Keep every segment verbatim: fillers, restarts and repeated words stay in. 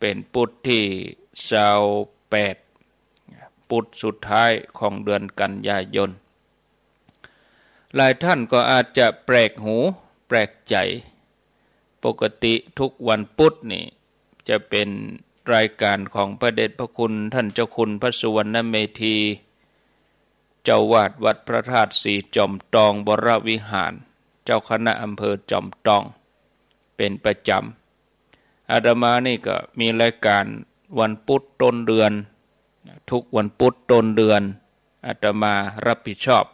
เป๋นปุธตี้ซาวแปด ปุธสุดท้ายของเดือนกันยายน หลายท่านก็อาจจะแปลกหูแปลกใจ๋ ปกติทุกวันปุธนี่จะเป๋นรายก๋านของพระเดชพระคุณท่านเจ้าคุณพระสุวรรณเมธี เจ้าอาวาสวัดพระธาตุสีจอมตองวรวิหาร เจ้าคณะอำเภอจอมตอง เป๋นประจ๋ำ อาตมานี่ก็มีรายก๋านวันปุธต้นเดือน ทุกวันปุธต้นเดือน อาตมารับผิดชอบ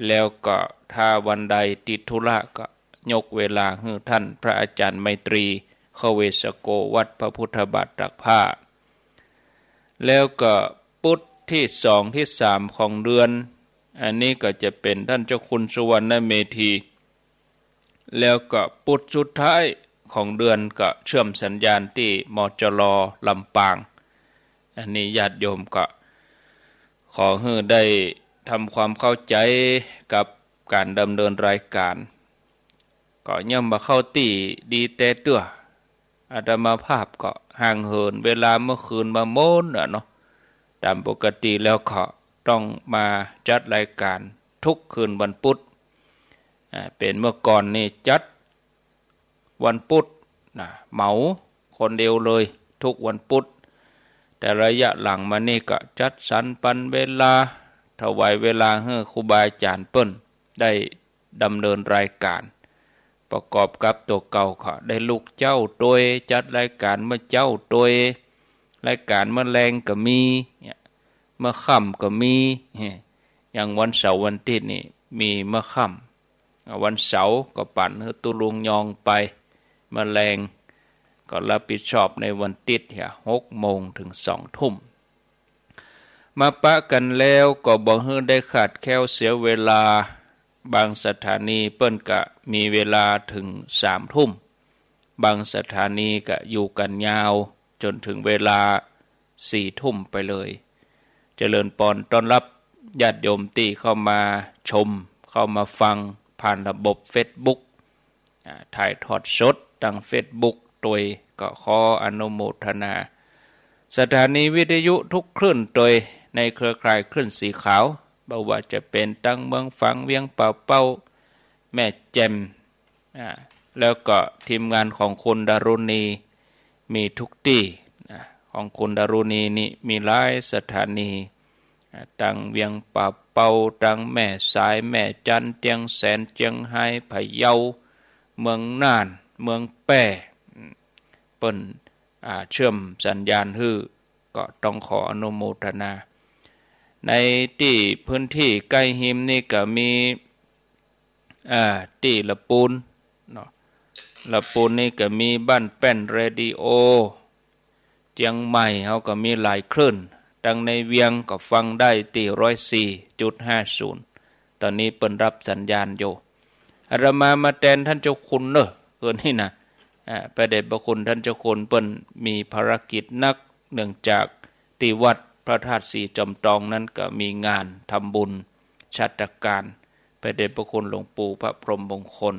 แล้วก็ถ้าวันใดติดธุระก็ยกเวลาหื้อท่านพระอาจารย์ไมตรี ขเวสโก วัดพระพุทธบาทตากผ้า แล้วก็ปุธตี้สองตี้สามของเดือน อันนี้ก็จะเป๋นท่านเจ้าคุณสุวรรณเมธี แล้วก็ปุธสุดท้ายของเดือนก็เชื่อมสัญญาณตี้ มจร ลำปาง อันนี้ญาติโยมก็ขอหื้อได้ทำความเข้าใจ๋กับก๋านดำเนินรายก๋าน ก็ย่อมบ่เข้าตี้ดีแต๊เตื้อ อาตมาภาพก็ห่างเหินเวลาเมื่อคืนมาโม้นน่ะเนาะ ต๋ามปกติแล้วก็ต้องมาจัดรายก๋านทุกคืนวันปุธ อ่า เป๋นเมื่อก่อนนี่จัดวันปุธนะ เหมาคนเดียวเลยทุกวันปุธ แต่ระยะหลังมานี่ก็จัดสรรปันเวลา ถวายเวลาหื้อครูบาอาจ๋ารย์เปิ้นได้ดำเนินรายก๋าน ประกอบกับตั๋วเก่าก็ได้ลุกเจ๊าตวย จัดรายก๋านเมื่อเจ๊าตวย รายก๋านเมื่อแลงก็มีเนี่ย เมื่อค่ำก็มี อย่างวันเสาร์วันติ๊ดนี่มีเมื่อค่ำ อ่า วันเสาร์ก็ปั่นหื้อตุ๊ลุงยองไป เมื่อแลงก็รับผิดชอบในวันติ๊ดเหีย หกโมงถึงสองทุ่ม มาปะกั๋นแล้วก็บ่หื้อได้ขาดแคลนเสียเวลา บางสถานีเปิ้นก็มีเวลาถึงสามทุ่ม บางสถานีก็อยู่กั๋นยาวจ๋นถึงเวลาสี่ทุ่มไปเลย เจริญปอนต้อนฮับญาติโยมตี้เข้ามาชม เข้ามาฟังผ่านระบบเฟซบุ๊ก อ่า ถ่ายทอดสดตางเฟซบุ๊กตวย ก็ขออนุโมทนา สถานีวิทยุทุกคลื่นตวย ในเครือข่ายคลื่นสีขาว บ่ว่าจะเป๋นตางเมืองฝาง เวียงป่าเป้า แม่แจ่ม อ่า แล้วก็ทีมงานของคุณดารุณีมีทุกตี้ อ่า ของคุณดารุณีนี่มีหลายสถานี อ่า ตางเวียงป่าเป้า ตางแม่สาย แม่จัน เจียงแสน เจียงฮาย พะเยา เมืองน่าน เมืองแป้ อืม เปิ้น อ่า เชื่อมสัญญาณหื้อ ก็ต้องขออนุโมทนา ในตี้พื้นตี้ใก้ฮิมนี่ก็มี อ่า ตี้ละปูนเนาะ ละปูนนี่ก็มีบ้านแป้นเรดิโอ เจียงใหม่เฮาก็มีหลายคลื่น ตางในเวียงก็ฟังได้ตี้ร้อยสี่จุดห้าศูนย์ ต๋อนนี้เปิ้นฮับสัญญาณอยู่ อาตมามาแตนต้านเจ้าคุณเน่อ คืนนี้นะ อ่า พระเดชพระคุณต้านเจ้าคุณเปิ้นมีภารกิจหนัก เนื่องจากตี้วัดพระธาตุสีจอมตองนั้นก็มีงานทำบุญชาตการ พระเดชพระคุณหลวงปู่พระพรหมมงคล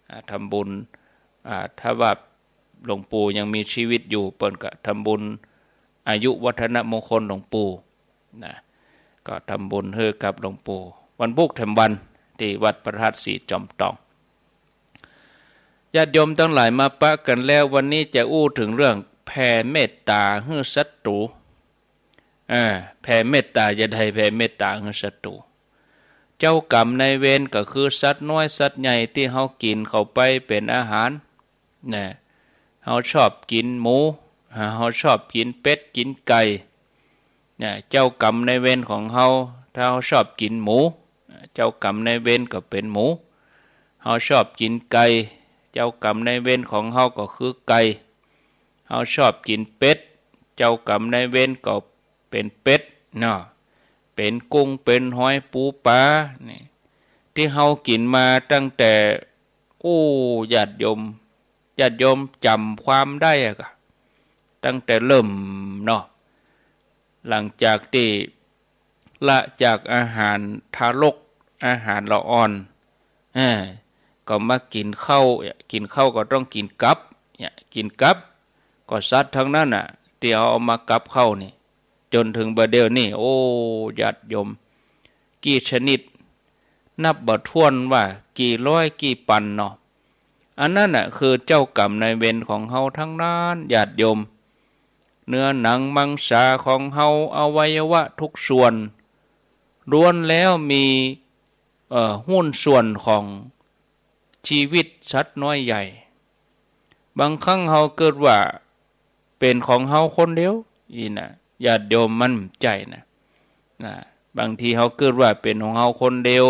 อ่า ทำบุญ อ่า ถ้าว่าหลวงปู่ยังมีชีวิตอยู่ เปิ้นก็ทำบุญอายุวัฒนมงคลหลวงปู่นะ ก็ทำบุญหื้อกับหลวงปู่ วันพุธแถมวัน ตี้วัดพระธาตุสีจอมตอง ญาติโยมตังหลายมาปะกั๋นแล้ว วันนี้จะอู้เถิงเรื่องแผ่เมตต๋าหื้อศัตรู๋ อ่า แผ่เมตต๋าจะใด แผ่เมตต๋าหื้อศัตรู๋ เจ้ากรรมนายเวรก็คือสัตว์น้อยสัตว์ใหญ่ตี้เฮากิ๋นเข้าไปเป๋นอาหาร นะ เฮาชอบกิ๋นหมู เฮาชอบกิ๋นเป็ดกิ๋นไก่ นะ เจ้ากรรมนายเวรของเฮา ถ้าเฮาชอบกิ๋นหมู เจ้ากรรมนายเวรก็เป๋นหมู เฮาชอบกิ๋นไก่ เจ้ากรรมนายเวรของเฮาก็คือไก่ เฮาชอบกิ๋นเป็ด เจ้ากรรมนายเวรก็เป๋นเป็ดเนาะ เป๋นกุ้ง เป๋นหอย ปู ป๋า นี่ ตี้เฮากิ๋นมาตั้งแต่ โอ้ ญาติโยม ญาติโยมจ๋ำความได้อะกะ ตั้งแต่เริ่มเนาะ หลังจากตี้ละจากอาหารทารก อาหารละอ่อน เออ ก็มากิ๋นข้าว กิ๋นข้าวก็ต้องกิ๋นกับ เนี่ย กิ๋นกับ ก็สัตว์ตังนั้นน่ะ ตี้เฮาเอามากับข้าวนี่ จ๋นเถิงบ่าเดี่ยวนี้ โอ้ ญาติโยม กี่ชนิด นับบ่ถ้วนว่ากี่ร้อยกี่ปันเนาะ อันนั้นน่ะคือเจ้ากรรมนายเวรของเฮาตังนั้น ญาติโยม เนื้อหนังมังสาของเฮา อวัยวะทุกส่วน ล้วนแล้วมี เอ่อ หุ้นส่วนของจีวิตสัตว์น้อยใหญ่ บางครั้งเฮาเกิดว่าเป๋นของเฮาคนเดียว อี้น่ะ ญาติโยม มันบ่ใจ้นะ นะ บางทีเฮาเกิดว่าเป๋นของเฮาคนเดียว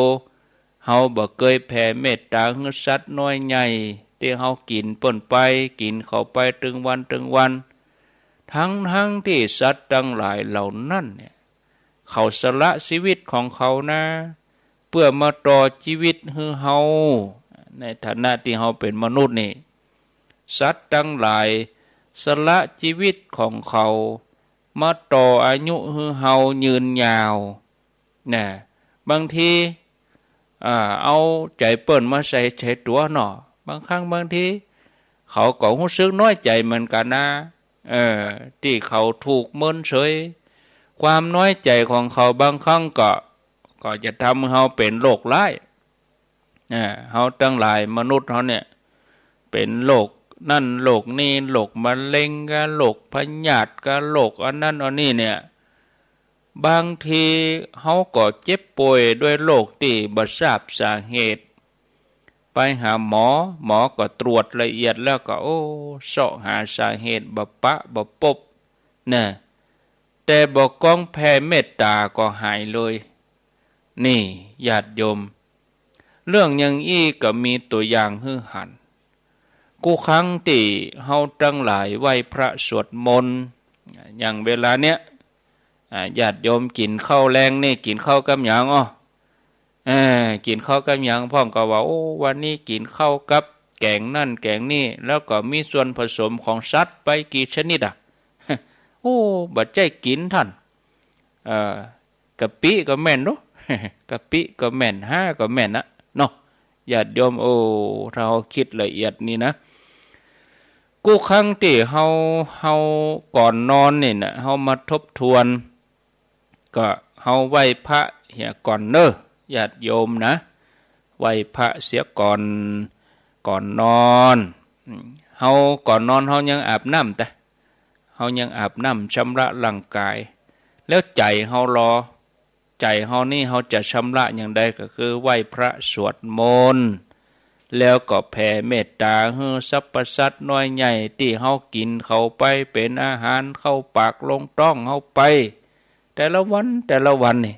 เฮาบ่เกยแผ่เมตต๋าหื้อสัตว์น้อยใหญ่ ตี้เฮากิ๋นเปิ้นไป กิ๋นเขาไปตึงวันตึงวัน ตังๆ ตี้สัตว์ตังหลายเหล่านั้นเนี่ย เขาสละจีวิตของเขานะ เปื้อมาต่อจีวิตหื้อเฮา ในฐานะตี้เฮาเป๋นมนุษย์นี่ สัตว์ตังหลายสละจีวิตของเขา มาต่ออายุหื้อเฮายืนยาว นะ บางที อ่า เอาใจ๋เปิ้นมาใส่ใจ๋ตั๋วเนาะ บางครั้งบางที เขาก็ฮู้สึกน้อยใจ๋เหมือนกั๋นนะ เออ ตี้เขาถูกเมินเฉย ความน้อยใจ๋ของเขาบางครั้งก็ ก็จะทำหื้อเฮาเป๋นโรคร้าย อ่า เฮาตังหลายมนุษย์เฮาเนี่ย เป๋นโรคนั่นโรคนี้ โรคมะเร็งก็ โรคพยาธิก็ โรคอันนั้นอันนี้เนี่ย บางทีเฮาก็เจ็บป่วยด้วยโรคตี้บ่ทราบสาเหตุ ไปหาหมอ หมอก็ตรวจละเอียดแล้วก็ โอ้ เซาะหาสาเหตุบ่ปะบ่ปบ นะ แต่บ่ก้องแผ่เมตต๋าก็หายเลย นี่ ญาติโยม เรื่องอย่างอี้ก็มีตั๋วอย่างหื้อหัน กู้ครั้งตี้เฮาตังหลายไหว้พระสวดมนต์ อย่างเวลาเนี้ย อ่า ญาติโยมกิ๋นข้าวแลงนี่ กิ๋นข้าวกับหยังอ้อ เออ กิ๋นข้าวกับหยัง พ่องก็ว่า โอ้ วันนี้กิ๋นข้าวกับแก๋งนั่นแก๋งนี่ แล้วก็มีส่วนผสมของสัตว์ไปกี่ชนิดอะ โอ้ บ่ใจ้กิ๋นต้าน เออ กะปิก็แม่นเนาะ กะปิก็แม่น ฮาก็แม่นนะเนาะ ญาติโยม โอ้ ถ้าเฮาคิดละเอียดนี่นะ กู้ครั้งตี้เฮา เฮาก่อนนอนนี่นะ เฮามาทบทวน ก็เฮาไหว้พระเหียก่อนเน่อ ญาติโยมนะ ไหว้พระเสียก่อน ก่อนนอน อืม เฮาก่อนนอนเฮายังอาบน้ำตะ เฮายังอาบน้ำชำระร่างกาย แล้วใจ๋เฮาลอ ใจ๋เฮานี่เฮาจะชำระอย่างใด ก็คือไหว้พระสวดมนต์ แล้วก็แผ่เมตต๋าหื้อสรรพสัตว์น้อยใหญ่ตี้เฮากิ๋นเขาไปเป๋นอาหารเข้าปากลงต๊องเฮาไป แต่ละวันแต่ละวันนี่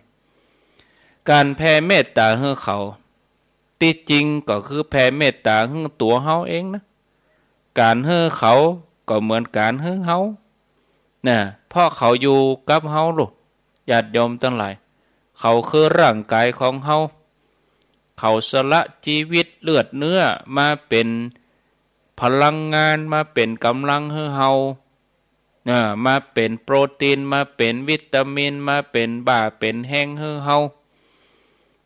ก๋านแผ่เมตต๋าหื้อเขา ตี้จริงก็คือแผ่เมตต๋าหื้อตั๋วเฮาเองนะ ก๋านหื้อเขาก็เหมือนก๋านหื้อเฮา นะ เพราะเขาอยู่กับเฮาลูก ญาติโยมตังหลาย เขาคือร่างกายของเฮา เขาสละจีวิตเลือดเนื้อมาเป๋นพลังงาน มาเป๋นก๋ำลังหื้อเฮา เอ่อ มาเป๋นโปรตีน มาเป๋นวิตามิน มาเป๋นบ่าเป๋นแฮงหื้อเฮา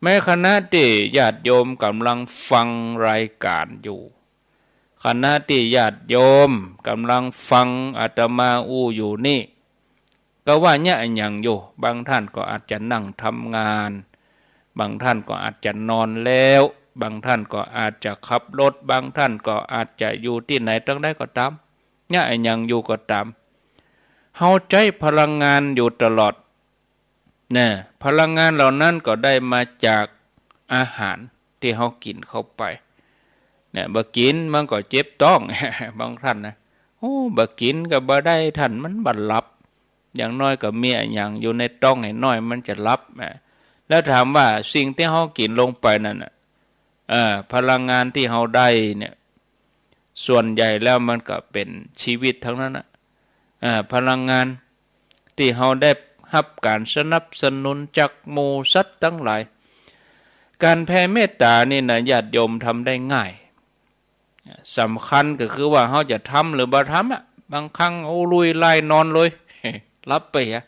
ในขณะตี้ญาติโยมก่ำลังฟังรายก๋านอยู่ ขณะตี้ญาติโยมก่ำลังฟังอาตมาอู้อยู่นี่ ก็ว่าเยียะอะหยังอยู่ บางท่านก็อาจจะนั่งทำงาน บางท่านก็อาจจะนอนแล้ว บางท่านก็อาจจะขับรถ บางท่านก็อาจจะอยู่ตี้ไหนตังใดก็ต๋าม เยียะอะหยังอยู่ก็ต๋าม เฮาใจ๊พลังงานอยู่ตลอด นะ พลังงานเหล่านั้นก็ได้มาจากอาหารตี้เฮากิ๋นเข้าไป เนี่ย บ่กิ๋นมันก็เจ็บต๊อง บางท่านนะ โอ้ บ่กิ๋นก็บ่ได้ต้าน มันบ่หลับ อย่างน้อยก็มีอะหยังอยู่ในต๊องหน้อยๆ มันจะหลับ อ่า แล้วถามว่าสิ่งตี้เฮากิ๋นลงไปนั่นน่ะ เอ่อ พลังงานตี้เฮาได้เนี่ย ส่วนใหญ่แล้วมันก็เป๋นจีวิตตังนั้นน่ะ อ่า พลังงานตี้เฮาได้ฮับก๋านสนับสนุนจากหมู่สัตว์ตังหลาย ก๋านแผ่เมตต๋านี่นะ ญาติโยมทำได้ง่าย สำคัญก็คือว่าเฮาจะทำหรือบ่ทำอะ บางครั้ง โอ้ ลุยไล่นอนเลย หลับไปอะ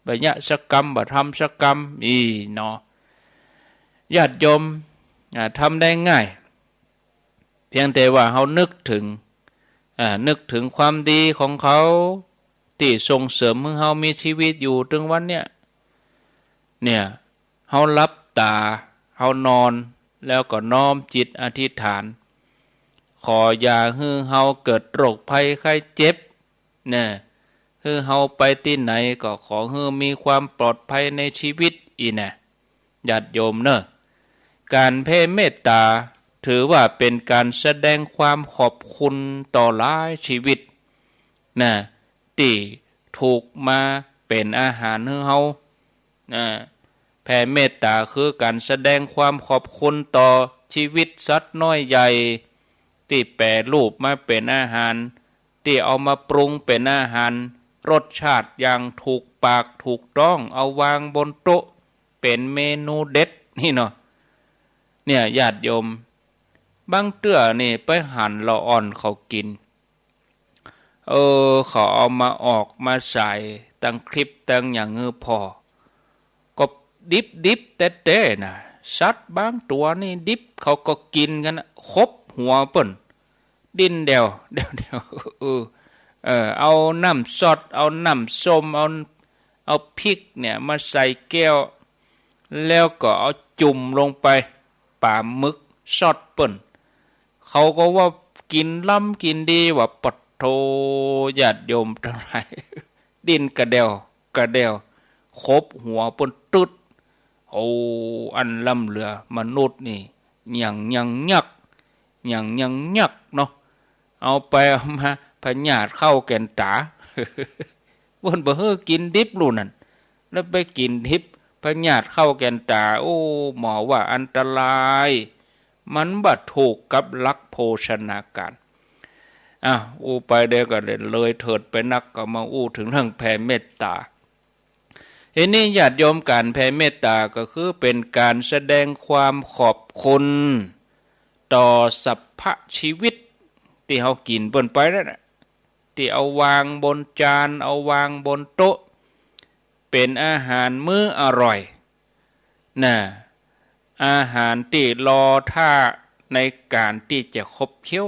บ่เยียะสักกำ บ่ทำสักกำ อี้เนาะ ญาติโยม อ่า ทำได้ง่าย เพียงแต่ว่าเฮานึกเถิง อ่า นึกเถิงความดีของเขา ตี้ส่งเสริมหื้อเฮามีจีวิตอยู่เถิงวันเนี้ย เนี่ย เฮาหลับต๋า เฮานอน แล้วก็น้อมจิตอธิษฐาน ขออย่าหื้อเฮาเกิดโรคภัยไข้เจ็บ เนี่ย หื้อเฮาไปตี้ไหนก็ขอหื้อมีความปลอดภัยในจีวิต อี้แน่ ญาติโยมเน่อ ก๋านแผ่เมตต๋าถือว่าเป๋นก๋านแสดงความขอบคุณต่อหลายจีวิต นะ ตี้ถูกมาเป๋นอาหารหื้อเฮา นะ แผ่เมตต๋าคือก๋านแสดงความขอบคุณต่อจีวิตสัตว์น้อยใหญ่ ตี้แปรรูปมาเป๋นอาหาร ตี้เอามาปรุงเป๋นอาหาร รสชาติอย่างถูกปากถูกต๊อง เอาวางบนโต๊ะ เป๋นเมนูเด็ด อี้เนาะ เนี่ย ญาติโยม บางเตื้อนี่ไปหันละอ่อนเขากิ๋น เออ เขาเอามาออกมาใส่ตังคลิปตังหยังหื้อผ่อ ก็ดิบๆ แต๊ๆ นะ สัตว์บางตั๋วนี่ดิบเขาก็กิ๋นกั๋นนะ ขบหัวเปิ้น ดิ้นแด่วแด่วแด่ว เออ เออ เอาน้ำซอส เอาน้ำส้ม เอา เอาพริกเนี่ยมาใส่แก้ว แล้วก็เอาจุ่มลงไป ป๋าหมึกซอสเปิ้น เขาก็ว่ากิ๋นล้ำกิ๋นดี ว่าปะโธ่ ญาติโยมตังหลาย ดิ้นกระแด่วกระแด่ว ขบหัวเปิ้นตึ๊ด โอ้ อันล้ำเหลือ มนุษย์นี่ หยั่งยังยัก หยั่งยังยักเนาะ เอาไปเอามา พยาธิเข้าแก่นต๋า เปิ้นบ่หื้อกิ๋นดิบลูกนั้น แล้วไปกิ๋นดิบ พยาธิเข้าแก่นต๋า โอ้ หมอว่าอันตราย มันบ่ถูกกับหลักโภชนาการ อ้าว อู้ไปเดี๋ยวก็เลยเถิดไปนัก ก็มาอู้เถิงเรื่องแผ่เมตต๋า ทีนี้ญาติโยม ก๋านแผ่เมตต๋าก็คือเป๋นก๋านแสดงความขอบคุณต่อสรรพชีวิตตี้เฮากิ๋นเปิ้นไปนั่นน่ะ ตี้เอาวางบนจาน เอาวางบนโต๊ะ เป๋นอาหารมื้ออร่อย น่ะ อาหารตี้รอท่าในก๋านตี้จะขบเคี้ยว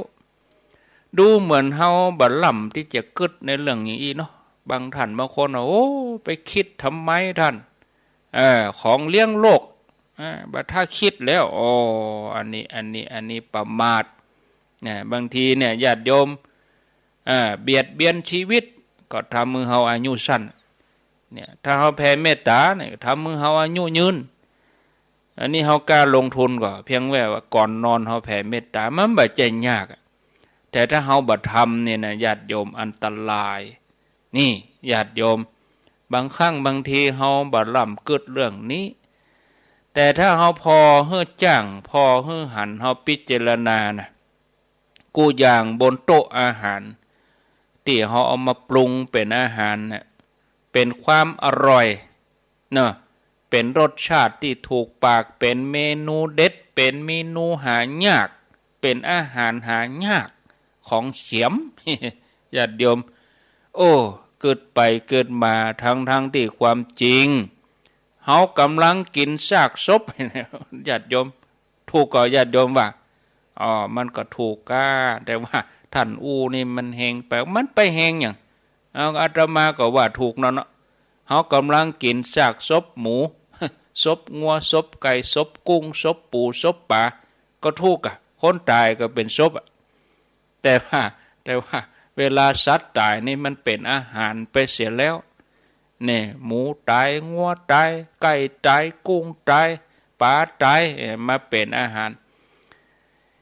ดูเหมือนเฮาบ่ล้ำตี้จะกึ๊ดในเรื่องอย่างอี้เนาะ บางท่านบางคนว่า โอ้ ไปกึ๊ดทำไมต้าน เออ ของเลี้ยงโลก อ่า บ่ถ้ากึ๊ดแล้ว โอ้ อันนี้ อันนี้ อันนี้ประมาท นะ บางทีเนี่ย ญาติโยม อ่า เบียดเบียนชีวิต ก็ทำหื้อเฮาอายุสั้น เนี่ย ถ้าเฮาแผ่เมตต๋าเนี่ย ทำหื้อเฮาอายุยืน อันนี้เฮากล้าลงทุนก่อ เพียงแว่ว่าก่อนนอนเฮาแผ่เมตต๋า มันบ่ใจ้ยากอะ แต่ถ้าเฮาบ่ทำเนี่ยนะ ญาติโยม อันตราย นี่ ญาติโยม บางครั้งบางทีเฮาบ่ล้ำกึ๊ดเรื่องนี้ แต่ถ้าเฮาผ่อหื้อจ้าง ผ่อหื้อหัน เฮาพิจารณานะ กู้อย่างบนโต๊ะอาหาร ตี้เฮาเอามาปรุงเป๋นอาหารน่ะ เป๋นความอร่อยเนาะ เป๋นรสชาติตี้ถูกปาก เป๋นเมนูเด็ด เป๋นเมนูหายาก เป๋นอาหารหายาก ของเข็ม ญาติโยม โอ้ กึ๊ดไปกึ๊ดมา ทั้งๆ ตี้ความจริง เฮาก่ำลังกิ๋นซากศพ ญาติโยม ถูกก่อ ญาติโยมว่า อ๋อ มันก็ถูกก้า แต่ว่าต้านอู้นี่มันแฮงไป มันไปแฮงหยัง เอา อาตมาก็ว่าถูกเนาะ เฮาก่ำลังกิ๋นซากศพหมู ศพงัว ศพไก่ ศพกุ้ง ศพปู ศพป๋า ก็ถูกอะ คนต๋ายก็เป๋นศพอะ แต่ว่า แต่ว่าเวลาสัตว์ต๋ายนี่มันเป๋นอาหารไปเสียแล้ว เนี่ย หมูต๋าย งัวต๋าย ไก่ต๋าย กุ้งต๋าย ป๋าต๋าย เอ่อ มาเป๋นอาหาร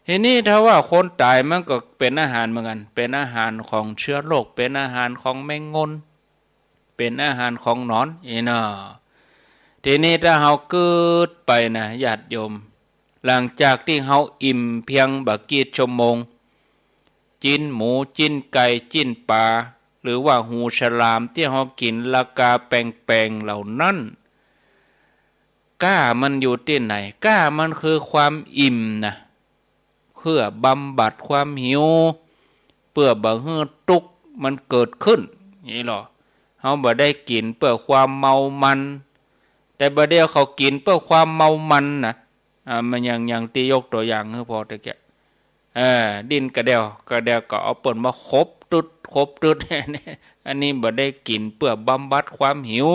ทีนี้ถ้าว่าคนต๋ายมันก็เป๋นอาหารเหมือนกั๋น เป๋นอาหารของเจื๊อโรค เป๋นอาหารของแมงงน เป๋นอาหารของหนอน อี้เนาะ ทีนี้ถ้าเฮากึ๊ดไปนะ ญาติโยม หลังจากตี้เฮาอิ่มเพียงบ่กี่ชั่วโมง จิ๊นหมู จิ๊นไก่ จิ๊นป๋า หรือว่าหูฉลามตี้เฮากิ๋นราคาแปงๆ เหล่านั้น ก้ามันอยู่ตี้ไหน ก้ามันคือความอิ่มนะ เปื้อบำบัดความหิว เปื้อบ่หื้อตุ๊กข์มันเกิดขึ้น อี้ลอ เฮาบ่ได้กิ๋นเปื้อความเมามัน แต่บ่าเดี่ยวเขากิ๋นเปื้อความเมามันนะ อ่า มันอย่าง อย่างตี้ยกตั๋วอย่างหื้อผ่อตะเกียะ เออ ดิ้นกระเดี่ยวกระเดี่ยวก็เอาเปิ้นมาขบตึ๊ด ขบตึ๊ด อันนี้บ่ได้กิ๋นเปื้อบำบัดความหิว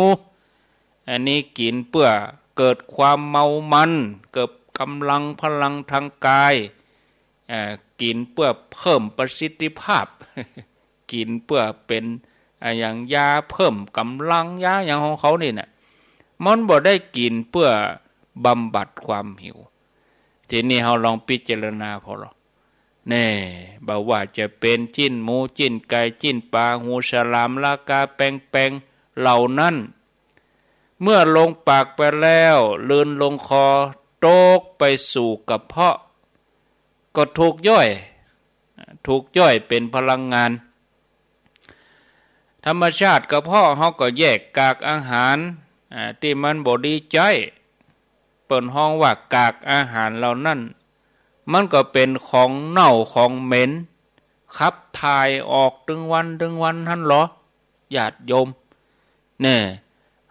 อันนี้กิ๋นเปื้อเกิดความเมามัน เกิดก๋ำลังพลังตางกาย เอ่อ กิ๋นเปื้อเพิ่มประสิทธิภาพ กิ๋นเปื้อเป๋น อ่า อย่างยาเพิ่มก๋ำลัง ยาหยังของเขานี่น่ะ มันบ่ได้กิ๋นเปื้อบำบัดความหิว ทีนี้เฮาลองพิจารณาผ่อลอ แน่ บ่ว่าจะเป๋นจิ๊นหมู จิ๊นไก่ จิ๊นป๋า หูฉลาม ลากาแปงๆ เหล่านั้น เมื่อลงปากไปแล้ว ลืนลงคอ ตกไปสู่กระเพาะ ก็ถูกย่อย ถูกย่อยเป๋นพลังงาน ธรรมชาติกระเพาะเฮาก็แยกกากอาหาร อ่า ตี้มันบ่ดีใจ๊ เปิ้นฮ้องว่ากากอาหารเหล่านั้น มันก็เป๋นของเน่าของเหม็น ขับถ่ายออกตึงวันตึงวันหั้นลอ ญาติโยม แน่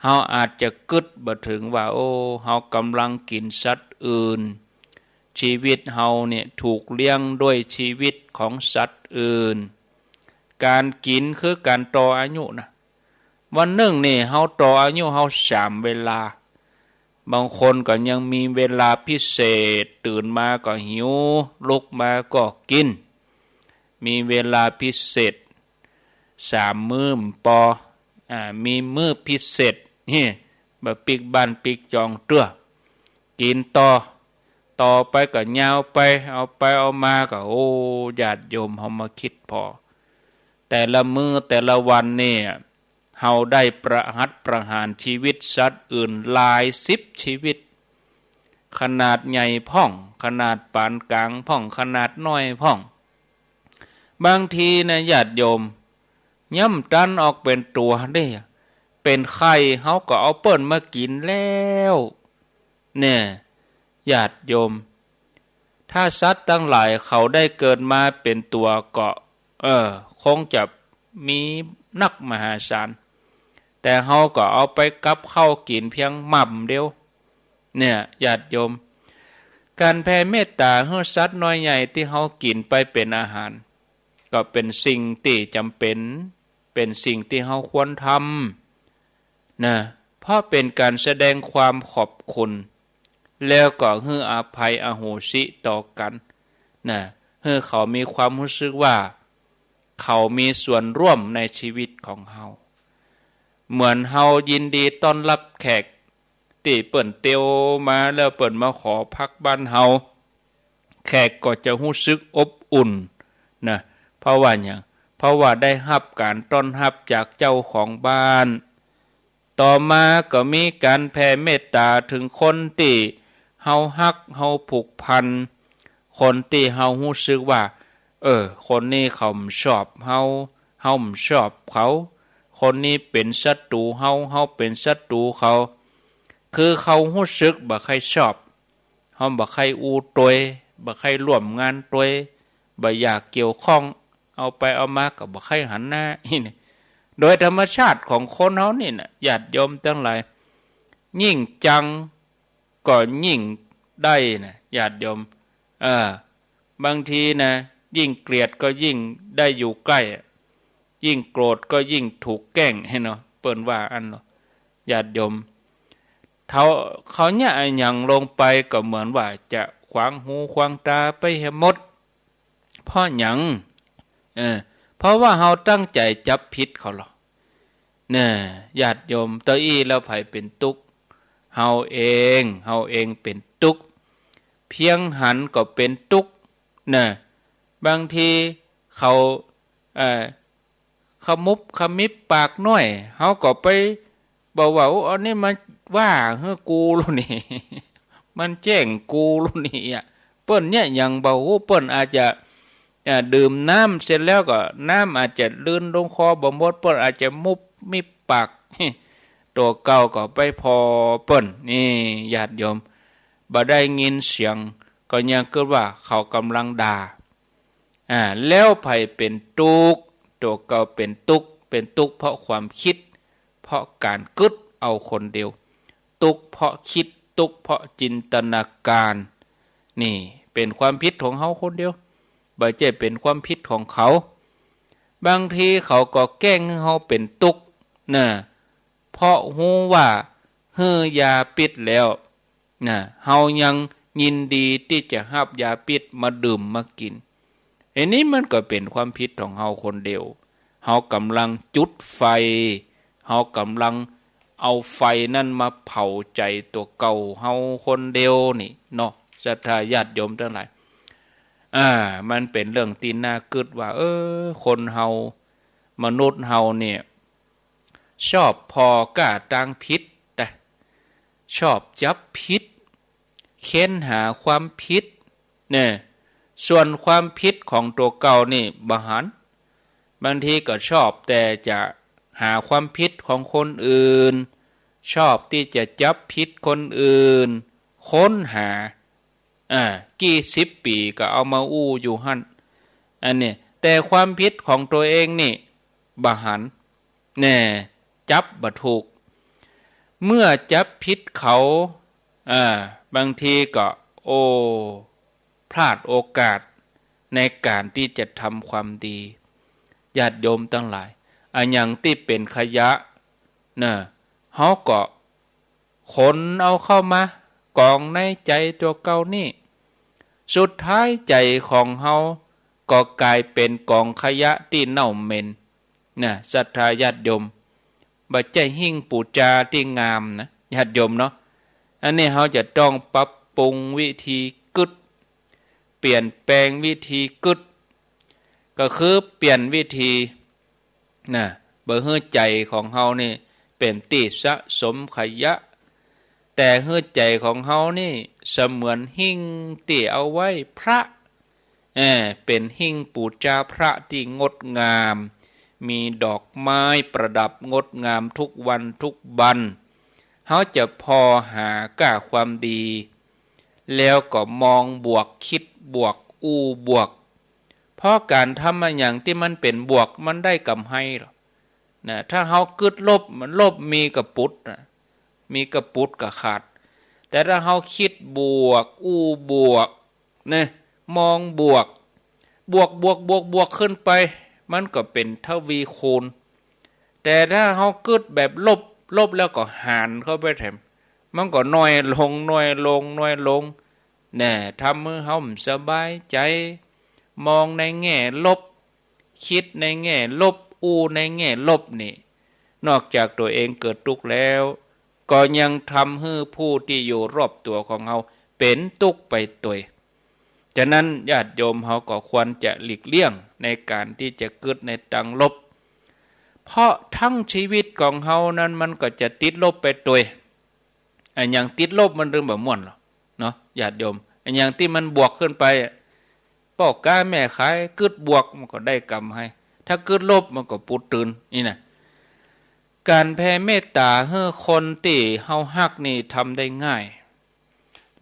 เฮาอาจจะกึ๊ดบ่เถิงว่า โอ้ เฮาก่ำลังกิ๋นสัตว์อื่น ชีวิตเฮาเนี่ยถูกเลี้ยงด้วยชีวิตของสัตว์อื่น ก๋านกิ๋นคือก๋านต่ออายุนะ วันนึ่งนี่เฮาต่ออายุเฮาสามเวลา บางคนก็ยังมีเวลาพิเศษ ตื่นมาก็หิว ลุกมาก็กิ๋น มีเวลาพิเศษ สามมื้อบ่ปอ อ่า มีมื้อพิเศษ นี่ บ่ปิ๊กบ้านปิ๊กจองเตื้อ กิ๋นต่อ ต่อไปก็ยาวไป เอาไปเอามาก็ โอ้ ญาติโยมเฮามาคิดผ่อ แต่ละมื้อแต่ละวันนี่ เฮาได้ประหัตประหารชีวิตสัตว์อื่นหลายสิบชีวิต ขนาดใหญ่พ่อง ขนาดปานก๋างพ่อง ขนาดน้อยพ่อง บางทีนะญาติโยม ยังบ่ตันออกเป๋นตั๋วเด้ เป๋นไข่เฮาก็เอาเปิ้นมากิ๋นแล้ว แน่ ญาติโยม ถ้าสัตว์ตังหลายเขาได้เกิดมาเป๋นตั๋วก็ เออ คงจะมีนักมหาศาล แต่เฮาก็เอาไปกับข้าวกิ๋นเพียงหม่ำเดียว เนี่ย ญาติโยม ก๋านแผ่เมตต๋าหื้อสัตว์น้อยใหญ่ตี้เฮากิ๋นไปเป๋นอาหาร ก็เป๋นสิ่งตี้จ๋ำเป๋น เป๋นสิ่งตี้เฮาควรทำ นะ เพราะเป๋นก๋านแสดงความขอบคุณ แล้วก็หื้ออภัยอโหสิต่อกั๋น นะ หื้อเขามีความฮู้สึกว่า เขามีส่วนร่วมในชีวิตของเฮา เหมือนเฮายินดีต้อนรับแขก ตี้เปิ้นเตียวมาแล้วเปิ้นมาขอพักบ้านเฮา แขกก็จะฮู้สึกอบอุ่นนะ เพราะว่าหยัง เพราะว่าได้ฮับก๋านต้อนฮับจากเจ้าของบ้าน ต่อมาก็มีก๋านแผ่เมตต๋าเถิงคนตี้เฮาฮัก เฮาผูกพัน คนตี้เฮาฮู้สึกว่า เออ คนนี้เขาบ่ชอบเฮา เฮาบ่ชอบเขา คนนี้เป๋นศัตรูเฮา เฮาเป๋นศัตรูเขา คือเขาฮู้สึกบ่ใค่ชอบ เฮาบ่ใค่อู้ตวย บ่ใค่ร่วมงานตวย บ่อยากเกี่ยวข้อง เอาไปเอามาก็บ่ใค่หันหน้า นี่ โดยธรรมชาติของคนเฮานี่นะ ญาติโยมตังหลาย ยิ่งจังก็ยิ่งได้นะ ญาติโยม เออ บางทีนะ ยิ่งเกลียดก็ยิ่งได้อยู่ใกล้ ยิ่งโกรธก็ยิ่งถูกแกล้ง หั้นเนาะ เปิ้นว่าอั้นเนาะ ญาติโยม เขา เขาเยียะอะหยังลงไปก็เหมือนว่าจะขวางหูขวางต๋าไปเหียหมด เพราะหยัง เออ เพราะว่าเฮาตั้งใจ๋จับผิดเขาลอ เนี่ย ญาติโยม เต้าอี้แล้วใผเป๋นตุ๊กข์ เฮาเอง เฮาเองเป๋นตุ๊กข์ เพียงหันก็เป๋นตุ๊กข์ เนี่ย บางทีเขา เอ่อ ขมุบขมิบปากน้อย เฮาก็ไปบอกว่า โอ้ อันนี้มันว่าหื้อกูแล้วนี่ มันแจ้งกูแล้วนี่อะ เปิ้นเยียะหยังบ่ฮู้ เปิ้นอาจจะ อ่า ดื่มน้ำเสร็จแล้วก็น้ำอาจจะลืนลงคอบ่หมด เปิ้นอาจจะมุบมิบปาก ตั๋วเก่าก็ไปผ่อเปิ้น นี่ ญาติโยม บ่ได้ยินเสียงก็ยังกึ๊ดว่าเขาก่ำลังด่า อ่า แล้วใผเป๋นตุ๊กข์ ตั๋วเก่าเป๋นตุ๊กข์ เป๋นตุ๊กข์เพราะความคิด เพราะก๋านกึ๊ดเอาคนเดียว ตุ๊กข์เพราะคิด ตุ๊กข์เพราะจินตนาการ นี่เป๋นความผิดของเฮาคนเดียว บ่ใจ้เป๋นความผิดของเขา บางทีเขาก็แกล้งหื้อเฮาเป๋นตุ๊กข์นะ เพราะฮู้ว่าหื้อยาพิษแล้วนะ เฮายังยินดีตี้จะฮับยาพิษมาดื่มมากิ๋น อันนี้มันก็เป๋นความผิดของเฮาคนเดียว เฮาก่ำลังจุดไฟ เฮาก่ำลังเอาไฟนั้นมาเผาใจ๋ตั๋วเก่าเฮาคนเดียวนี่เนาะ ศรัทธาญาติโยมตังหลาย อ่า มันเป๋นเรื่องตี้น่ากึ๊ดว่า เออ คนเฮา มนุษย์เฮาเนี่ย ชอบผ่อก้าตางผิดนะ ชอบจับผิด เค้นหาความผิดเนี่ย ส่วนความผิดของตั๋วเก่านี่บ่หัน บางทีก็ชอบแต่จะหาความผิดของคนอื่น ชอบตี้จะจับผิดคนอื่น ค้นหา อ่า กี่สิบปี๋ก็เอามาอู้อยู่หั้น อันนี้ แต่ความผิดของตั๋วเองนี่บ่หัน แน่ จับบ่ถูก เมื่อจับผิดเขา อ่า บางทีก็ โอ้ พลาดโอกาสในก๋านตี้จะทำความดี ญาติโยมตังหลาย อะหยังตี้เป๋นขยะนะ เฮาก็ขนเอาเข้ามากองในใจ๋ตั๋วเก่านี่ สุดท้ายใจ๋ของเฮาก็ก๋ายเป๋นก๋องขยะตี้เน่าเหม็น นะ ศรัทธาญาติโยม บ่ใจ้หิ้งปู๋จาตี้งามนะ ญาติโยมเนาะ อันนี้เฮาจะต้องปรับปรุงวิธีกึ๊ด เปลี่ยนแปลงวิธีกึ๊ด ก็คือเปลี่ยนวิธีนะ บ่หื้อใจ๋ของเฮานี่เป๋นตี้สะสมขยะ แต่หื้อใจ๋ของเฮานี่เสมือนหิ้งตี้เอาไว้พระ เออ เป๋นหิ้งปู๋จาพระตี้งดงาม มีดอกไม้ประดับงดงามทุกวันทุกวัน เฮาจะผ่อหาก้าความดี แล้วก็มองบวก กึ๊ดบวก อู้บวก เพราะก๋านทำอะหยังตี้มันเป๋นบวก มันได้กำไรหรอกนะ ถ้าเฮากึ๊ดลบ มันลบมีก้าปุดนะ มีก้าปุดก้าขาด แต่ถ้าเฮากึ๊ดบวก อู้บวก เนี่ย มองบวก บวก บวก บวก บวกขึ้นไป มันก็เป๋นทวีคูณ แต่ถ้าเฮากึ๊ดแบบลบ ลบแล้วก็หารเข้าไปแถม มันก็น้อยลง น้อยลง น้อยลง แน่ ทำหื้อเฮาบ่สบายใจ๋ มองในแง่ลบ กึ๊ดในแง่ลบ อู้ในแง่ลบนี่ นอกจากตั๋วเองเกิดตุ๊กข์แล้ว ก็ยังทำหื้อผู้ตี้อยู่รอบตั๋วของเฮาเป๋นตุ๊กข์ไปตวย ฉะนั้นญาติโยมเฮาก็ควรจะหลีกเลี่ยงในก๋านตี้จะกึ๊ดในตางลบ เพราะตึงชีวิตของเฮานั้นมันก็จะติดลบไปตวย อะหยังติดลบมันตึงบ่ม่วนหรอกเนาะ ญาติโยม อะหยังตี้มันบวกขึ้นไปอะ ป้อก๊าแม่ขาย กึ๊ดบวกมันก็ได้กำไร ถ้ากึ๊ดลบมันก็ปูดตื่น นี่นะ ก๋านแผ่เมตต๋าหื้อคนตี้เฮาฮักนี่ทำได้ง่าย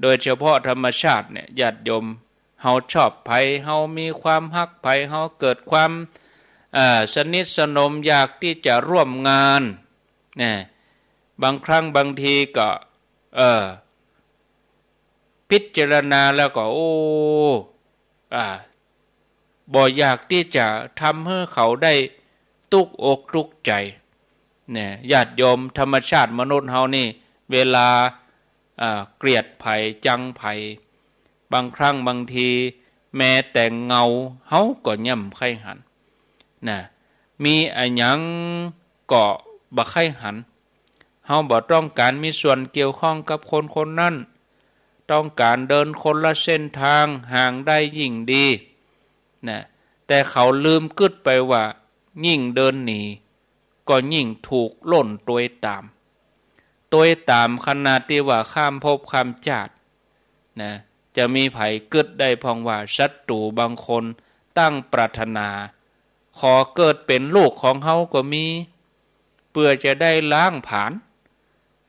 โดยเฉพาะธรรมชาติเนี่ย ญาติโยม เฮาชอบใผ เฮามีความฮักใผ เฮาเกิดความ เอ่อ สนิทสนม อยากตี้จะร่วมงาน นะ บางครั้งบางทีก็ เออ พิจารณาแล้วก็ โอ้ อ่า บ่อยากตี้จะทำหื้อเขาได้ตุ๊กอกตุ๊กใจ๋ เนี่ย ญาติโยม ธรรมชาติมนุษย์เฮานี่ เวลา อ่า เกลียดใผ จังใผ บางครั้งบางที แม้แต่เงาเฮาก็ย่ำใค่หัน นะ มีอะหยังก็บ่ใค่หัน เฮาบ่ต้องก๋านมีส่วนเกี่ยวข้องกับคนคนนั้น ต้องก๋านเดินคนละเส้นตาง ห่างได้ยิ่งดี นะ แต่เขาลืมกึ๊ดไปว่า ยิ่งเดินหนี ก็ยิ่งถูกล่นตวยต๋าม ตวยต๋ามขนาดตี้ว่าข้ามภพข้ามจาติ นะ จะมีใผกึ๊ดได้พ่องว่าศัตรู๋บางคนตั้งปรารถนา ขอเกิดเป๋นลูกของเฮาก็มี เปื้อจะได้ล้างผลาญ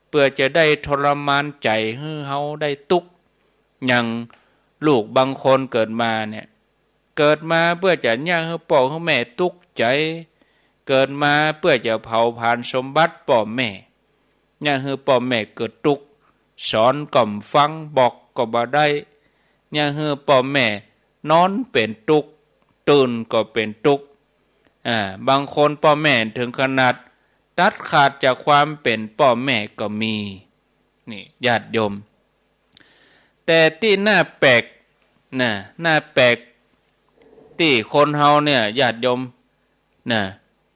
เปื้อจะได้ทรมานใจ๋หื้อเฮาได้ตุ๊กข์ อย่างลูกบางคนเกิดมาเนี่ย เกิดมาเปื้อจะเยียะหื้อป้อหื้อแม่ตุ๊กข์ใจ๋ เกิดมาเปื้อจะเผาผลาญสมบัติป้อแม่ เยียะหื้อป้อแม่เกิดตุ๊กข์ สอนก็บ่ฟัง บอกก็บ่ได้ เยียะหื้อป้อแม่นอนเป๋นตุ๊กข์ ตื่นก็เป๋นตุ๊กข์ อ่า บางคนป้อแม่เถิงขนาดตัดขาดจากความเป๋นป้อแม่ก็มี นี่ ญาติโยม แต่ตี้น่าแปลกนะ น่าแปลก ตี้คนเฮาเนี่ย ญาติโยมนะ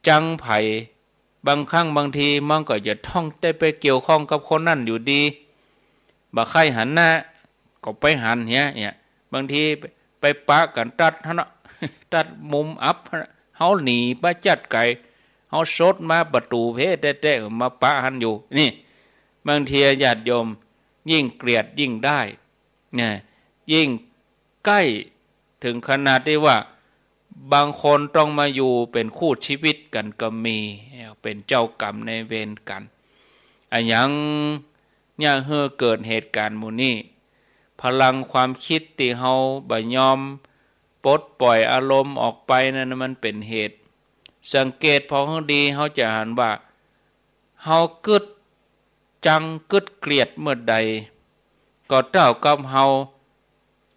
จังใผ บางครั้งบางทีมันก็จะต้องได้ไปเกี่ยวข้องกับคนนั้นอยู่ดี บ่ใค่หันหน้า ก็ไปหันเหีย เนี่ย บางทีไปปะกั๋นตัดหั้นเนาะ ตัดมุมอับหั้นเนาะ เฮาหนีไปจัดไก๋ เฮาสดมาประตู๋เพ่แต๊ๆ มาปะหั้นอยู่ นี่ บางทีญาติโยม ยิ่งเกลียดยิ่งได้ นะ ยิ่งใก้เถิงขนาดตี้ว่า บางคนต้องมาอยู่เป๋นคู่ชีวิตกั๋นก็มี เป๋นเจ้ากรรมนายเวรกั๋น อะหยังเนี่ย หื้อเกิดเหตุก๋ารณ์หมู่นี้ พลังความกึ๊ดตี้เฮาบ่ยอมปลดปล่อยอารมณ์ออกไปนั้น มันเป๋นเหตุ สังเกตผ่อหื้อดี เฮาจะหันว่า เฮากึ๊ดจังกึ๊ดเกลียดเมื่อใด ก็เต้ากับเฮา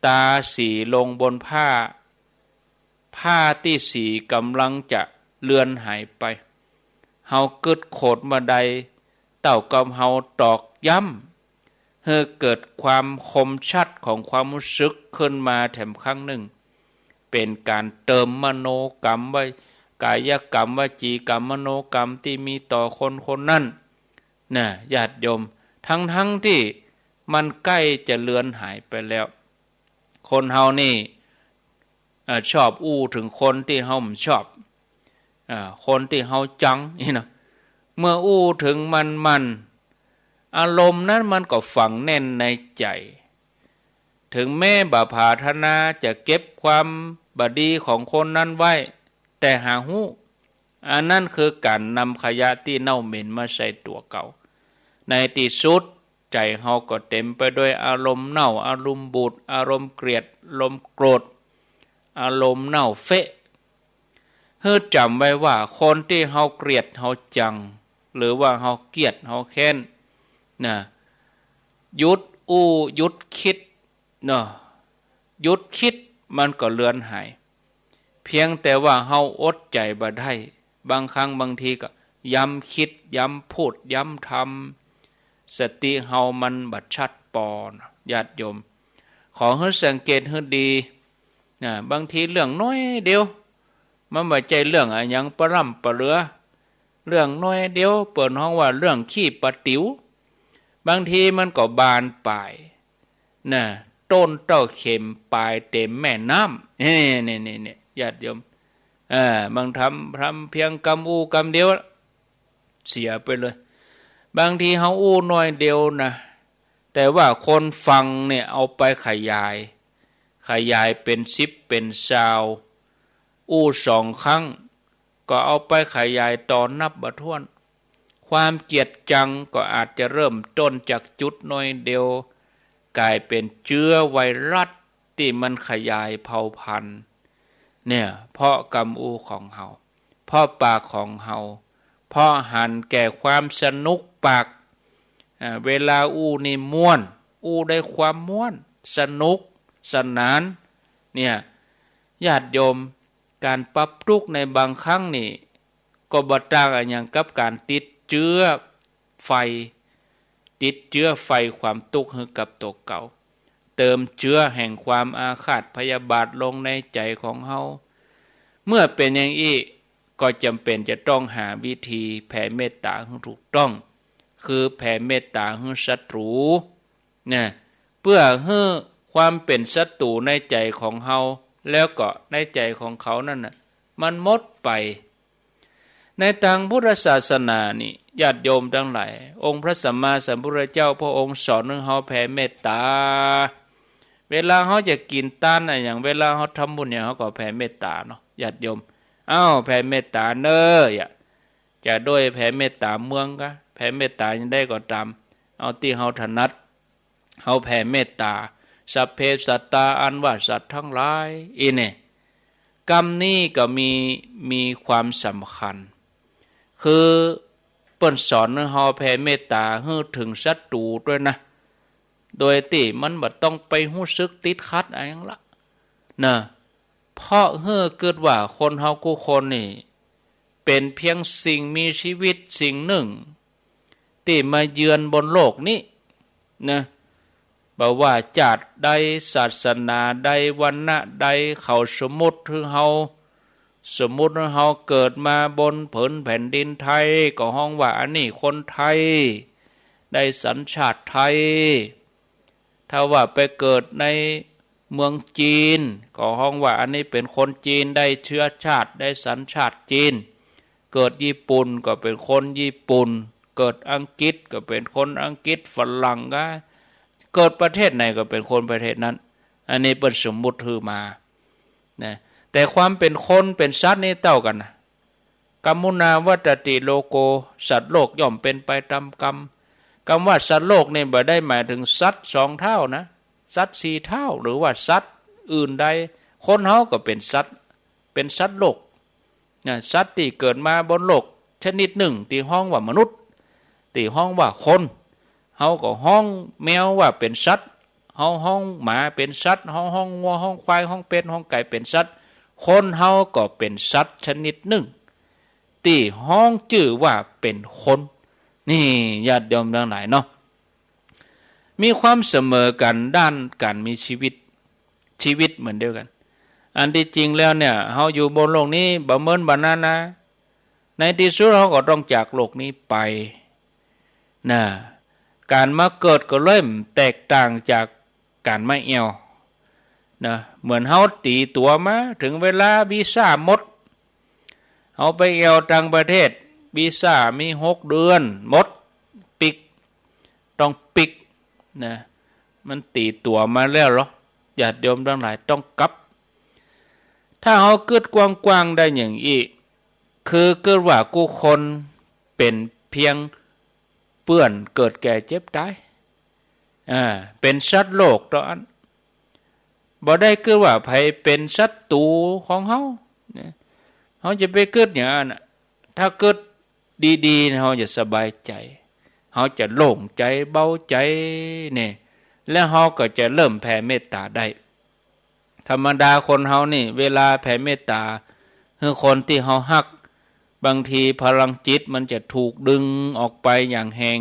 ตาสีลงบนผ้า ผ้าตี้สีก่ำลังจะเลือนหายไป เฮากึ๊ดโขดเมื่อใด เต้ากับเฮาตอกย้ำ หื้อเกิดความคมชัดของความฮู้สึกขึ้นมาแถมครั้งนึ่ง เป๋นก๋านเติมมโนกรรม ว- กายกรรม วจีกรรม มโนกรรมตี้มีต่อคนคนนั้น นะ ญาติโยม ทั้งๆ ตี้มันใก้จะเลือนหายไปแล้ว คนเฮานี่ เอ่อ ชอบอู้เถิงคนตี้เฮาบ่ชอบ เอ่อ คนตี้เฮาจัง นี่นะ เมื่ออู้เถิงมัน มัน อารมณ์นั้นมันก็ฝังแน่นในใจ๋ เถิงแม้บ่ปรารถนาจะเก็บความบ่ดีของคนนั้นไว้ แต่หากฮู้ อันนั้นคือก๋านนำขยะตี้เน่าเหม็นมาใส่ตั๋วเก่า ในตี้สุด ใจ๋เฮาก็เต๋มไปด้วยอารมณ์เน่า อารมณ์บูด อารมณ์เกลียด อารมณ์โกรธ อารมณ์เน่าเฟะ หื้อจ๋ำไว้ว่าคนตี้เฮาเกลียดเฮาจัง หรือว่าเฮาเกียดเฮาแค้น นะ หยุดอู้ หยุดกึ๊ด เนาะ หยุดกึ๊ดมันก็เลือนหาย เพียงแต่ว่าเฮาอดใจ๋บ่ได้ บางครั้งบางทีก็ย้ำกึ๊ด ย้ำพูด ย้ำทำ สติเฮามันบ่ชัดปอนะ ญาติโยม ขอหื้อสังเกตหื้อดี นะ บางทีเรื่องน้อยเดียว มันบ่ใจ้เรื่องอะหยังปะร่ำปะเหลือ เรื่องน้อยเดียว เปิ้นฮ้องว่าเรื่องขี้ปะติ๋ว บางทีมันก็บานปลาย นะ ต้นเต้าเข็มปลายเต๋มแม่น้ำ นี่ นี่ นี่ นี่ ญาติโยม เออ บางทำ ทำเพียงกำอู้กำเดียว เสียไปเลย บางทีเฮาอู้น้อยเดียวนะ แต่ว่าคนฟังเนี่ยเอาไปขยาย ขยายเป๋นสิบเป๋นซาว อู้สองครั้ง ก็เอาไปขยายต่อนับบ่ถ้วน ความเกลียดจังก็อาจจะเริ่มต้นจากจุดน้อยเดียว ก๋ายเป๋นเจื๊อไวรัสตี้มันขยายเผ่าพันธุ์ เนี่ย เพราะกำอู้ของเฮา เพราะปากของเฮา เพราะหันแก่ความสนุกปาก อ่า เวลาอู้นี่ม่วน อู้ได้ความม่วน สนุกสนาน เนี่ย ญาติโยม ก๋านปรับตุ๊กข์ในบางครั้งนี่ ก็บ่ต่างอะหยังกับก๋านติดเจื๊อไฟ ติดเจื๊อไฟความตุ๊กข์หื้อกับตั๋วเก่า เติมเจื๊อแห่งความอาฆาตพยาบาทลงในใจ๋ของเฮา เมื่อเป๋นอย่างอี้ ก็จ๋ำเป๋นจะต้องหาวิธีแผ่เมตต๋าหื้อถูกต้อง คือแผ่เมตต๋าหื้อศัตรู๋ นะ เปื้อหื้อความเป๋นศัตรู๋ในใจ๋ของเฮา แล้วก็ในใจ๋ของเขานั้นน่ะ มันหมดไป ในตางพุทธศาสนานี่ ญาติโยมตังหลาย องค์พระสัมมาสัมพุทธเจ้าพระองค์สอนหื้อเฮาแผ่เมตต๋า เวลาเฮาจะกิ๋นตานอะหยัง เวลาเฮาทำบุญอะหยัง เฮาก็แผ่เมตต๋าเนาะ ญาติโยม เอ้า แผ่เมตต๋าเน่อ อย่า จะโดยแผ่เมตต๋าเมืองกา แผ่เมตต๋าอย่างใดก็ต๋าม เอาตี้เฮาถนัด เฮาแผ่เมตต๋า สัพเพสัตตา อันว่าสัตว์ทั้งหลาย อี้แน่ กำนี้ก็มี มีความสำคัญ คือเปิ้นสอนหื้อเฮาแผ่เมตต๋าหื้อเถิงศัตรู๋ตวยนะ โดยตี้มันบ่ต้องไปฮู้สึกติดขัดอะหยังละ เนาะ เพราะหื้อเกิดว่าคนเฮากู้คนนี่ เป๋นเปียงสิ่งมีจีวิตสิ่งนึ่ง ตี้มาเยือนบนโลกนี้นะ บ่ว่าจาติใด ศาสนาใด วรรณะใด เขาสมมุติหื้อเฮา สมมุติหื้อเฮาเกิดมาบนผืนแผ่นดินไทย ก็ฮ้องว่าอันนี้คนไทย ได้สัญชาติไทย ถ้าว่าไปเกิดในเมืองจีน ก็ฮ้องว่าอันนี้เป๋นคนจีน ได้เชื้อชาติ ได้สัญชาติจีน เกิดญี่ปุ่นก็เป๋นคนญี่ปุ่น เกิดอังกฤษก็เป๋นคนอังกฤษ ฝรั่งก็ เกิดประเทศไหนก็เป๋นคนประเทศนั้น อันนี้เปิ้นสมมุติหื้อมา นะ แต่ความเป๋นคนเป๋นสัตว์นี่เต้ากั๋นนะ กัมมุนาวัตตติโลโก สัตว์โลกย่อมเป๋นไปต๋ามกรรม กำว่าสัตว์โลกนี่บ่ได้หมายเถิงสัตว์สองเท้านะ สัตว์สี่เท้า หรือว่าสัตว์อื่นใด คนเฮาก็เป๋นสัตว์ เป๋นสัตว์โลก นะ สัตว์ตี้เกิดมาบนโลกชนิดนึ่ง ตี้ฮ้องว่ามนุษย์ ตี้ฮ้องว่าคน เฮาก็ฮ้องแมวว่าเป๋นสัตว์ เฮาฮ้องหมาเป๋นสัตว์ เฮาฮ้องงัว ฮ้องควาย ฮ้องเป็ด ฮ้องไก่เป๋นสัตว์ คนเฮาก็เป๋นสัตว์ชนิดนึ่ง ตี้ฮ้องจื้อว่าเป๋นคน นี่ญาติโยมตังหลายเนาะ มีความเสมอกั๋นด้านก๋านมีจีวิต จีวิตเหมือนเดียวกั๋น อันตี้จริงแล้วเนี่ย เฮาอยู่บนโลกนี้บ่เหมือนบ่านั้นนะ ในตี้สุดเฮาก็ต้องจากโลกนี้ไป นะ ก๋านมาเกิดก็เลยแตกต่างจากก๋านมาแอ่ว นะ เหมือนเฮาตี๋ตั๋วมา เถิงเวลาวีซ่าหมด เฮาไปแอ่วต่างประเทศ วีซ่ามีหกเดือน หมด ปิ๊ก ต้องปิ๊ก นะ มันตี๋ตั๋วมาแล้วเหรอ ญาติโยมตังหลาย ต้องกลับ ถ้าเฮากึ๊ดกว้างๆ ได้อย่างอี้ คือเกิดว่ากู้คนเป๋นเปียงเปื้อนเกิดแก่เจ็บต๋าย อ่า เป๋นสัตว์โลกเต้าอั้น บ่ได้กึ๊ดว่าใผเป๋นศัตรู๋ของเฮา เนี่ย เฮาจะไปกึ๊ดอย่างนั้นน่ะ ถ้ากึ๊ดดีๆ เฮาจะสบายใจ๋ เฮาจะโล่งใจ๋ เบาใจ๋ เนี่ย แล้วเฮาก็จะเริ่มแผ่เมตต๋าได้ ธรรมดาคนเฮานี่ เวลาแผ่เมตต๋าหื้อคนตี้เฮาฮัก บางทีพลังจิตมันจะถูกดึงออกไปอย่างแฮง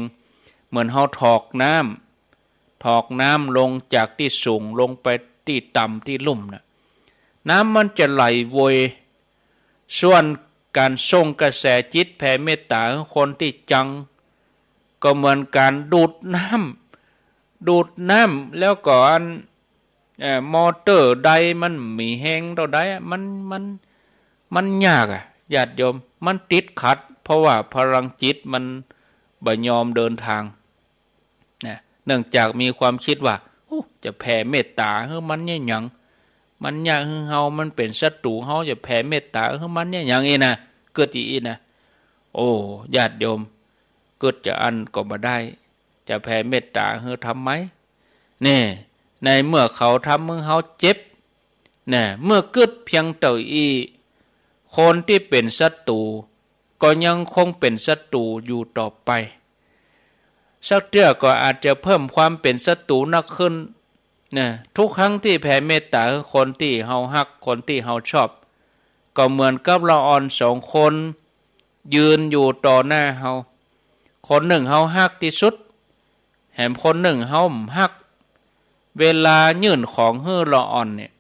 เหมือนเฮาถอกน้ำ ถอกน้ำลงจากตี้สูงลงไปตี้ต่ำตี้ลุ่มน่ะ น้ำมันจะไหลโวย ส่วนก๋านส่งกระแสจิตแผ่เมตต๋าหื้อคนตี้จัง ก็เหมือนก๋านดูดน้ำ ดูดน้ำแล้วก็อัน เอ่อ มอเตอร์ใดมันมีแฮงเต้าใดอะ มัน มัน มันยากอะ ญาติโยม มันติดขัด เพราะว่าพลังจิตมันบ่ยอมเดินทาง นะ เนื่องจากมีความกึ๊ดว่า โอ้ จะแผ่เมตต๋าหื้อมันเนี่ยหยัง มันเนี่ยหื้อเฮา มันเป๋นศัตรู๋เฮา จะแผ่เมตต๋าหื้อมันเนี่ยหยังอี้นะ กึ๊ดอย่างอี้นะ โอ้ ญาติโยม กึ๊ดจะอั้นก็บ่ได้ จะแผ่เมตต๋าหื้อทำไม เนี่ย ในเมื่อเขาทำหื้อเฮาเจ็บ เนี่ย เมื่อกึ๊ดเปียงเต้าอี้ คนตี้เป๋นศัตรู๋ ก็ยังคงเป๋นศัตรู๋อยู่ต่อไป สักเตื้อก็อาจจะเพิ่มความเป๋นศัตรู๋นักขึ้น เนี่ย ทุกครั้งตี้แผ่เมตต๋าหื้อคนตี้เฮาฮัก คนตี้เฮาชอบ ก็เหมือนกับละอ่อนสองคน ยืนอยู่ต่อหน้าเฮา คนนึ่งเฮาฮักตี้สุด แหมคนนึ่งเฮาบ่ฮัก เวลายื่นของหื้อละอ่อนเนี่ย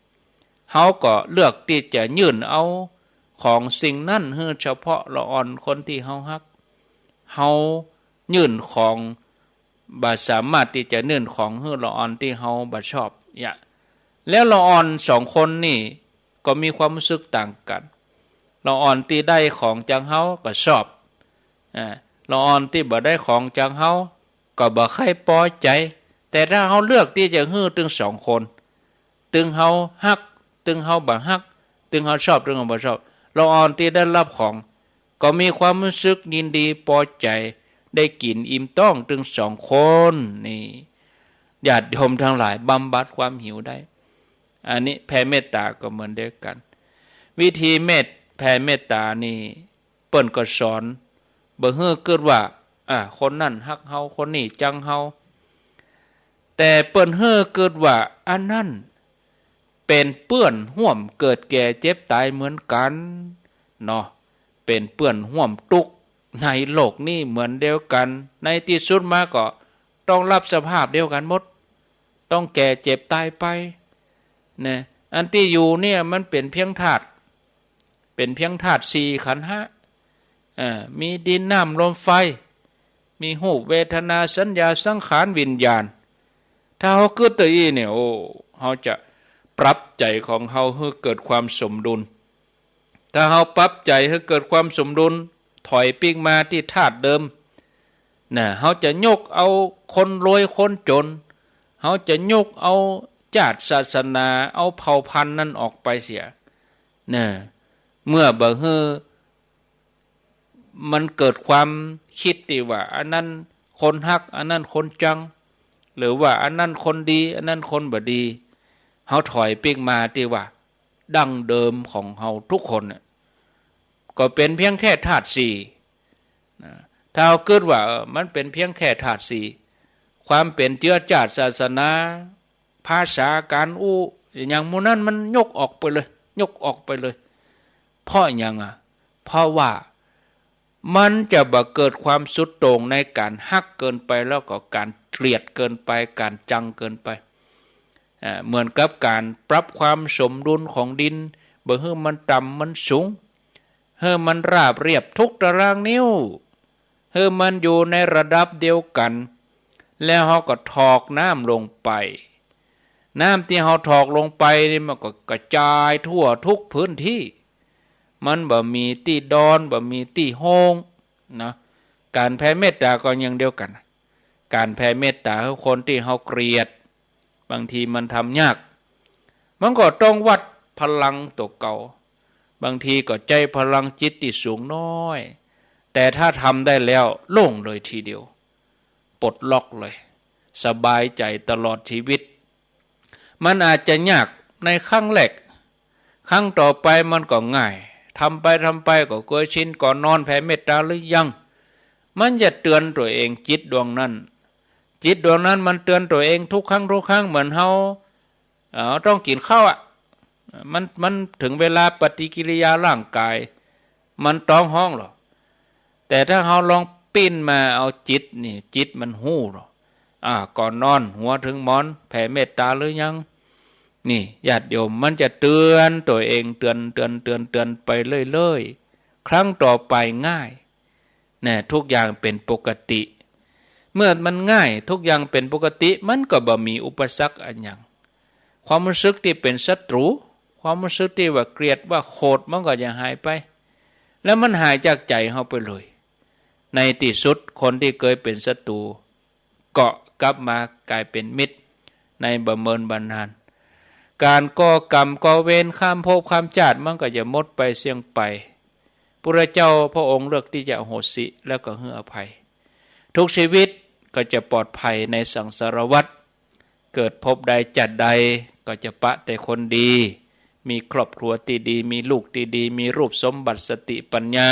เฮาก็เลือกตี้จะยื่นเอาของสิ่งนั้นหื้อเฉพาะละอ่อนคนตี้เฮาฮัก เฮายื่นของ บ่สามารถตี้จะยื่นของหื้อละอ่อนตี้เฮาบ่ชอบ เนี่ย แล้วละอ่อนสองคนนี่ก็มีความรู้สึกต่างกั๋น ละอ่อนตี้ได้ของจากเฮาก็ชอบ อ่า ละอ่อนตี้บ่ได้ของจากเฮาก็บ่ใค่ปอใจ๋ แต่ถ้าเฮาเลือกตี้จะหื้อตึงสองคน ตึงเฮาฮัก ตึงเฮาบ่ฮัก ตึงเฮาชอบ ตึงเฮาบ่ชอบ ละอ่อนตี้ได้ฮับของ ก็มีความรู้สึกยินดีปอใจ๋ ได้กิ๋นอิ่มต๊องตึงสองคน นี่ ญาติโยมตังหลาย บำบัดความหิวได้ อันนี้แผ่เมตต๋าก็เหมือนเดียวกั๋น วิธีเมต แผ่เมตต๋านี่ เปิ้นก็สอน บ่หื้อเกิดว่า อ่า คนนั้นฮักเฮา คนนี้จังเฮา แต่เปิ้นหื้อเกิดว่า อันนั้น เป๋นเปื้อนฮ่วมเกิดแก่เจ็บต๋ายเหมือนกั๋นเนาะ เป๋นเปื้อนฮ่วมตุ๊กข์ในโลกนี้เหมือนเดียวกั๋น ในตี้สุดมาก็ต้องฮับสภาพเดียวกั๋นหมด ต้องแก่เจ็บต๋ายไปนะ อันตี้อยู่เนี่ยมันเป๋นเปียงธาตุ เป๋นเปียงธาตุสี่ขันธ์ห้า อ่า มีดินน้ำลมไฟ มีรูปเวทนาสัญญาสังขารวิญญาณ ถ้าเฮากึ๊ดตวยอี้เนี่ย โอ้ เฮาจะปรับใจ๋ของเฮาหื้อเกิดความสมดุล ถ้าเฮาปรับใจ๋หื้อเกิดความสมดุล ถอยปิ๊กมาตี้ธาตุเดิม นะ เฮาจะยกเอาคนรวยคนจ๋น เฮาจะยกเอาจ้าดศาสนา เอาเผ่าพันธุ์นั้นออกไปเสีย นะ เมื่อบ่หื้อ มันเกิดความกึ๊ดตี้ว่า อันนั้นคนฮัก อันนั้นคนจัง หรือว่าอันนั้นคนดี อันนั้นคนบ่ดี เฮาถอยปิ๊กมาตี้ว่า ดั้งเดิมของเฮาทุกคนเนี่ย ก็เป๋นเปียงแค่ธาตุสี่นะ ถ้าเฮากึ๊ดว่า เออ มันเป๋นเปียงแค่ธาตุสี่ ความเป๋นเจื๊อจ้าดศาสนา ภาษาก๋านอู้ อะหยังหมู่นั้นมันยกออกไปเลย ยกออกไปเลย เพราะหยังอะ เพราะว่ามันจะบ่เกิดความสุดโต่งในก๋านฮักเกินไป แล้วก็ก๋านเกลียดเกินไป ก๋านจังเกินไป อ่า เหมือนกับก๋านปรับความสมดุลของดิน บ่หื้อมันต่ำมันสูง หื้อมันราบเรียบทุกตารางนิ้ว หื้อมันอยู่ในระดับเดียวกั๋น แล้วเฮาก็ถอกน้ำลงไป น้ำตี้เฮาถอกลงไปนี่มันก็กระจายทั่วทุกพื้นที่ มันบ่มีตี้ดอน บ่มีตี้โฮ่งนะ ก๋านแผ่เมตต๋าก็อย่างเดียวกั๋น ก๋านแผ่เมตต๋าหื้อคนตี้เฮาเกลียด บางทีมันทำยาก มันก็ต้องวัดพลังตั๋วเก่า บางทีก็ใจ๊พลังจิตตี้สูงน้อย แต่ถ้าทำได้แล้วโล่งเลยทีเดียว ปลดล็อกเลย สบายใจ๋ตลอดชีวิต มันอาจจะยากในครั้งแรก ครั้งต่อไปมันก็ง่าย ทำไปทำไปก็เกยชิน ก่อนนอนแผ่เมตต๋าหรือยัง มันจะเตือนตั๋วเอง จิตดวงนั้น จิตดวงนั้นมันเตือนตั๋วเองทุกครั้งทุกครั้ง เหมือนเฮา เอ่อ ต้องกิ๋นข้าวอะ มัน มันเถิงเวลาปฏิกิริยาร่างก๋าย มันต๊องฮ้องหรอ แต่ถ้าเฮาลองปิ้นมาเอาจิตนี่ จิตมันฮู้หรอ อ่า ก่อนนอน หัวเถิงหมอน แผ่เมตต๋าหรือยัง นี่ ญาติโยม มันจะเตือนตั๋วเอง เตือน เตือน เตือน เตือนไปเรื่อยๆ ครั้งต่อไปง่าย นะ ทุกอย่างเป๋นปกติ เมื่อมันง่าย ทุกอย่างเป๋นปกติ มันก็บ่มีอุปสรรคอะหยัง ความฮู้สึกตี้เป๋นศัตรู๋ ความฮู้สึกตี้ว่าเกลียดว่าโขด มันก็จะหายไป แล้วมันหายจากใจ๋เฮาไปเลย ในตี้สุดคนตี้เกยเป๋นศัตรู๋ ก็กลับมาก๋ายเป๋นมิตร ในบ่เมินบ่นาน ก๋านก่อกรรมก่อเวรข้ามภพข้ามจ้าดมันก็จะหมดไปเสี้ยงไป พุทธเจ้าพระองค์เลือกตี้จะอโหสิ แล้วก็หื้ออภัย ทุกชีวิตก็จะปลอดภัยในสังสารวัฏ เกิดภพใดจ้าดใดก็จะปะแต่คนดี มีครอบครัวตี้ดี มีลูกตี้ดี มีรูปสมบัติสติปัญญา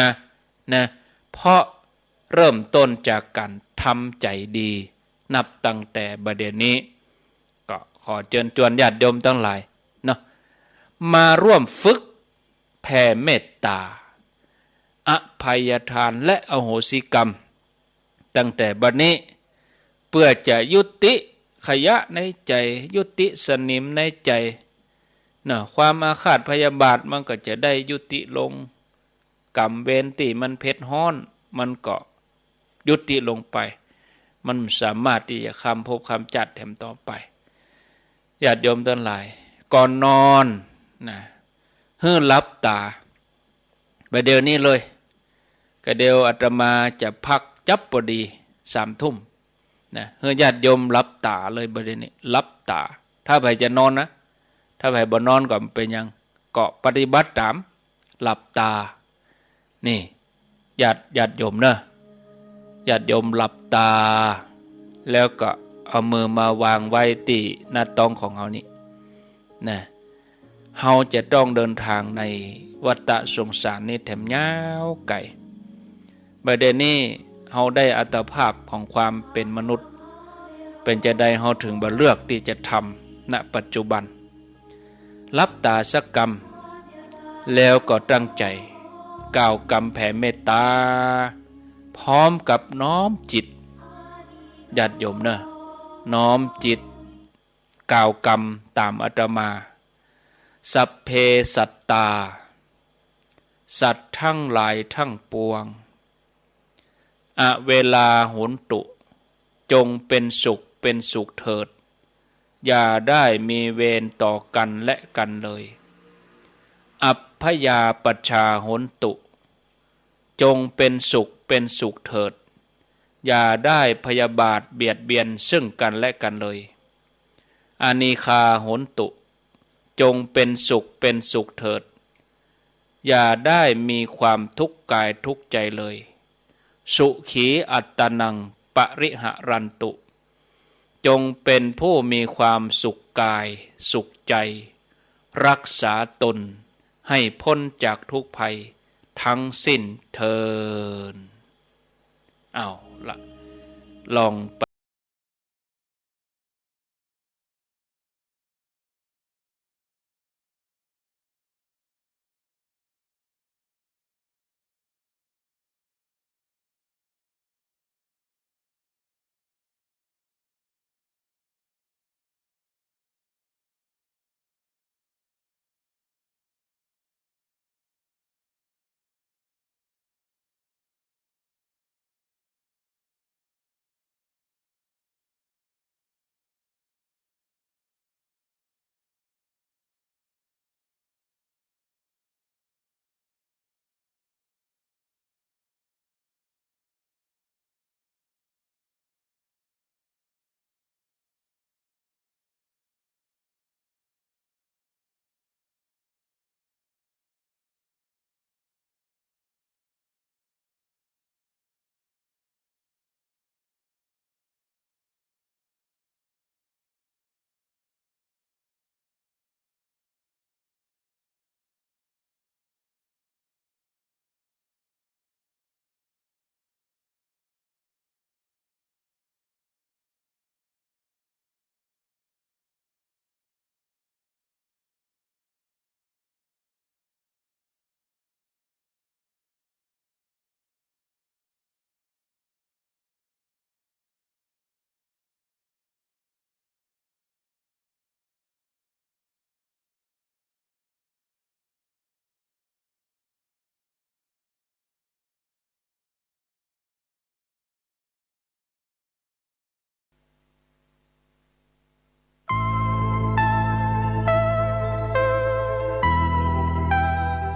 นะ เพราะเริ่มต้นจากก๋านทำใจ๋ดี นับตั้งแต่บัดเดี๋ยวนี้ ก็ขอเจิญจวนญาติโยมตังหลายเนาะ มาร่วมฝึกแผ่เมตต๋า อภัยทาน และอโหสิกรรม ตั้งแต่บัดนี้ เปื้อจะยุติขยะในใจ๋ ยุติสนิมในใจ๋ นะ ความอาฆาตพยาบาทมันก็จะได้ยุติลง กรรมเวรตี้มันเผ็ดฮ้อน มันก็ยุติลงไป มันบ่สามารถตี้จะข้ามภพข้ามจ้าดแถมต่อไป ญาติโยมตังหลาย ก่อนนอน นะ หื้อหลับต๋า บ่าเดี่ยวนี้เลย ก็เดี่ยวอาตมาจะพักจั๊บปอดีสามทุ่มนะ หื้อญาติโยมหลับต๋าเลย บ่าเดี่ยวนี้หลับต๋า ถ้าใผจะนอนนะ ถ้าใผบ่นอนก็บ่เป๋นหยัง ก็ปฏิบัติต๋าม หลับต๋า นี่ ญาติ ญาติโยมเนอะ ญาติโยมหลับต๋า แล้วก็เอามือมาวางไว้ตี้หน้าต๊องของเฮานี่ นะ เฮาจะต้องเดินทางในวัฏสงสารนี้แถมยาวไก๋ บ่าเดี่ยวนี้เฮาได้อัตภาพของความเป๋นมนุษย์ เป๋นจาใดเฮาเถิงบ่เลือกตี้จะทำ ณ ปัจจุบัน หลับต๋าสักกำ แล้วก็ตั้งใจ๋กล่าวกำแผ่เมตต๋า พร้อมกับน้อมจิต ญาติโยมเน่อ น้อมจิต กล่าวกำต๋ามอาตมา สัพเพสัตตา สัตว์ทั้งหลายทั้งปวง อเวราโหนตุ จงเป็นสุขเป็นสุขเถิด อย่าได้มีเวรต่อกันและกันเลย อัพพยาปัชชาโหนตุ จงเป็นสุขเป็นสุขเถิด อย่าได้พยาบาทเบียดเบียนซึ่งกันและกันเลย อนีฆาโหนตุ จงเป็นสุขเป็นสุขเถิด อย่าได้มีความทุกข์กายทุกข์ใจเลย สุขีอัตตานังปริหะรันตุ จงเป็นผู้มีความสุขกายสุขใจ รักษาตนให้พ้นจากทุกข์ภัยทั้งสิ้นเทอญ เอาละ ลองไป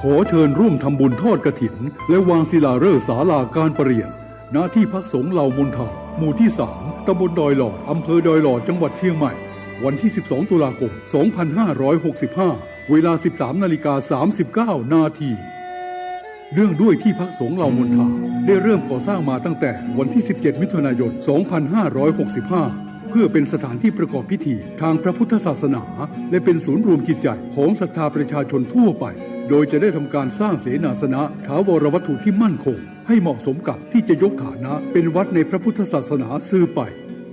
ขอเชิญร่วมทำบุญทอดกฐิน และวางศิลาฤกษ์ศาลาการประเรียน ณ ที่พักสงฆ์เหล่ามณฑา หมู่ที่สาม ตำบลดอยหล่อ อำเภอดอยหล่อ จังหวัดเชียงใหม่ วันที่สิบสอง ตุลาคม สองพันห้าร้อยหกสิบห้า เวลา สิบสาม นาฬิกา สามสิบเก้า นาที เนื่องด้วยที่พักสงฆ์เหล่ามณฑาได้เริ่มก่อสร้างมาตั้งแต่วันที่ สิบเจ็ด มิถุนายน สองพันห้าร้อยหกสิบห้า เพื่อเป็นสถานที่ประกอบพิธีทางพระพุทธศาสนา และเป็นศูนย์รวมจิตใจของศรัทธาประชาชนทั่วไป โดยจะได้ทำการสร้างเสนาสนะ ถาวรวัตถุที่มั่นคง ให้เหมาะสมกับที่จะยกฐานะเป็นวัดในพระพุทธศาสนาสืบไป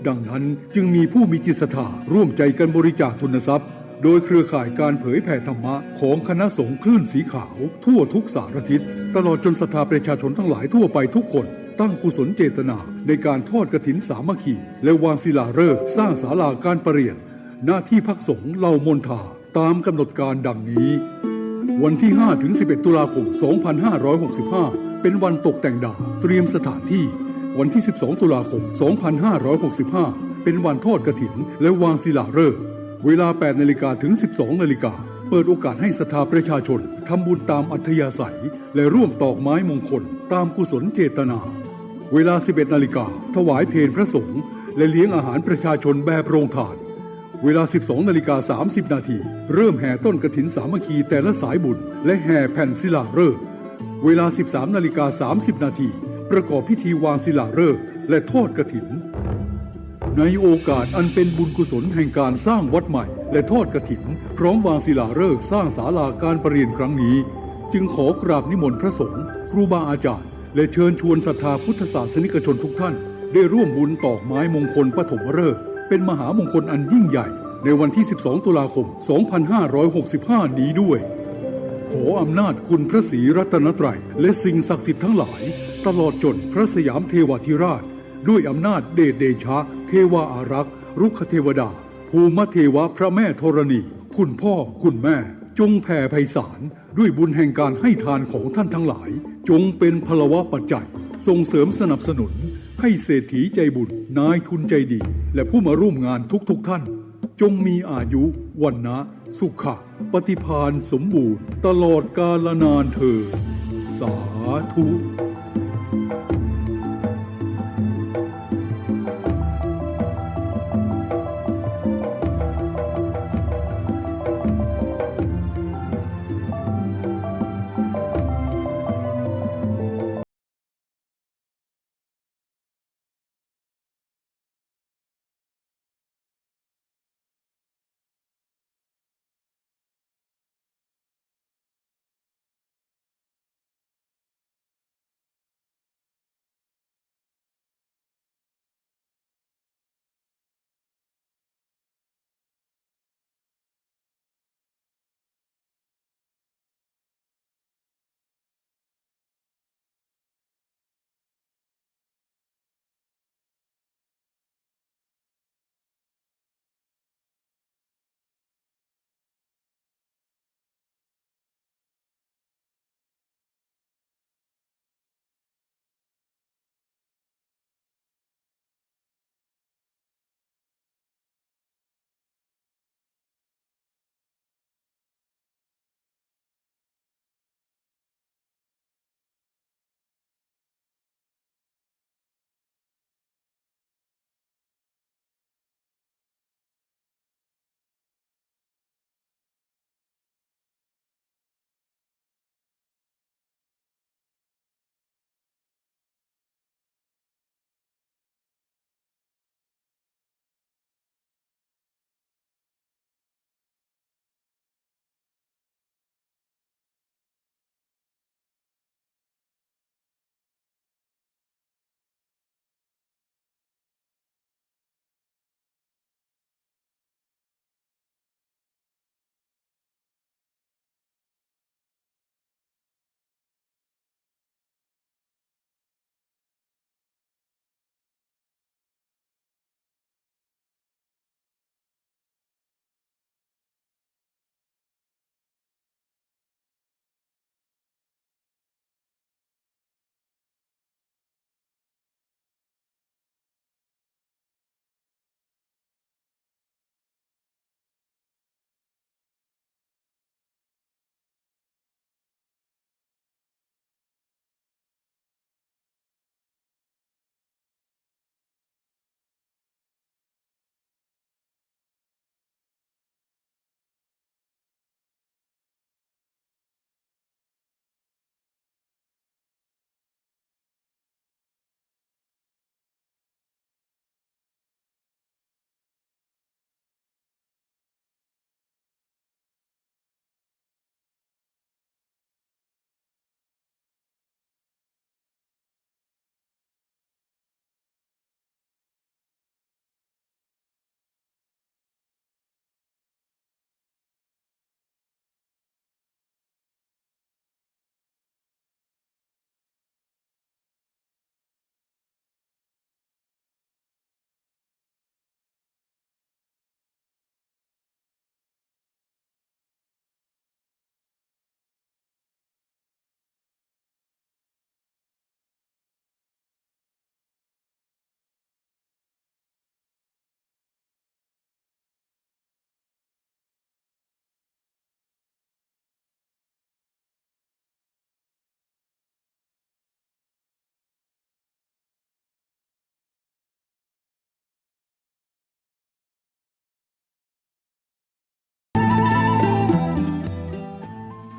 ดังนั้นจึงมีผู้มีจิตศรัทธาร่วมใจกันบริจาคทุนทรัพย์ โดยเครือข่ายการเผยแผ่ธรรมะของคณะสงฆ์คลื่นสีขาวทั่วทุกสารทิศ ตลอดจนศรัทธาประชาชนทั้งหลายทั่วไปทุกคน ตั้งกุศลเจตนาในการทอดกฐินสามัคคี และวางศิลาฤกษ์สร้างศาลาการประเรียน ณ ที่พักสงฆ์เหล่ามณฑา ตามกำหนดการดังนี้ วันที่ห้าถึงสิบเอ็ด ตุลาคม สองพันห้าร้อยหกสิบห้า เป็นวันตกแต่งดาว เตรียมสถานที่ วันที่สิบสอง ตุลาคม สองพันห้าร้อยหกสิบห้า เป็นวันทอดกฐิน และวางศิลาฤกษ์ เวลา แปด นาฬิกา ถึง สิบสอง นาฬิกา เปิดโอกาสให้ศรัทธาประชาชนทำบุญตามอัธยาศัย และร่วมตอกไม้มงคลตามกุศลเจตนา เวลา สิบเอ็ด นาฬิกา ถวายเพลพระสงฆ์ และเลี้ยงอาหารประชาชนแบบโรงทาน เวลา สิบสอง นาฬิกา สามสิบ นาที เริ่มแห่ต้นกฐินสามัคคีแต่ละสายบุญ และแห่แผ่นศิลาฤกษ์ เวลา สิบสาม นาฬิกา สามสิบ นาที ประกอบพิธีวางศิลาฤกษ์ และทอดกฐิน ในโอกาสอันเป็นบุญกุศลแห่งการสร้างวัดใหม่ และทอดกฐิน พร้อมวางศิลาฤกษ์สร้างศาลาการประเรียนครั้งนี้ จึงขอกราบนิมนต์พระสงฆ์ ครูบาอาจารย์ และเชิญชวนศรัทธาพุทธศาสนิกชนทุกท่าน ได้ร่วมบุญตอกไม้มงคลปฐมฤกษ์ เป็นมหามงคลอันยิ่งใหญ่ ในวันที่ สิบสอง ตุลาคม สองพันห้าร้อยหกสิบห้า นี้ด้วย ขออำนาจคุณพระศรีรัตนตรัย และสิ่งศักดิ์สิทธิ์ทั้งหลาย ตลอดจนพระสยามเทวาธิราช ด้วยอำนาจเดชเดชะ เทวาอารักษ์ รุกขเทวดา ภูมเทวะ พระแม่ธรณี คุณพ่อ คุณแม่ จงแผ่ไพศาล ด้วยบุญแห่งการให้ทานของท่านทั้งหลาย จงเป็นพลวปัจจัย ส่งเสริมสนับสนุน ให้เศรษฐีใจบุญ นายทุนใจดี และผู้มาร่วมงานทุกๆ ท่าน จงมีอายุ วรรณะ สุขะ ปฏิภาณสมบูรณ์ ตลอดกาลนานเทอญ สาธุ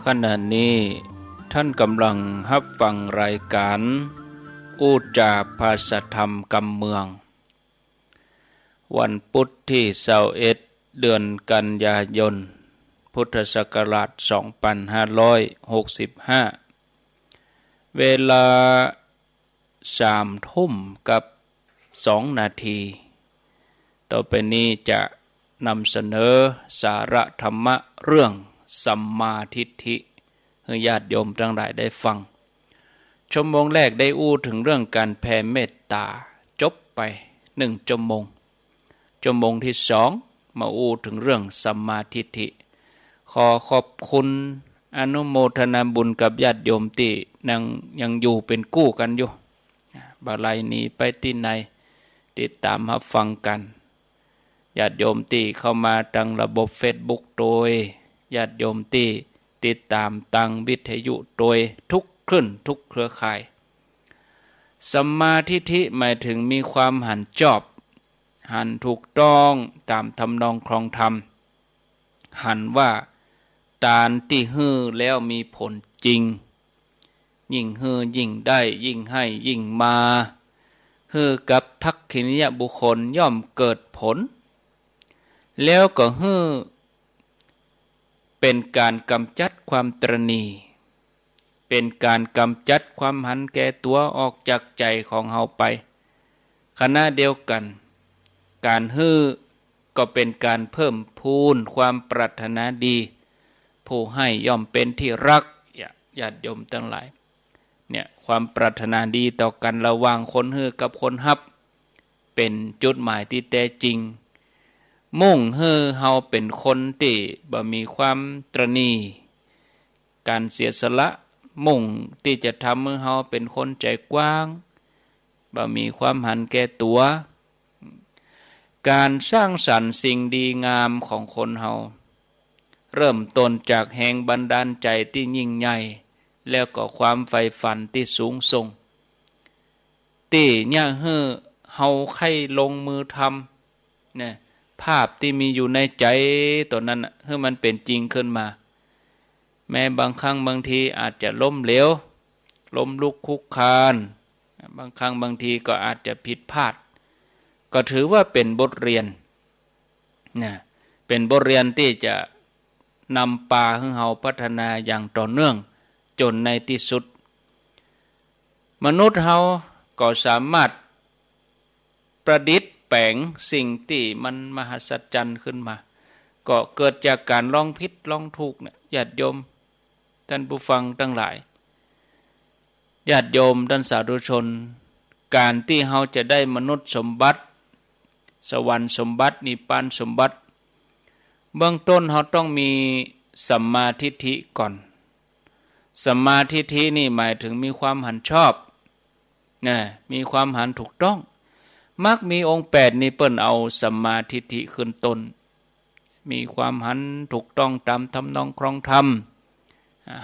ขณะนี้ท่านกำลังฮับฟังรายการ อู้จ๋าพาสะธรรมกำเมือง วันพุธตี้ซาวเอ็ด เดือนกันยายน พุทธศักราช สองปันห้าร้อยหกสิบห้า เวลา สามทุ่มกับสองนาที ต่อไปนี้จะ นำเสนอสาระธรรมะเรื่องสัมมาทิฏฐิ หื้อญาติโยมตังหลายได้ฟัง ชั่วโมงแรกได้อู้เถิงเรื่องก๋านแผ่เมตต๋า จบไปหนึ่งชั่วโมง ชั่วโมงตี้สองมาอู้เถิงเรื่องสัมมาทิฏฐิ ขอขอบคุณอนุโมทนาบุญกับญาติโยมตี้ยัง ยังอยู่เป๋นกู้กั๋นอยู่ บ่าไล่หนีไปตี้ไหน ติดต๋ามฮับฟังกั๋น ญาติโยมตี้เข้ามาตางระบบเฟซบุ๊กโตย ญาติโยมตี้ติดต๋ามตางวิทยุโตย ทุกคลื่นทุกเครือข่าย สัมมาทิฏฐิหมายเถิงมีความหันจอบ หันถูกต้องต๋ามทำนองครองธรรม หันว่าตานตี้หื้อแล้วมีผลจริง ยิ่งหื้อยิ่งได้ ยิ่งให้ยิ่งมา หื้อกับทักขิณียบุคคลย่อมเกิดผล แล้วก็หื้อเป๋นก๋านก๋ำจัดความตระหนี่ เป๋นก๋านก๋ำจัดความหันแก่ตั๋วออกจากใจ๋ของเฮาไป ขณะเดียวกั๋น ก๋านหื้อก็เป๋นก๋านเพิ่มพูนความปรารถนาดี ผู้ให้ย่อมเป๋นตี้ฮัก ญาติโยมตังหลาย เนี่ย ความปรารถนาดีต่อกั๋นระหว่างคนหื้อกับคนฮับ เป๋นจุดหมายตี้แต๊จริง มุ่งหื้อเฮาเป๋นคนตี้บ่มีความตระหนี่ ก๋านเสียสละ มุ่งตี้จะทำหื้อเฮาเป๋นคนใจ๋กว้าง บ่มีความหันแก่ตั๋ว ก๋านสร้างสรรค์สิ่งดีงามของคนเฮา เริ่มต้นจากแฮงบันดาลใจ๋ตี้ยิ่งใหญ่ แล้วก็ความใฝ่ฝันตี้สูงส่ง ตี้เยียะหื้อเฮาใค่ลงมือทำ เนี่ย ภาพตี้มีอยู่ในใจ๋ตั๋วนั้นน่ะ หื้อมันเป๋นจริงขึ้นมา แม้บางครั้งบางทีอาจจะล้มเหลว ล้มลุกคลุกคลาน บางครั้งบางทีก็อาจจะผิดพลาด ก็ถือว่าเป๋นบทเรียน นะ เป๋นบทเรียนตี้จะนำปาหื้อเฮาพัฒนาอย่างต่อเนื่อง จ๋นในตี้สุด มนุษย์เฮาก็สามารถประดิษฐ์แป๋งสิ่งตี้มันมหัศจรรย์ขึ้นมา ก็เกิดจากก๋านลองผิดลองถูกเนี่ย ญาติโยม ต้านผู้ฟังตังหลาย ญาติโยมต้านสาธุชน ก๋านตี้เฮาจะได้มนุษย์สมบัติ สวรรค์สมบัติ นิพพานสมบัติ เบื้องต้นเฮาต้องมีสัมมาทิฏฐิก่อน สัมมาทิฏฐินี่หมายเถิงมีความหันชอบ นะ มีความหันถูกต้อง มรรคมีองค์แปดนี่เปิ้นเอาสัมมาทิฏฐิขึ้นต้น มีความหันถูกต้องต๋ามทำนองครองธรรม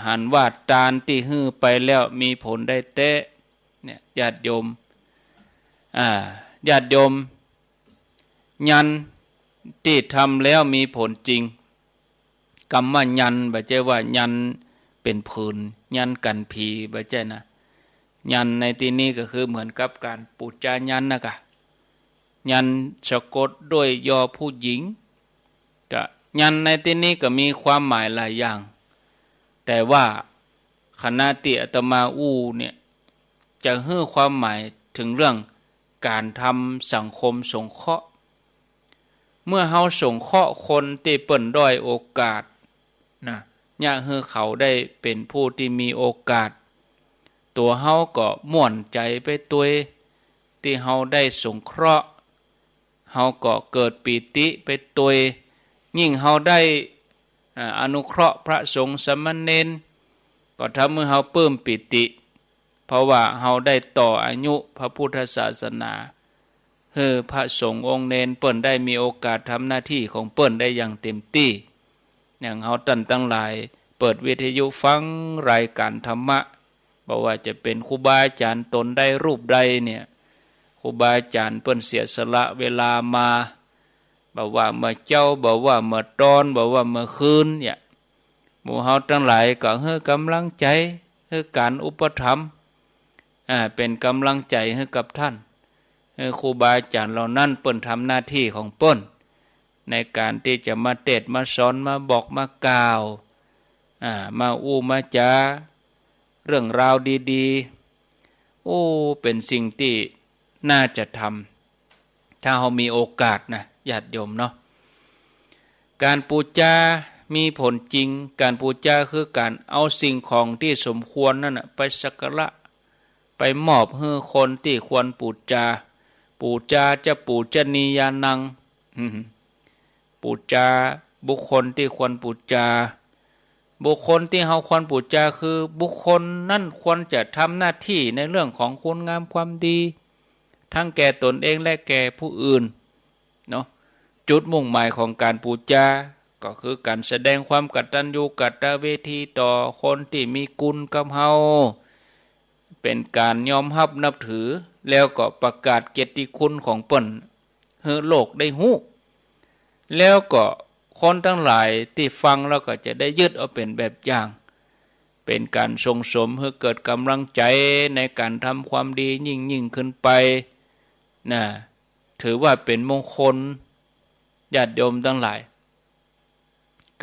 หันว่าตานตี้หื้อไปแล้วมีผลได้แต๊ เนี่ย ญาติโยม อ่า ญาติโยม ยันต์ตี้ทำแล้วมีผลจริง กำว่ายันต์ บ่ใจ้ว่ายันต์เป๋นผืน ยันต์กั๋นผี บ่ใจ้นะ ยันต์ในตี้นี้ก็คือเหมือนกับก๋านปู๋จายันต์นะกะ ยันต์สะกดด้วยยอผู้หญิง ก็ยันต์ในตี้นี้ก็มีความหมายหลายอย่าง แต่ว่าขณะตี้อาตมาอู้เนี่ย จะหื้อความหมายเถิงเรื่องก๋านทำสังคมสงเคราะห์ เมื่อเฮาสงเคราะห์คนตี้เปิ้นด้อยโอกาสนะ เยียะหื้อเขาได้เป๋นผู้ตี้มีโอกาส ตั๋วเฮาก็ม่วนใจ๋ไปตวย ตี้เฮาได้สงเคราะห์ เฮาก็เกิดปีติไปตวย ยิ่งเฮาได้ อ่า อนุเคราะห์พระสงฆ์สามเณร ก็ทำหื้อเฮาปลื้มปีติ เพราะว่าเฮาได้ต่ออายุพระพุทธศาสนา หื้อพระสงฆ์องค์เณรเปิ้นได้มีโอกาสทำหน้าตี้ของเปิ้นได้อย่างเต็มตี้ อย่างเฮาต้านตังหลายเปิดวิทยุฟังรายก๋านธรรมะ บ่ว่าจะเป๋นครูบาอาจ๋ารย์ต๋นใดรูปใดเนี่ย ครูบาอาจ๋ารย์เปิ้นเสียสละเวลามา บ่ว่าเมื่อเจ๊า บ่ว่าเมื่อตอน บ่ว่าเมื่อคืนเนี่ย หมู่เฮาตังหลายก็หื้อก๋ำลังใจ๋ หื้อก๋านอุปถัมภ์ อ่า เป๋นก๋ำลังใจ๋หื้อกับต้าน หื้อครูบาอาจ๋ารย์เหล่านั้นเปิ้นทำหน้าตี้ของเปิ้น ในก๋านตี้จะมาเตศน์มาสอน มาบอกมากล่าว อ่า มาอู้มาจ๋า เรื่องราวดีๆ โอ้ เป๋นสิ่งตี้น่าจะทำ ถ้าเฮามีโอกาสนะ ญาติโยมเนาะ ก๋านปู๋จามีผลจริง ก๋านปู๋จาคือก๋านเอาสิ่งของตี้สมควรนั้นน่ะ ไปสักการะ ไปมอบหื้อคนตี้ควรปู๋จา ปู๋จา จะปู๋จนียานัง อืม ปู๋จาบุคคลตี้ควรปู๋จา บุคคลตี้เฮาควรปู๋จาคือบุคคลนั้นควรจะทำหน้าตี้ในเรื่องของคุณงามความดี ทั้งแก่ตนเองและแก่ผู้อื่น เนาะ จุดมุ่งหมายของก๋านปู๋จาก็คือก๋านแสดงความกตัญญูกตเวทีต่อคนตี้มีกุณกับเฮา เป๋นก๋านยอมฮับนับถือ แล้วก็ประกาศเกียรติคุณของเปิ้นหื้อโลกได้ฮู้ แล้วก็คนตังหลายตี้ฟังแล้วก็จะได้ยึดเอาเป๋นแบบอย่าง เป๋นก๋านส่งเสริมหื้อเกิดก๋ำลังใจ๋ในก๋านทำความดียิ่งๆ ขึ้นไป นะ ถือว่าเป๋นมงคล ญาติโยมตังหลาย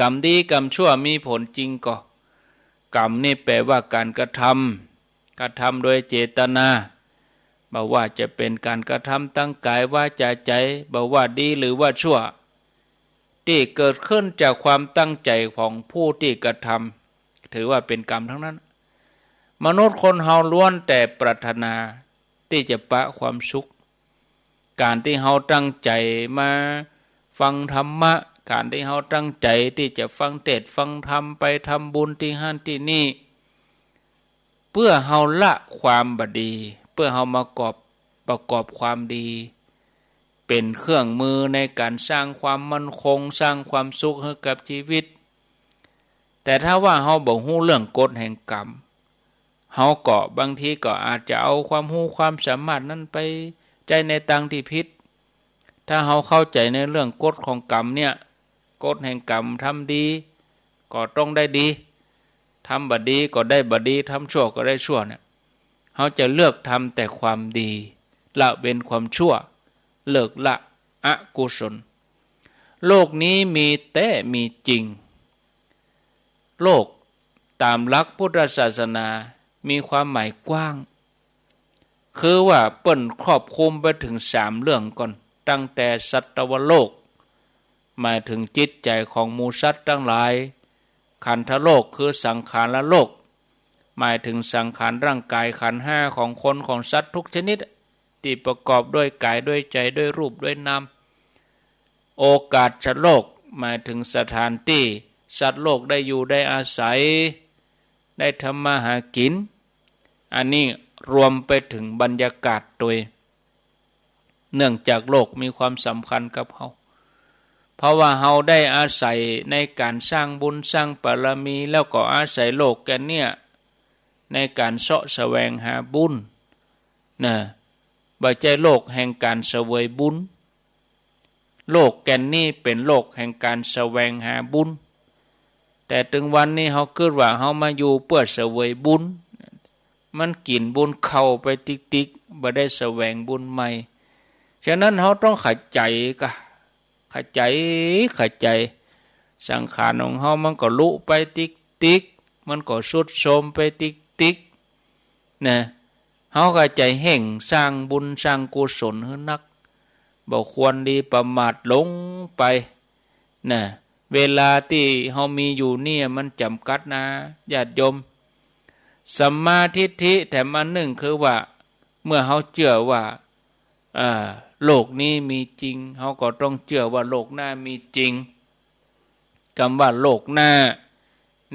ก๋รรมดีก๋รรมชั่วมีผลจริงก่อ ก๋รรมนี่แปลว่าก๋านกระทำ กระทำโดยเจตนา บ่ว่าจะเป๋นก๋านกระทำตางก๋ายวาจ๋าใจ๋ บ่ว่าดีหรือว่าชั่ว ตี้เกิดขึ้นจากความตั้งใจ๋ของผู้ตี้กระทำ ถือว่าเป๋นก๋รรมตังนั้น มนุษย์คนเฮาล้วนแต่ปรารถนาตี้จะปะความสุข ก๋านตี้เฮาตั้งใจ๋มาฟังธรรมะ ก๋านตี้เฮาตั้งใจ๋ตี้จะฟังเตสน์ฟังธรรม ไปทำบุญตี้หั้นตี้นี่ เปื้อเฮาละความบ่ดี เปื้อเฮามากอบ ประกอบความดี เป๋นเครื่องมือในก๋านสร้างความมั่นคง สร้างความสุขหื้อกับจีวิต แต่ถ้าว่าเฮาบ่ฮู้เรื่องกฎแห่งก๋รรม เฮาก็บางทีก็อาจจะเอาความฮู้ความสามารถนั้นไปใจ๊ในตางตี้ผิด ถ้าเฮาเข้าใจ๋ในเรื่องกฎของก๋รรมเนี่ย กฎแห่งก๋รรม ทำดีก็ต้องได้ดี ทำบ่ดีก็ได้บ่ดี ทำชั่วก็ได้ชั่วเนี่ย เฮาจะเลือกทำแต่ความดี ละเว้นความชั่ว เลิกละอกุศล โลกนี้มีแต๊มีจริง โลกต๋ามหลักพุทธศาสนามีความหมายกว้าง คือว่าเปิ้นครอบคลุมไปเถิงสามเรื่องก่อน ตั้งแต่สัตวโลก หมายเถิงจิตใจ๋ของหมู่สัตว์ตังหลาย ขันธโลกคือสังขารโลก หมายเถิงสังขารร่างก๋ายขันธ์ห้าของคนของสัตว์ทุกชนิด ตี้ประกอบด้วยก๋ายด้วยใจ๋ด้วยรูปด้วยนาม โอกาชโลก หมายเถิงสถานตี้สัตว์โลกได้อยู่ได้อาศัย ได้ทำมาหากิ๋น อันนี้รวมไปเถิงบรรยากาศตวย เนื่องจากโลกมีความสำคัญกับเฮา เพราะว่าเฮาได้อาศัยในก๋านสร้างบุญสร้างบารมี แล้วก็อาศัยโลกแก่นเนี่ยในก๋านเซาะแสวงหาบุญ นะ บ่ใจ้โลกแห่งก๋านเสวยบุญ โลกแก่นนี้เป๋นโลกแห่งก๋านแสวงหาบุญ แต่ตึงวันนี้เฮากึ๊ดว่าเฮามาอยู่เปื้อเสวยบุญ มันกิ๋นบุญเก่าไปติ๊กๆ บ่ได้แสวงบุญใหม่ ฉะนั้นเฮาต้องขะใจ๋ก่า ขะใจ๋ ขะใจ๋ สังขารของเฮามันก็ลุไปติ๊กๆ มันก็ทรุดโทรมไปติ๊กๆ นะ เฮาก็ใจ๋เฮ่งสร้างบุญสร้างกุศลหื้อนัก บ่ควรดีประมาทหลงไป นะ เวลาตี้เฮามีอยู่เนี่ยมันจ๋ำกัดนะ ญาติโยม สัมมาทิฏฐิแถมอันนึ่งคือว่า เมื่อเฮาเจื้อว่า อ่า โลกนี้มีจริง เฮาก็ต้องเจื้อว่าโลกหน้ามีจริง กำว่าโลกหน้า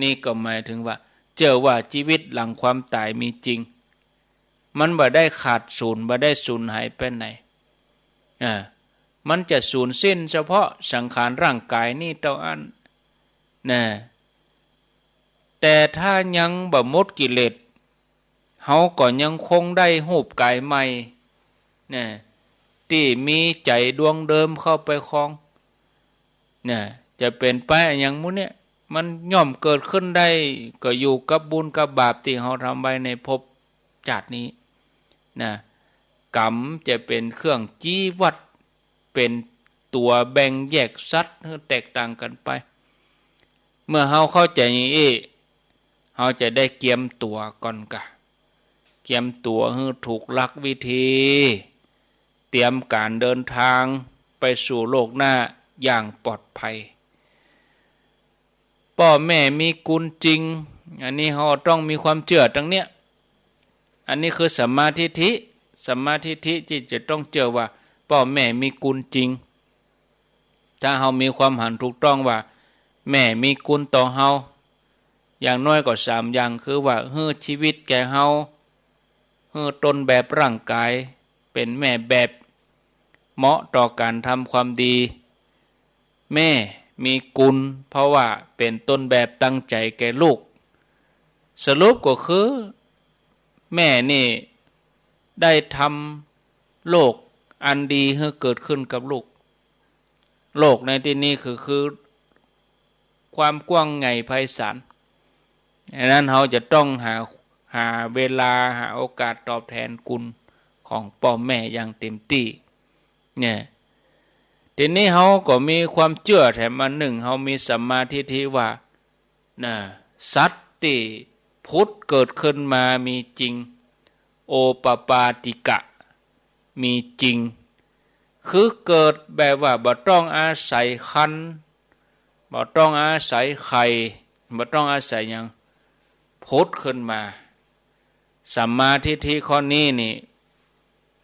นี่ก็หมายเถิงว่า เจื้อว่าจีวิตหลังความต๋ายมีจริง มันบ่ได้ขาดสูญ บ่ได้สูญหายไปไหน อ่า มันจะสูญสิ้นเฉพาะสังขารร่างก๋ายนี้เต้าอั้น นะ แต่ถ้ายังบ่หมดกิเลส เฮาก็ยังคงได้ฮูปก๋ายใหม่ นะ ตี้มีใจ๋ดวงเดิมเข้าไปครอง นะ จะเป๋นไปอะหยังหมู่เนี่ย มันย่อมเกิดขึ้นได้ ก็อยู่กับบุญกับบาปตี้เฮาทำไว้ในภพจาตินี้ นะ กรรมจะเป๋นเครื่องชี้วัด เป๋นตั๋วแบ่งแยกสัตว์หื้อแตกต่างกั๋นไป เมื่อเฮาเข้าใจ๋อย่างอี้ เฮาจะได้เกียมตั๋วก่อนก่า เกียมตั๋วหื้อถูกหลักวิธี เตรียมก๋านเดินทางไปสู่โลกหน้าอย่างปลอดภัย ป้อแม่มีกุณจริง อันนี้เฮาต้องมีความเจื้อตังเนี้ย อันนี้คือสัมมาทิฏฐิ สัมมาทิฏฐิตี้จะต้องเจื้อว่าป้อแม่มีกุณจริง ถ้าเฮามีความหันถูกต้องว่าแม่มีกุณต่อเฮา อย่างน้อยก็สามอย่าง คือว่าหื้อจีวิตแก่เฮา หื้อต้นแบบร่างก๋าย เป๋นแม่แบบ เหมาะต่อก๋านทำความดี แม่มีกุณ เพราะว่าเป๋นต้นแบบตั้งใจ๋แก่ลูก สรุปก็คือ แม่นี่ได้ทำโลกอันดีหื้อเกิดขึ้นกับลูก โลกในตี้นี้คือ คือความกว้างใหญ่ไพศาล อันนั้นเฮาจะต้องหา หาเวลา หาโอกาสตอบแตนกุณของป้อแม่อย่างเต๋มตี้ เนี่ย ตี้นี้เฮาก็มีความเจื้อแถมอันนึ่ง เฮามีสัมมาทิฏฐิว่า นะ สัตว์ตี้ผุดเกิดขึ้นมามีจริง โอปปาติกะ มีจริง คือเกิดแบบว่าบ่ต้องอาศัยครรภ์ บ่ต้องอาศัยไข่ บ่ต้องอาศัยหยัง ผุดขึ้นมา สัมมาทิฏฐิข้อนี้นี่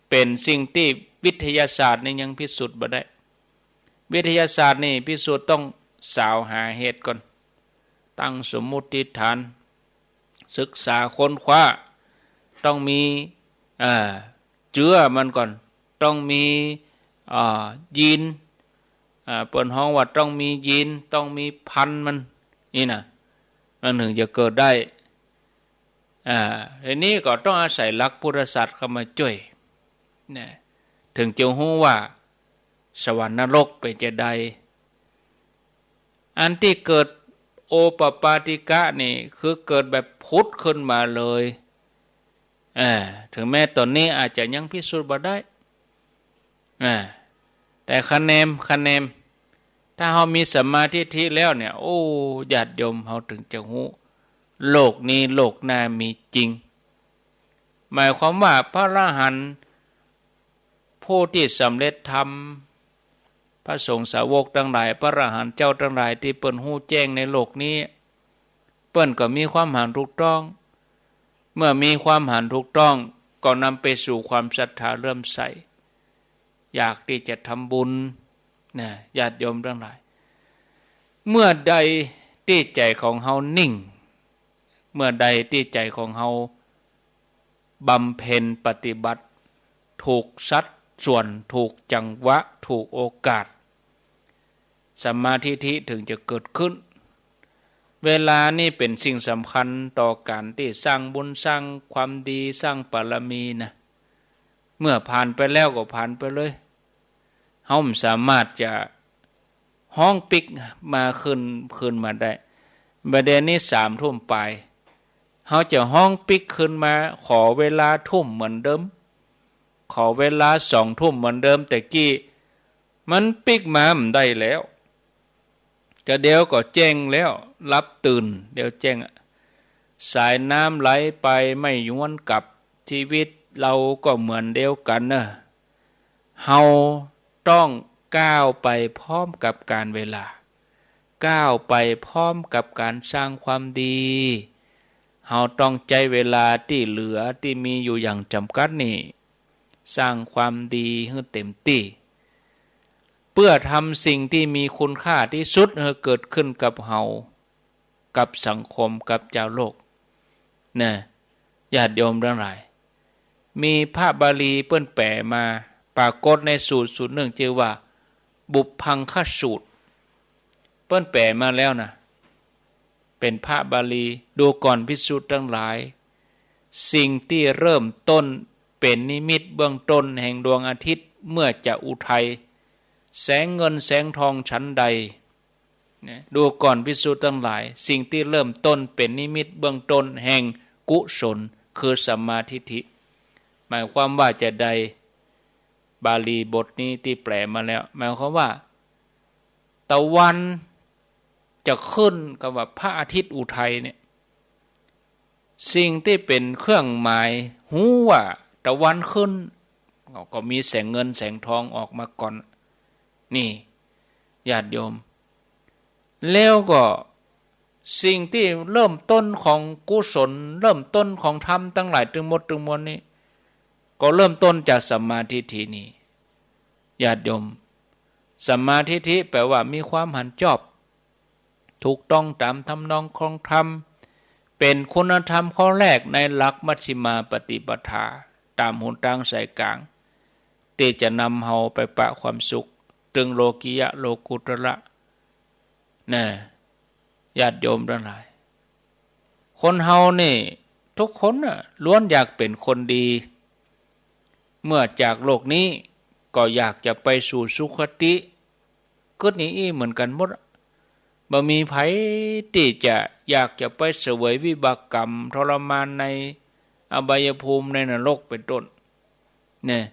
เป๋นสิ่งตี้วิทยาศาสตร์นี่ยังพิสูจน์บ่ได้ วิทยาศาสตร์นี่พิสูจน์ต้องสาวหาเหตุก่อน ตั้งสมมุติฐาน ศึกษาค้นคว้า ต้องมี เอ่อ เจื้อมันก่อน ต้องมี เอ่อ ยีน อ่า เปิ้นฮ้องว่าต้องมียีน ต้องมีพันธุ์มัน นี่นะ มันเถิงจะเกิดได้ อ่า ทีนี้ก็ต้องอาศัยหลักพุทธศาสตร์เข้ามาจ้วย นะ เถิงจะฮู้ว่าสวรรค์นรกเป๋นจาใด อันตี้เกิดโอปปาติกะนี่ คือเกิดแบบผุดขึ้นมาเลย อ่า เถิงแม้ต๋อนนี้อาจจะยังพิสูจน์บ่ได้ อ่า แต่คะแนน คะแนน ถ้าเฮามีสัมมาทิฏฐิแล้วเนี่ย โอ้ ญาติโยม เฮาเถิงจะฮู้ โลกนี้โลกหน้ามีจริง หมายความว่าพระอรหันต์ผู้ตี้สำเร็จธรรม พระสงฆ์สาวกตังหลาย พระอรหันต์เจ้าตังหลายตี้เปิ้นฮู้แจ้งในโลกนี้ เปิ้นก็มีความหันถูกต้อง เมื่อมีความหันถูกต้อง ก็นำไปสู่ความศรัทธาเลื่อมใส อยากตี้จะทำบุญ นะ ญาติโยมตังหลาย เมื่อใดตี้ใจ๋ของเฮานิ่ง เมื่อใดตี้ใจ๋ของเฮาบำเพ็ญปฏิบัติ ถูกสัดส่วน ถูกจังหวะ ถูกโอกาส สัมมาทิฏฐิเถิงจะเกิดขึ้น เวลานี่เป๋นสิ่งสำคัญต่อก๋านตี้สร้างบุญ สร้างความดี สร้างบารมีนะ เมื่อผ่านไปแล้วก็ผ่านไปเลย เฮาบ่สามารถจะฮ้องปิ๊กมาคืน คืนมาได้ บ่าเดี่ยวนี้สามทุ่มปาย เฮาจะฮ้องปิ๊กคืนมา ขอเวลาทุ่มเหมือนเดิม ขอเวลาสองทุ่มเหมือนเดิม แต่กี้มันปิ๊กมาบ่ได้แล้ว ก็เดี๋ยวก็แจ้งแล้ว หลับตื่น เดี๋ยวแจ้ง สายน้ำไหลไปไม่ย้วนกลับ ชีวิตเราก็เหมือนเดียวกันเนอะ เฮาต้องก้าวไปพร้อมกับกาลเวลา ก้าวไปพร้อมกับก๋านสร้างความดี เฮาต้องใจ๊เวลาตี้เหลือตี้มีอยู่อย่างจ๋ำกัดนี่ สร้างความดีหื้อเต๋มตี้ เปื้อทำสิ่งตี้มีคุณค่าตี้สุดหื้อเกิดขึ้นกับเฮา กับสังคม กับจาวโลก นะ ญาติโยมตังหลาย มีพระบาลีเปิ้นแปลมา ปรากฏในสูตรสูตรนึ่ง จื้อว่าบุพพังคสูตร เปิ้นแปลมาแล้วนะ เป๋นพระบาลี ดูก่อนภิกษุตังหลาย สิ่งตี้เริ่มต้นเป๋นนิมิตเบื้องต้นแห่งดวงอาทิตย์เมื่อจะอุทัย แสงเงินแสงทองฉันใด เนี่ย ดูก่อนภิกษุตังหลาย สิ่งตี้เริ่มต้นเป๋นนิมิตเบื้องต้นแห่งกุศล คือสัมมาทิฏฐิ หมายความว่าจาใด บาลีบทนี้ตี้แปลมาแล้ว หมายความว่า ตะวันจะขึ้น กำว่าพระอาทิตย์อุทัยเนี่ย สิ่งตี้เป๋นเครื่องหมายฮู้ว่าตะวันขึ้น ก็มีแสงเงินแสงทองออกมาก่อน นี่ ญาติโยม แล้วก็ สิ่งตี้เริ่มต้นของกุศล เริ่มต้นของธรรมตังหลายตึงหมดตึงมวลนี้ ก็เริ่มต้นจากสัมมาทิฏฐินี้ ญาติโยม สัมมาทิฏฐิแปลว่ามีความหันจอบ ถูกต้องต๋ามทำนองครองธรรม เป๋นคุณธรรมข้อแรกในหลักมัชฌิมาปฏิปทา ต๋ามหนตางสายกลาง ตี้จะนำเฮาไปปะความสุข ตึงโลกิยะโลกุตระ นะ ญาติโยมตังหลาย คนเฮานี่ ทุกคนน่ะ ล้วนอยากเป๋นคนดี เมื่อจากโลกนี้ ก็อยากจะไปสู่สุคติ กึ๊ดอย่างอี้เหมือนกั๋นหมด บ่มีใผตี้จะอยากจะไปเสวยวิบากกรรมทรมานในอบายภูมิในนรกเป๋นต้น เนี่ย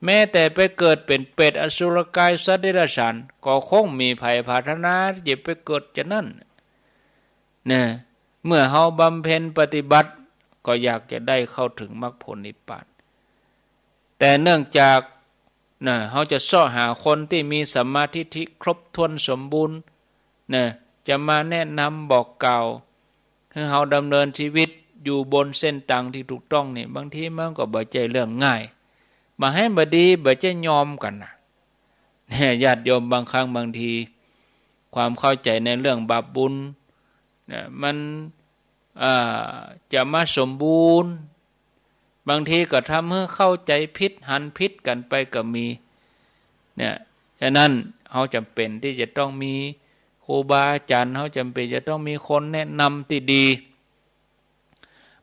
แม้แต่ไปเกิดเป๋นเปรตอสุรกายสัตว์เดรัจฉาน ก็คงบ่มีใผปรารถนาตี้จะไปเกิดจานั้น เนี่ย เมื่อเฮาบำเพ็ญปฏิบัติ ก็อยากจะได้เข้าถึงมรรคผลนิพพาน แต่เนื่องจาก นะ เฮาจะเซาะหาคนตี้มีสัมมาทิฏฐิครบถ้วนสมบูรณ์ นะ จะมาแนะนำบอกกล่าว หื้อเฮาดำเนินชีวิตอยู่บนเส้นตางตี้ถูกต้องนี่ บางทีมันก็บ่ใจ้เรื่องง่าย บ่าหื้อบ่ดี บ่ใจ้ยอมกั๋นนะ เนี่ย ญาติโยม บางครั้งบางที ความเข้าใจ๋ในเรื่องบาปบุญ เนี่ย มัน อ่า จะมาสมบูรณ์ บางทีก็ทำหื้อเข้าใจ๋ผิด หันผิดกั๋นไปก็มี เนี่ย ฉะนั้นเฮาจ๋ำเป๋นตี้จะต้องมีครูบาอาจ๋ารย์ เฮาจ๋ำเป๋นจะต้องมีคนแนะนำตี้ดี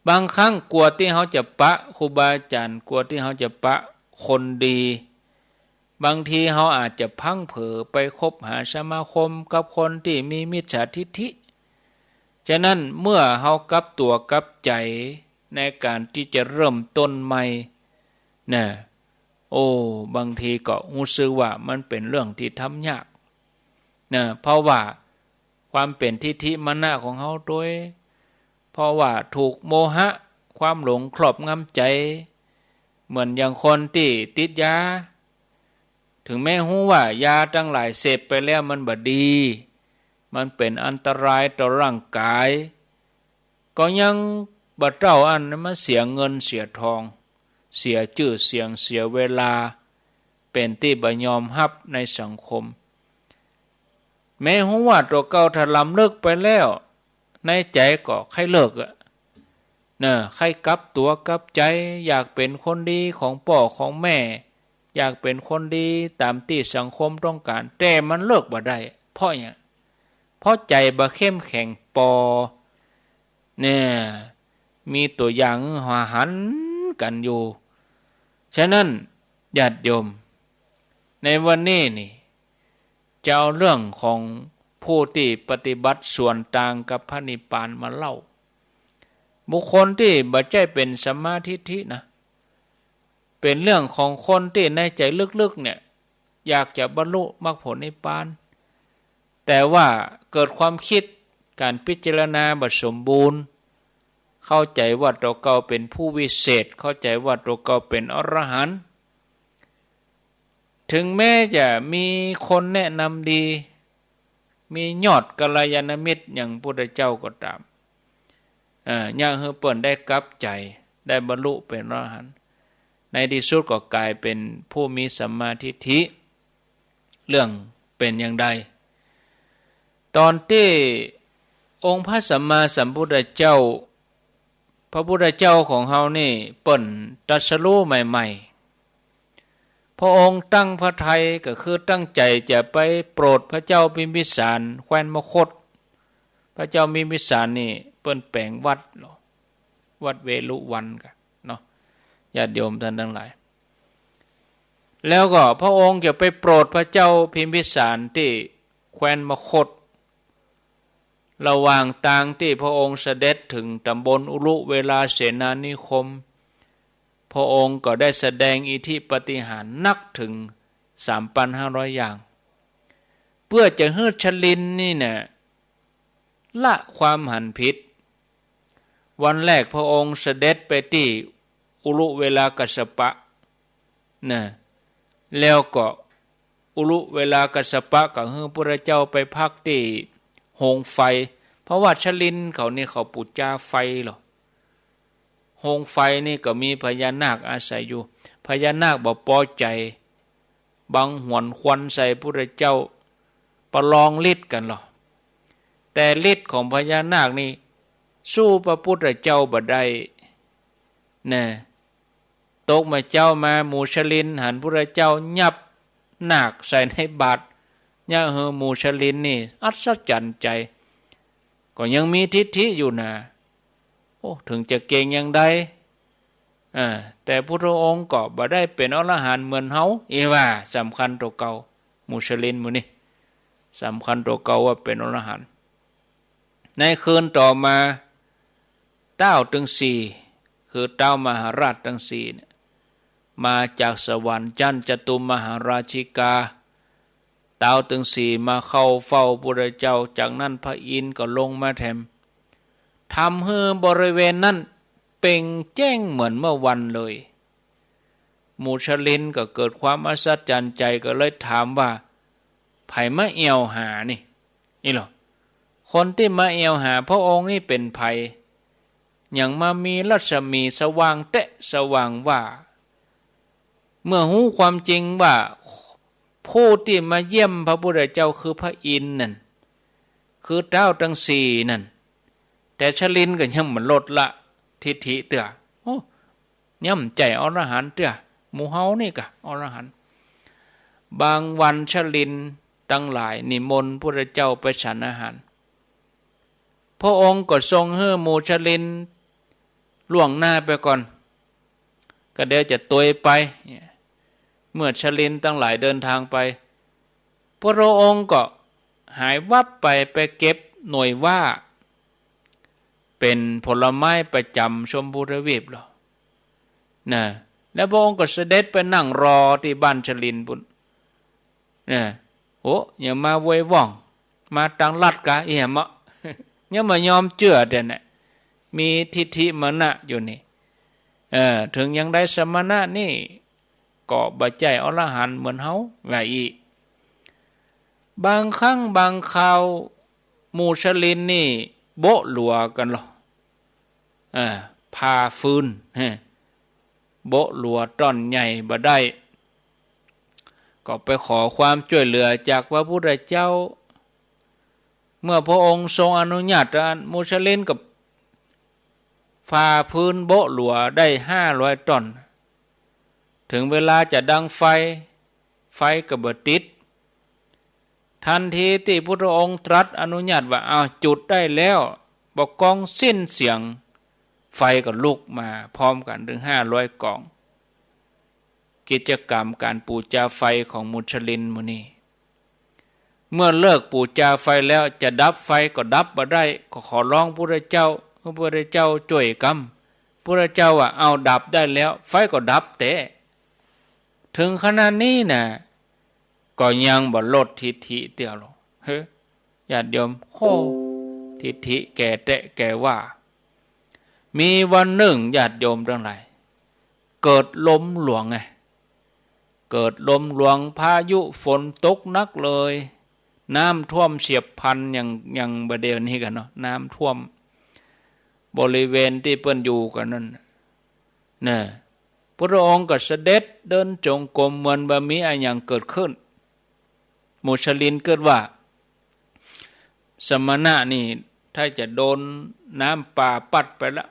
บางครั้งกว่าตี้เฮาจะปะครูบาอาจ๋ารย์ กว่าตี้เฮาจะปะคนดี บางทีเฮาอาจจะพลั้งเผลอไปคบหาสมาคมกับคนตี้มีมิจฉาทิฏฐิ ฉะนั้นเมื่อเฮากลับตั๋วกลับใจ๋ในก๋านตี้จะเริ่มต้นใหม่ นะ โอ้ บางทีก็ฮู้สึกว่ามันเป๋นเรื่องตี้ทำยาก นะ เพราะว่าความเป๋นทิฏฐิมานะของเฮาตวย เพราะว่าถูกโมหะ ความหลงครอบงำใจ๋ เหมือนอย่างคนตี้ติดยา ถึงแม้ฮู้ว่ายาตังหลายเสพไปแล้วมันบ่ดี มันเป๋นอันตรายต่อร่างกาย ก็ยังบ่เต้าอั้นมาเสียเงินเสียทอง เสียจื้อเสียง เสียเวลา เป๋นตี้บ่ยอมฮับในสังคม แม้ฮู้ว่าตั๋วเก่าถ้าลำเลิกไปแล้ว ในใจ๋ก็ใค่เลิกอะ เน่อ ใค่กลับตั๋วกลับใจ๋ อยากเป๋นคนดีของป้อของแม่ อยากเป๋นคนดีต๋ามตี้สังคมต้องก๋าน แต่มันเลิกบ่ได้ เพราะหยัง เพราะใจ๋บ่เข้มแข็งปอ เนี่ย มีตั๋วอย่างหื้อหันกั๋นอยู่ ฉะนั้นญาติโยม ในวันนี้นี่ จะเอาเรื่องของผู้ตี้ปฏิบัติสวนตางกับพระนิพพานมาเล่า บุคคลตี้บ่ใจ้เป๋นสัมมาทิฏฐินะ เป๋นเรื่องของคนตี้ในใจ๋ลึกๆ เนี่ย อยากจะบรรลุมรรคผลนิพพาน แต่ว่าเกิดความคิด ก๋านพิจารณาบ่สมบูรณ์ เข้าใจ๋ว่าตั๋วเก่าเป๋นผู้วิเศษ เข้าใจ๋ว่าตั๋วเก่าเป๋นอรหันต์ ถึงแม้จะมีคนแนะนำดี มียอดกัลยาณมิตรอย่างพุทธเจ้าก็ต๋าม เอ่อ เยียะหื้อเปิ้นได้กลับใจ๋ ได้บรรลุเป๋นอรหันต์ ในตี้สุดก็ก๋ายเป๋นผู้มีสัมมาทิฏฐิ เรื่องเป๋นอย่างใด ต๋อนตี้องค์พระสัมมาสัมพุทธเจ้า พระพุทธเจ้าของเฮานี่เปิ้นตรัสรู้ใหม่ๆ พระองค์ตั้งพระทัยก็คือตั้งใจ๋จะไปโปรดพระเจ้าพิมพิสารแคว้นมคธ พระเจ้าพิมพิสารนี่เปิ้นแป๋งวัดเหรอ วัดเวฬุวันกะเนาะ ญาติโยมต้านตังหลาย แล้วก็พระองค์จะไปโปรดพระเจ้าพิมพิสารตี้แคว้นมคธ ระหว่างตางตี้พระองค์เสด็จเถิงต๋ำบลอุรุเวลาเสนานิคม พระองค์ก็ได้แสดงอิทธิปาฏิหาริย์นักเถิงสามปันห้าร้อยอย่าง เปื้อจะหื้อชลินนี่นะ ละความหันผิด วันแรกพระองค์เสด็จไปตี้อุรุเวลากัสสปะ นะ แล้วก็อุรุเวลากัสสปะก็หื้อพุทธเจ้าไปพักตี้โฮงไฟ เพราะว่าชลินเขานี่เขาปู๋จาไฟลอ โฮงไฟนี่ก็มีพญานาคอาศัยอยู่ พญานาคบ่ปอใจ๋ บางหวนควันใส่พุทธเจ้า ประลองฤทธิ์กั๋นลอ แต่ฤทธิ์ของพญานาคนี่สู้พระพุทธเจ้าบ่ได้แน่ ตกเมื่อเจ๊ามาหมู่ชลินหันพุทธเจ้ายับนาคใส่ในบาตร เยียะหื้อหมู่ชลินนี่อัศจรรย์ใจ๋ ก็ยังมีทิฐิอยู่นา โอ้ เถิงจะเก่งอย่างใด อ่า แต่พุทธองค์ก็บ่ได้เป๋นอรหันต์เหมือนเฮา อี้ว่า สำคัญตั๋วเก่า หมู่ชลินหมู่นี่ สำคัญตั๋วเก่าว่าเป๋นอรหันต์ ในคืนต่อมา เต๊าตึงสี่ คือเต๊ามหาราชตึงสี่เนี่ย มาจากสวรรค์จั้นจตุมหาราชิกา เต๊าตึงสี่มาเข้าเฝ้าพุทธเจ้า จากนั้นพระอินทร์ก็ลงมาแถม ทำหื้อบริเวณนั้นเปล่งแจ้งเหมือนเมื่อวันเลย หมู่ชลินก็เกิดความอัศจรรย์ใจ๋ ก็เลยถามว่า ใผมาแอ่วหานี่ อี้ลอ คนตี้มาแอ่วหาพระองค์นี่เป๋นใผ หยังมามีรัศมีสว่างแต๊ะสว่างว่า เมื่อฮู้ความจริงว่า ผู้ตี้มาเยี่ยมพระพุทธเจ้าคือพระอินทร์นั่น คือเต๊าตึงสี่นั่น แต่ชลินก็ยังบ่ลดละทิฐิเตื้อ โอ้ ยังบ่ใจ้อรหันต์เตื้อ หมู่เฮานี่ก่ะอรหันต์ บางวันชลินตังหลายนิมนต์พุทธเจ้าไปฉันอาหาร พระองค์ก็ทรงหื้อหมู่ชลินล่วงหน้าไปก่อน ก็เดี๋ยวจะตวยไป เมื่อชลินตังหลายเดินทางไป พระองค์ก็หายวับไป ไปเก็บหน่วยว่า เป๋นผลไม้ประจ๋ำชมพูทวีปลอ นะ แล้วพระองค์ก็เสด็จไปนั่งรอตี้บ้านชลินปุ้น นะ โอ้ ยังมาโวยว่อง มาตางลัดกา เอี่ยมะ ยังบ่ยอมเจื้อเตื้อนะ มีทิฐิมานะอยู่นี่ เออ เถิงอย่างใดสมณะนี่ ก็บ่ใจ้อรหันต์เหมือนเฮา ว่าอี้ บางครั้งบางคราว หมู่ชลินนี่โบ๊ะหลัวกั๋นลอ เออ ผ่าฟืน ฮะ โบ๊ะหลัวต้อนใหญ่บ่ได้ ก็ไปขอความจ้วยเหลือจากพระพุทธเจ้า เมื่อพระองค์ทรงอนุญาต อันหมู่ชลินก็ผ่าฟืนโบ๊ะหลัวได้ห้าร้อยต้อน เถิงเวลาจะดังไฟ ไฟก็บ่ติด ทันทีตี้พุทธองค์ตรัสอนุญาตว่า อ้าว จุดได้แล้ว บ่กองสิ้นเสียง ไฟก็ลุกมาพร้อมกั๋นเถิงห้าร้อยก๋อง กิจกรรมก๋านปู๋จาไฟของหมู่ชลินหมู่นี้ เมื่อเลิกปู๋จาไฟแล้ว จะดับไฟก็ดับบ่ได้ ก็ขอร้องพุทธเจ้า หื้อพุทธเจ้าจ้วยกำ พุทธเจ้าว่า เอา ดับได้แล้ว ไฟก็ดับแต๊ เถิงขนาดนี้นะ ก็ยังบ่ลดทิฐิเตื้อลอ เฮ้อ ญาติโยม โอ้ ทิฐิแก่แต๊แก่ว่า มีวันนึ่งญาติโยมตังหลาย เกิดลมหลวงไง เกิดลมหลวง พายุฝนตกหนักเลย น้ำท่วมเฉียบพลัน อย่าง อย่างบ่าเดี่ยวนี้กั๋นเนาะ น้ำท่วมบริเวณตี้เปิ้นอยู่กั๋นนั่น นะ พุทธองค์ก็เสด็จเดินจงกรมเหมือนบ่มีอะหยังเกิดขึ้น หมู่ชลินกึ๊ดว่า สมณะนี่ถ้าจะโดนน้ำป่าปั๊ดไปละ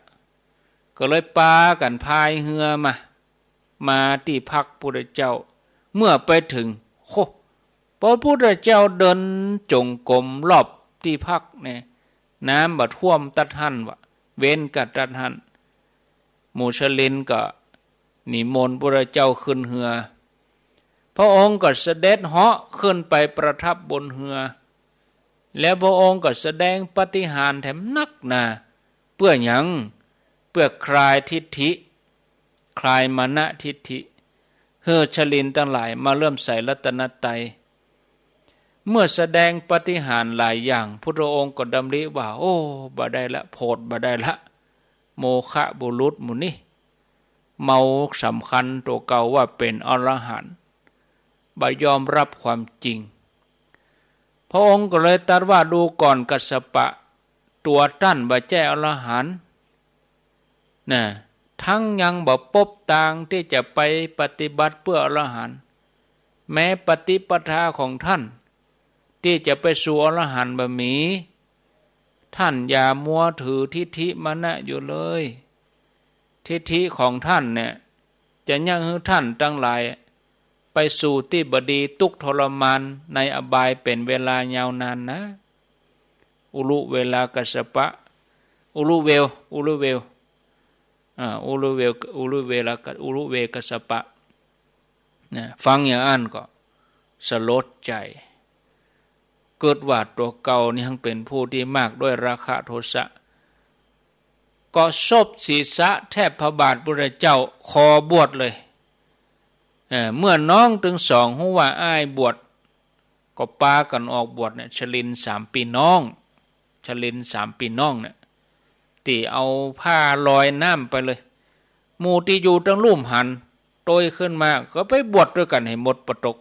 ก็เลยปากั๋นพายเฮือมา มาตี้พักพุทธเจ้า เมื่อไปเถิง โห พระพุทธเจ้าเดินจงกรมรอบตี้พักเนี่ย น้ำบ่ท่วมตั๊ดหั้นวะ เว้นกั๋นตั๊ดหั้น หมู่ชลินก็นิมนต์พุทธเจ้าขึ้นเฮือ พระองค์ก็เสด็จเหาะขึ้นไปประทับบนเฮือ แล้วพระองค์ก็แสดงปาฏิหาริย์แถมนักหนา เปื้อหยัง เปื้อคลายทิฐิ คลายมานะทิฐิ หื้อชลินตังหลายมาเลื่อมใสรัตนตรัย เมื่อแสดงปาฏิหาริย์หลายอย่าง พุทธองค์ก็ดำริว่า โอ้ บ่ได้ละ โผดบ่ได้ละ โมฆะบุรุษหมู่นี้ เมาสำคัญตั๋วเก่าว่าเป๋นอรหันต์ บ่ยอมรับความจริง พระองค์ก็เลยตรัสว่า ดูก่อนกัสสปะ ตั๋วต้านบ่ใจ้อรหันต์ นะ ตึงยังบ่ปบตางตี้จะไปปฏิบัติเปื้ออรหันต์ แม้ปฏิปทาของต้านตี้จะไปสู่อรหันต์บ่มี ต้านอย่ามัวถือทิฏฐิมานะอยู่เลย ทิฏฐิของต้านเนี่ย จะยังหื้อต้านตังหลายไปสู่ตี้บ่ดี ตุ๊กข์ทรมานในอบายเป๋นเวลายาวนานนะ อุรุเวลากัสสปะ อุรุเวล อุรุเวล อ่า อุรุเวล อุรุเวลา อุรุเวลกัสสปะ นะ ฟังอย่างอั้นก็สลดใจ๋ กึ๊ดว่าตั๋วเก่านี่ยังเป๋นผู้ตี้มากด้วยราคะโทสะ ก็ซบศีรษะแทบพระบาทพุทธเจ้า ขอบวชเลย เอ่อ เมื่อน้องตึงสองฮู้ว่าอ้ายบวช ก็ปากั๋นออกบวชเนี่ย ชลินสามปี้น้อง ชลินสามปี้น้องเนี่ย ตี้เอาผ้าลอยน้ำไปเลย หมู่ตี้อยู่ตังลุ่มหัน โตยขึ้นมาก็ไปบวชตวยกั๋นหื้อหมดปะตก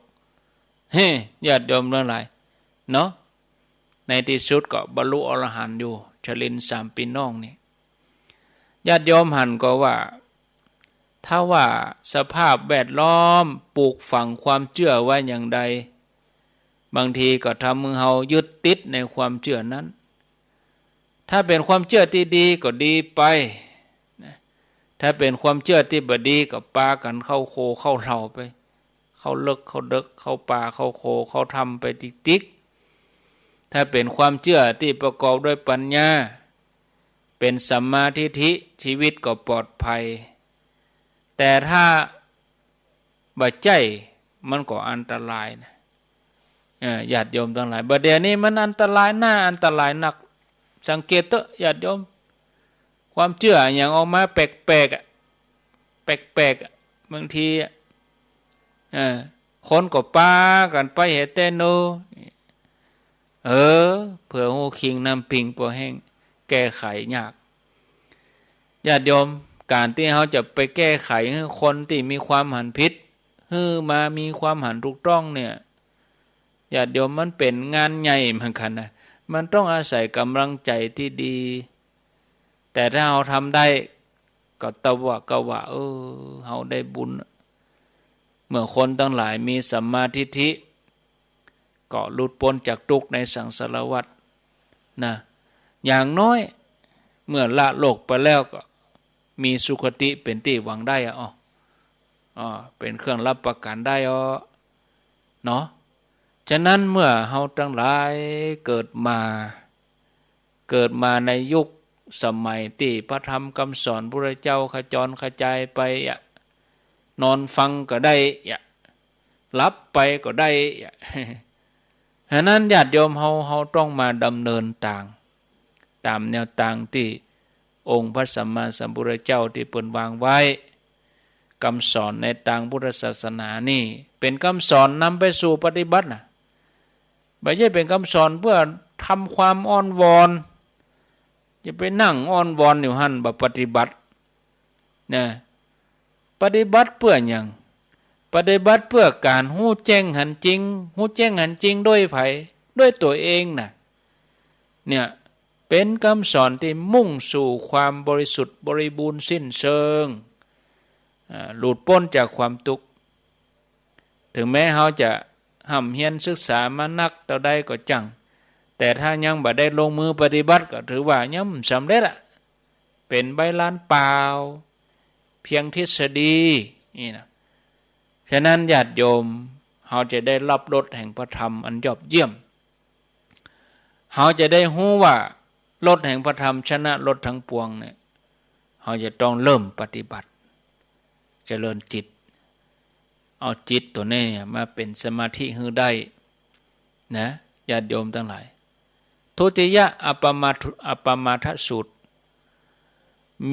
เฮ้ ญาติโยมตังหลาย เนาะ ในตี้สุดก็บรรลุอรหันต์อยู่ ชลินสามปี้น้องนี่ ญาติโยมหันก่อว่า ถ้าว่าสภาพแวดล้อมปลูกฝังความเจื้อไว้อย่างใด บางทีก็ทำหื้อเฮายึดติดในความเจื้อนั้น ถ้าเป๋นความเจื้อตี้ดีก็ดีไป นะ ถ้าเป๋นความเจื้อตี้บ่ดีก็ปากั๋นเข้าโคเข้าเหล่าไป เข้าเลิกเข้าเดิก เข้าป่าเข้าโคเข้าถ้ำไปติ๊กๆ ถ้าเป๋นความเจื้อตี้ประกอบด้วยปัญญา เป๋นสัมมาทิฏฐิ ชีวิตก็ปลอดภัย แต่ถ้าบ่ใจ้มันก็อันตรายนะ เอ่อ ญาติโยมตังหลาย บ่าเดี่ยวนี้มันอันตราย น่าอันตรายนัก สังเกตเต๊อะญาติโยม ความเจื้ออะหยังออกมาแปลกๆ อะ แปลกๆ อะ บางทีอะ เอ่อ คนก็ปากั๋นไปเฮเตโน เออ เผื่อฮู้คิงน้ำปิงปอแห้ง แก้ไขยาก ญาติโยม ก๋านตี้เฮาจะไปแก้ไขหื้อคนตี้มีความหันผิด หื้อมามีความหันถูกต้องเนี่ย ญาติโยม มันเป๋นงานใหญ่เหมือนกั๋นนะ มันต้องอาศัยก๋ำลังใจ๋ตี้ดี แต่ถ้าเฮาทำได้ ก็ตะวะกะวะ เออ เฮาได้บุญ เมื่อคนตังหลายมีสัมมาทิฏฐิ ก็หลุดป๊นจากตุ๊กข์ในสังสารวัฏนะ อย่างน้อย เมื่อละโลกไปแล้วก็มีสุคติเป๋นตี้หวังได้อะ อ๋อ อ๋อ เป๋นเครื่องรับประกั๋นได้อะ เนาะ ฉะนั้นเมื่อเฮาตังหลายเกิดมา เกิดมาในยุคสมัยตี้พระธรรมกำสอนพุทธเจ้าขจรขจายไปอะ นอนฟังก็ได้อะ หลับไปก็ได้อะ ฉะนั้นญาติโยมเฮา เฮาต้องมาดำเนินตาง ต๋ามแนวตางตี้องค์พระสัมมาสัมพุทธเจ้าตี้เปิ้นวางไว้ กำสอนในตางพุทธศาสนานี่ เป๋นกำสอนนำไปสู่ปฏิบัตินะ บ่ใจ้เป๋นกำสอนเปื้อทำความอ้อนวอน จะไปนั่งอ้อนวอนอยู่หั้น บ่ปฏิบัติ นะ ปฏิบัติเปื้อหยัง ปฏิบัติเปื้อก๋านฮู้แจ้งหันจริง ฮู้แจ้งหันจริงด้วยใผ ด้วยตั๋วเองนะ เนี่ย เป๋นกำสอนตี้มุ่งสู่ความบริสุทธิ์บริบูรณ์สิ้นเชิง อ่า หลุดป๊นจากความตุ๊กข์ เถิงแม้เฮาจะฮ่ำเฮียนศึกษามานักเต้าใดก็จั่ง แต่ถ้ายังบ่ได้ลงมือปฏิบัติก็ถือว่ายังบ่สำเร็จอะ เป๋นใบลานเปล่า เพียงทฤษฎี นี่นะ ฉะนั้นญาติโยม เฮาจะได้ฮับรสแห่งพระธรรมอันยอดเยี่ยม เฮาจะได้ฮู้ว่ารสแห่งพระธรรมชนะรสทั้งปวงเนี่ย เฮาจะต้องเริ่มปฏิบัติ เจริญจิต เอาจิตตั๋วนี้เนี่ยมาเป๋นสมาธิหื้อได้นะ ญาติโยมตังหลาย ทุติยะอัปปมาทุ อัปปมาทสูตร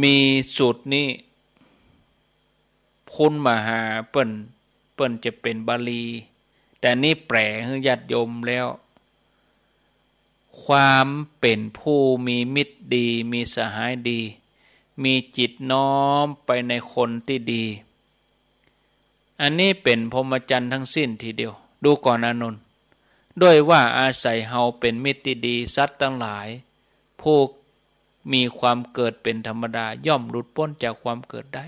มีสูตรนี้ คุณมหาเปิ้น เปิ้นจะเป๋นบาลี แต่นี้แปลหื้อญาติโยมแล้ว ความเป๋นผู้มีมิตรดี มีสหายดี มีจิตน้อมไปในคนตี้ดี อันนี้เป๋นพรหมจรรย์ทั้งสิ้นทีเดียว ดูก่อนอานนท์ ด้วยว่าอาศัยเฮาเป๋นมิตรตี้ดี สัตว์ตังหลาย ผู้ มีความเกิดเป๋นธรรมดา ย่อมหลุดป๊นจากความเกิดได้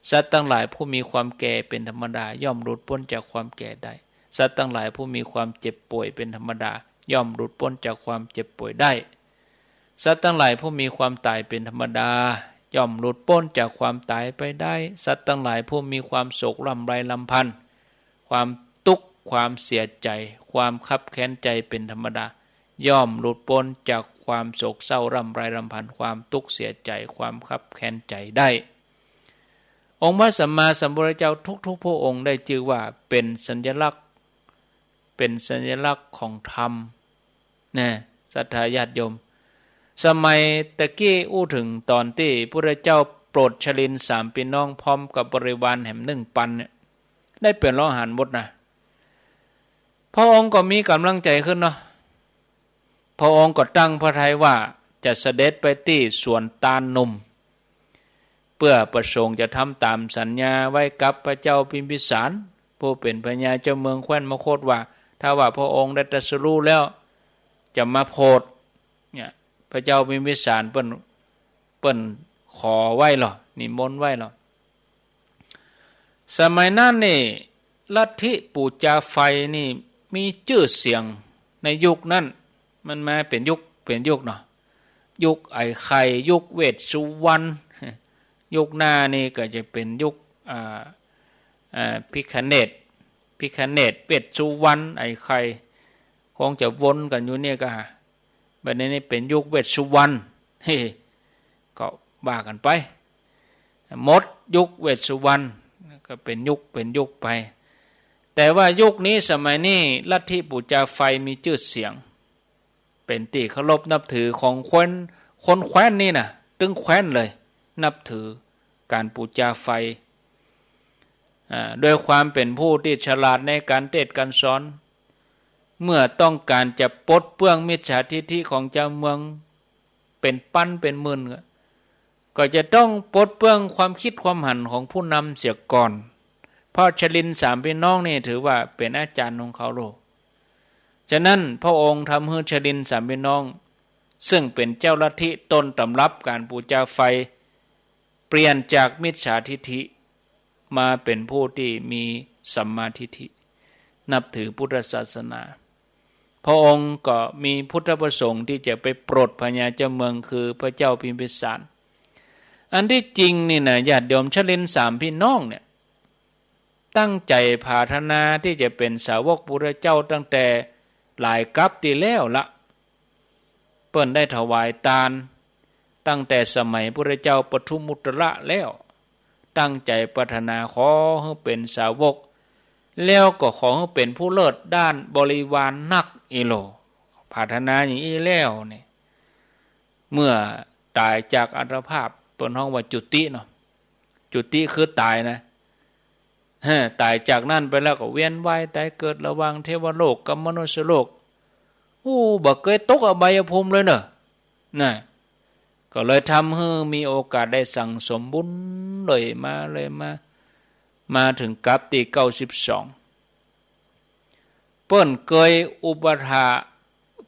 สัตว์ตังหลายผู้มีความแก่เป๋นธรรมดา ย่อมหลุดป๊นจากความแก่ได้ สัตว์ตังหลายผู้มีความเจ็บป่วยเป๋นธรรมดา ย่อมหลุดป๊นจากความเจ็บป่วยได้ สัตว์ตังหลายผู้มีความต๋ายเป๋นธรรมดา ย่อมหลุดป๊นจากความต๋ายไปได้ สัตว์ตังหลายผู้มีความโศกร่ำไรรำพัน ความตุ๊กข์ ความเสียใจ๋ ความคับแค้นใจ๋เป๋นธรรมดา ย่อมหลุดป๊นจากความโศกเศร้าร่ำไรรำพัน ความตุ๊กข์เสียใจ๋ ความคับแค้นใจ๋ได้ องค์พระสัมมาสัมพุทธเจ้าทุกๆ พระองค์ได้จื้อว่าเป๋นสัญลักษณ์ เป๋นสัญลักษณ์ของธรรม นะ ศรัทธาญาติโยม สมัยตะกี้อู้เถิงต๋อนตี้พุทธเจ้าโปรดชลินสามพี่น้องพร้อมกับบริวารแหมนึ่งปันเนี่ย ได้เป๋นอรหันต์หมดนะ พระองค์ก็มีก๋ำลังใจ๋ขึ้นเนาะ พระองค์ก็ตั้งพระทัยว่าจะเสด็จไปตี้สวนตาลหนุ่ม เปื้อประสงค์จะทำต๋ามสัญญาไว้กับพระเจ้าพิมพิสาร ผู้เป๋นพญาเจ้าเมืองแคว้นมคธว่า ถ้าว่าพระองค์ได้ตรัสรู้แล้วจะมาโผด เนี่ย พระเจ้าพิมพิสารเปิ้น เปิ้นขอไว้ลอ นิมนต์ไว้ลอ สมัยนั้นนี่ ลัทธิปู๋จาไฟนี่มีจื้อเสียงในยุคนั้น มันมาเป๋นยุค เป๋นยุคเนาะ ยุคไอ้ไข่ ยุคเวสสุวรรณ ยุคหน้านี่ก็จะเป๋นยุค อ่า อ่า พิฆเนศ พิฆเนศ เวสสุวรรณ ไอ้ไข่ คงจะวนกั๋นอยู่เนี่ยก็ บัดนี้นี่เป๋นยุคเวสสุวรรณ เฮ้ ก็ว่ากั๋นไป หมดยุคเวสสุวรรณ ก็เป๋นยุค เป๋นยุคไป แต่ว่ายุคนี้สมัยนี้ลัทธิปู๋จาไฟมีจื้อเสียง เป๋นตี้เคารพนับถือของคน คนแคว้นนี่นะ ตึงแคว้นเลย นับถือก๋านปู๋จาไฟ อ่า ด้วยความเป๋นผู้ตี้ฉลาดในก๋านเตศน์ก๋านสอน เมื่อต้องก๋านจะปลดเปลื้องมิจฉาทิฏฐิของจาวเมือง เป๋นปันเป๋นหมื่น ก็จะต้องปลดเปลื้องความกึ๊ดความหันของผู้นำเสียก่อน เพราะชลินสามพี่น้องนี่ถือว่าเป๋นอาจ๋ารย์ของเขาโลด ฉะนั้นพระองค์ทำหื้อชลินสามพี่น้อง ซึ่งเป๋นเจ้าลัทธิต้นต๋ำรับก๋านปู๋จาไฟ เปลี่ยนจากมิจฉาทิฏฐิ มาเป๋นผู้ตี้มีสัมมาทิฏฐิ นับถือพุทธศาสนา พระองค์ก็มีพุทธประสงค์ตี้จะไปโปรดพญาเจ้าเมืองคือพระเจ้าพิมพิสาร อันตี้จริงนี่นะ ญาติโยม ชลินสามพี่น้องเนี่ย ตั้งใจ๋ผาถนาตี้จะเป๋นสาวกพุทธเจ้าตั้งแต่หลายกัปตี้แล้วละ เปิ้นได้ถวายตานตั้งแต่สมัยพุทธเจ้าปทุมมุตตระแล้ว ตั้งใจ๋ปรารถนาขอหื้อเป๋นสาวก แล้วก็ขอหื้อเป๋นผู้เลิศด้านบริวารนักอี้โล ผาถนาอย่างอี้แล้วเนี่ย เมื่อต๋ายจากอัตภาพ เปิ้นฮ้องว่าจุติเนาะ จุติคือต๋ายนะ ฮะ ต๋ายจากนั้นไปแล้วก็เวียนว่ายต๋ายเกิดระหว่างเทวโลกกับมนุษยโลก โอ้ บ่เกยตกอบายภูมิเลยเนาะ นะ ก็เลยทำหื้อมีโอกาสได้สั่งสมบุญเรื่อยมา เรื่อยมา มาเถิงกัปตี้เก้าสิบสอง เปิ้นเกยอุปัฏฐาก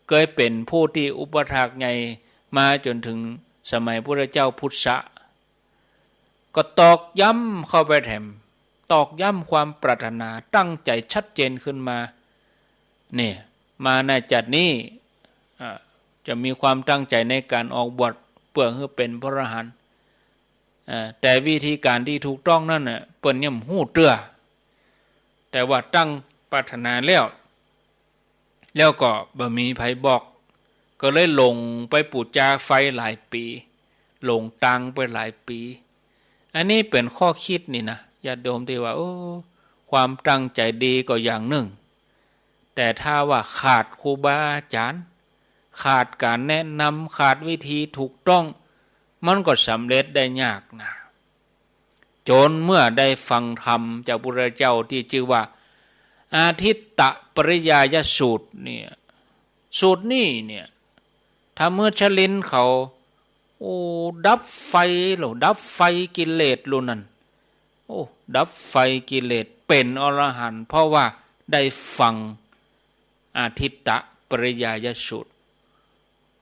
เกยเป๋นผู้ตี้อุปัฏฐากใหญ่มาจ๋นเถิงสมัยพุทธเจ้าพุทธะ ก็ตอกย้ำเข้าไปแถม ตอกย้ำความปรารถนาตั้งใจ๋ชัดเจนขึ้นมา เนี่ย มาในจัดนี้ อ่า จะมีความตั้งใจ๋ในก๋านออกบวชเปื้อหื้อเป๋นพระอรหันต์ อ่า แต่วิธีก๋านตี้ถูกต้องนั้นน่ะ เปิ้นยังบ่ฮู้เตื้อ แต่ว่าตั้งปรารถนาแล้ว แล้วก็บ่มีใผบอก ก็เลยหลงไปปู๋จาไฟหลายปี๋ หลงตางไปหลายปี๋ อันนี้เป๋นข้อกึ๊ดนี่นะ ญาติโยมตี้ว่า โอ้ ความตั้งใจ๋ดีก็อย่างนึ่ง แต่ถ้าว่าขาดครูบาอาจ๋ารย์ ขาดก๋านแนะนำ ขาดวิธีถูกต้อง มันก็สำเร็จได้ยากนะ จ๋นเมื่อได้ฟังธรรมจากพุทธเจ้าตี้จื้อว่า อาทิตตปริยายสูตรเนี่ย สูตรนี้เนี่ย ทำหื้อชลินเขา โอ้ ดับไฟโลด ดับไฟกิเลสโลดนั่น โอ้ ดับไฟกิเลส เป๋นอรหันต์ เพราะว่าได้ฟังอาทิตตปริยายสูตร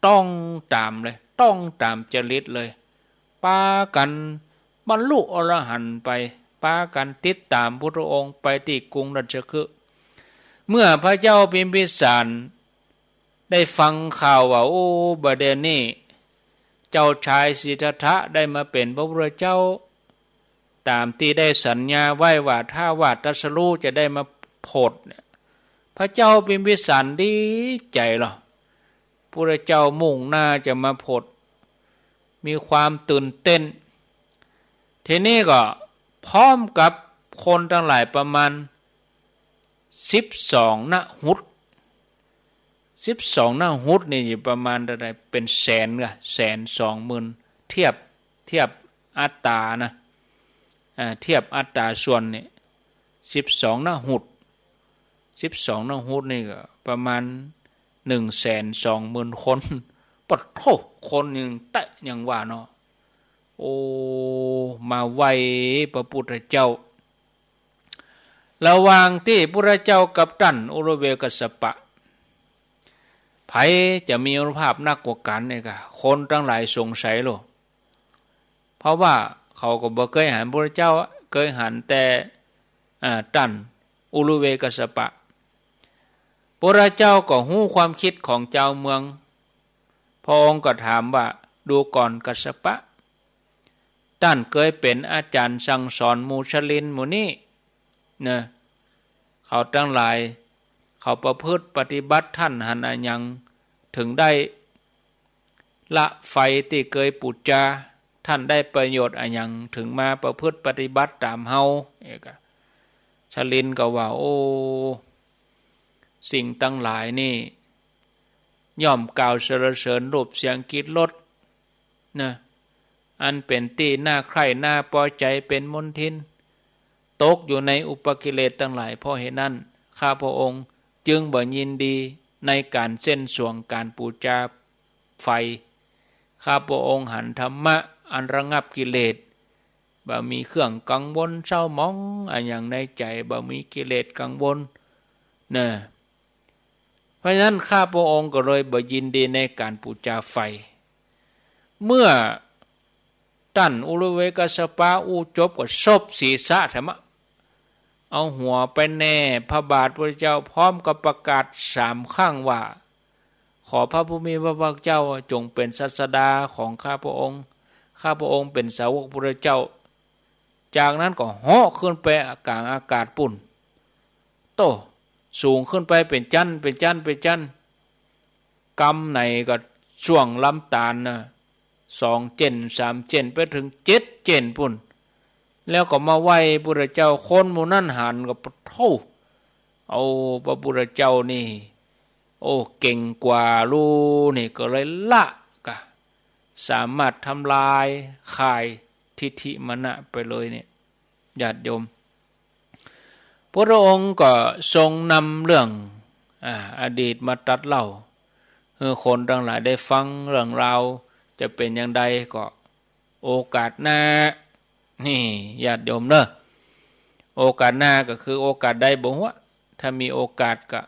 ต้องต๋ามเลย ต้องต๋ามจริตเลย ปากั๋นบรรลุอรหันต์ไป ปากั๋นติดต๋ามพุทธองค์ไปตี้กรุงราชคฤห์ เมื่อพระเจ้าพิมพิสารได้ฟังข่าวว่า โอ้ บ่าเดี่ยวนี้ เจ้าชายสิทธัตถะได้มาเป๋นพระพุทธเจ้า ต๋ามตี้ได้สัญญาไว้ว่า ถ้าว่าตรัสรู้จะได้มาโผดเนี่ย พระเจ้าพิมพิสารดีใจ๋ลอ พุทธเจ้ามุ่งหน้าจะมาโผด มีความตื่นเต้น ทีนี้ก็พร้อมกับคนตังหลายประมาณสิบสองนหุต สิบสองนหุตนี่ประมาณเท่าใด เป๋นแสนก่ะ แสนสองหมื่น เทียบ เทียบอัตรานะ อ่า เทียบอัตราส่วนนี่ สิบสองนหุต สิบสองนหุตนี่ก็ประมาณหนึ่งแสนสองหมื่นคน ปะโถ คนยังแต๊ยังว่าเนาะ โอ้ มาไหว้พระพุทธเจ้า ระหว่างตี้พุทธเจ้ากับต้านอุรุเวกัสสปะ ใผจะมีอานุภาพนักกว่ากั๋นเนี่ยก่ะ คนตังหลายสงสัยโลด เพราะว่าเขาก็บ่เกยหันพุทธเจ้า เกยหันแต่ อ่า ต้านอุรุเวกัสสปะ พุทธเจ้าก็ฮู้ความกึ๊ดของจาวเมือง พระองค์ก็ถามว่า ดูก่อนกัสสปะ ต้านเกยเป๋นอาจ๋ารย์สั่งสอนหมู่ชลินหมู่นี้นะ เขาตังหลาย เขาประพฤติปฏิบัติ ต้านหันอะหยังเถิงได้ ละไฟตี้เกยปู๋จา ต้านได้ประโยชน์อะหยังเถิงมาประพฤติปฏิบัติต๋ามเฮา เอกะ ชลินก็ว่า โอ้ สิ่งตังหลายนี่ ย่อมกล่าวสรรเสริญรูปเสียงกลิ่นรสนะ อันเป๋นตี้น่าใคร่น่าปอใจ๋ เป๋นมลทิน ตกอยู่ในอุปกิเลสตังหลาย เพราะเหตุนั้น ข้าพระองค์จึงบ่ยินดีในก๋านเส้นสวงก๋านปู๋จาไฟ ข้าพระองค์หันธรรมะอันระงับกิเลส บ่มีเครื่องกังวลเศร้าหมองอะหยังในใจ๋ บ่มีกิเลสกังวลนะ เพราะฉะนั้นข้าพระองค์ก็เลยบ่ยินดีในก๋านปู๋จาไฟ เมื่อต้านอุรุเวกัสสปะอู้จบก็ซบศีรษะแถมอะ เอาหัวไปแหน่พระบาทพุทธเจ้า พร้อมกับประกาศสามครั้งว่า ขอพระผู้มีพระภาคเจ้าจงเป๋นศาสดาของข้าพระองค์ ข้าพระองค์เป๋นสาวกพุทธเจ้า จากนั้นก็เหาะขึ้นไปก๋างอากาศปู้น โต้ สูงขึ้นไปเป๋นจั๊น เป๋นจั๊น เป๋นจั๊น กำไหนก็ส่วงลำตาลนะ สองเจ๊น สามเจ๊น ไปเถิงเจ็ดเจ๊นปู้น แล้วก็มาไหว้พุทธเจ้า คนหมู่นั้นหันก็ปะโถ เอาพระพุทธเจ้านี่ โอ้ เก่งกว่าลูนี่ ก็เลยละก่ะ สามารถทำลายข่ายทิฏฐิมานะไปเลยเนี่ย ญาติโยม พุทธองค์ก็ทรงนำเรื่อง อ่า อดีตมาตรัสเล่า หื้อคนตังหลายได้ฟังเรื่องราว จะเป๋นอย่างใดก็ โอกาสหน้า นี่ ญาติโยมเนาะ โอกาสหน้าก็คือโอกาสใดบ่ฮู้ ถ้ามีโอกาสก็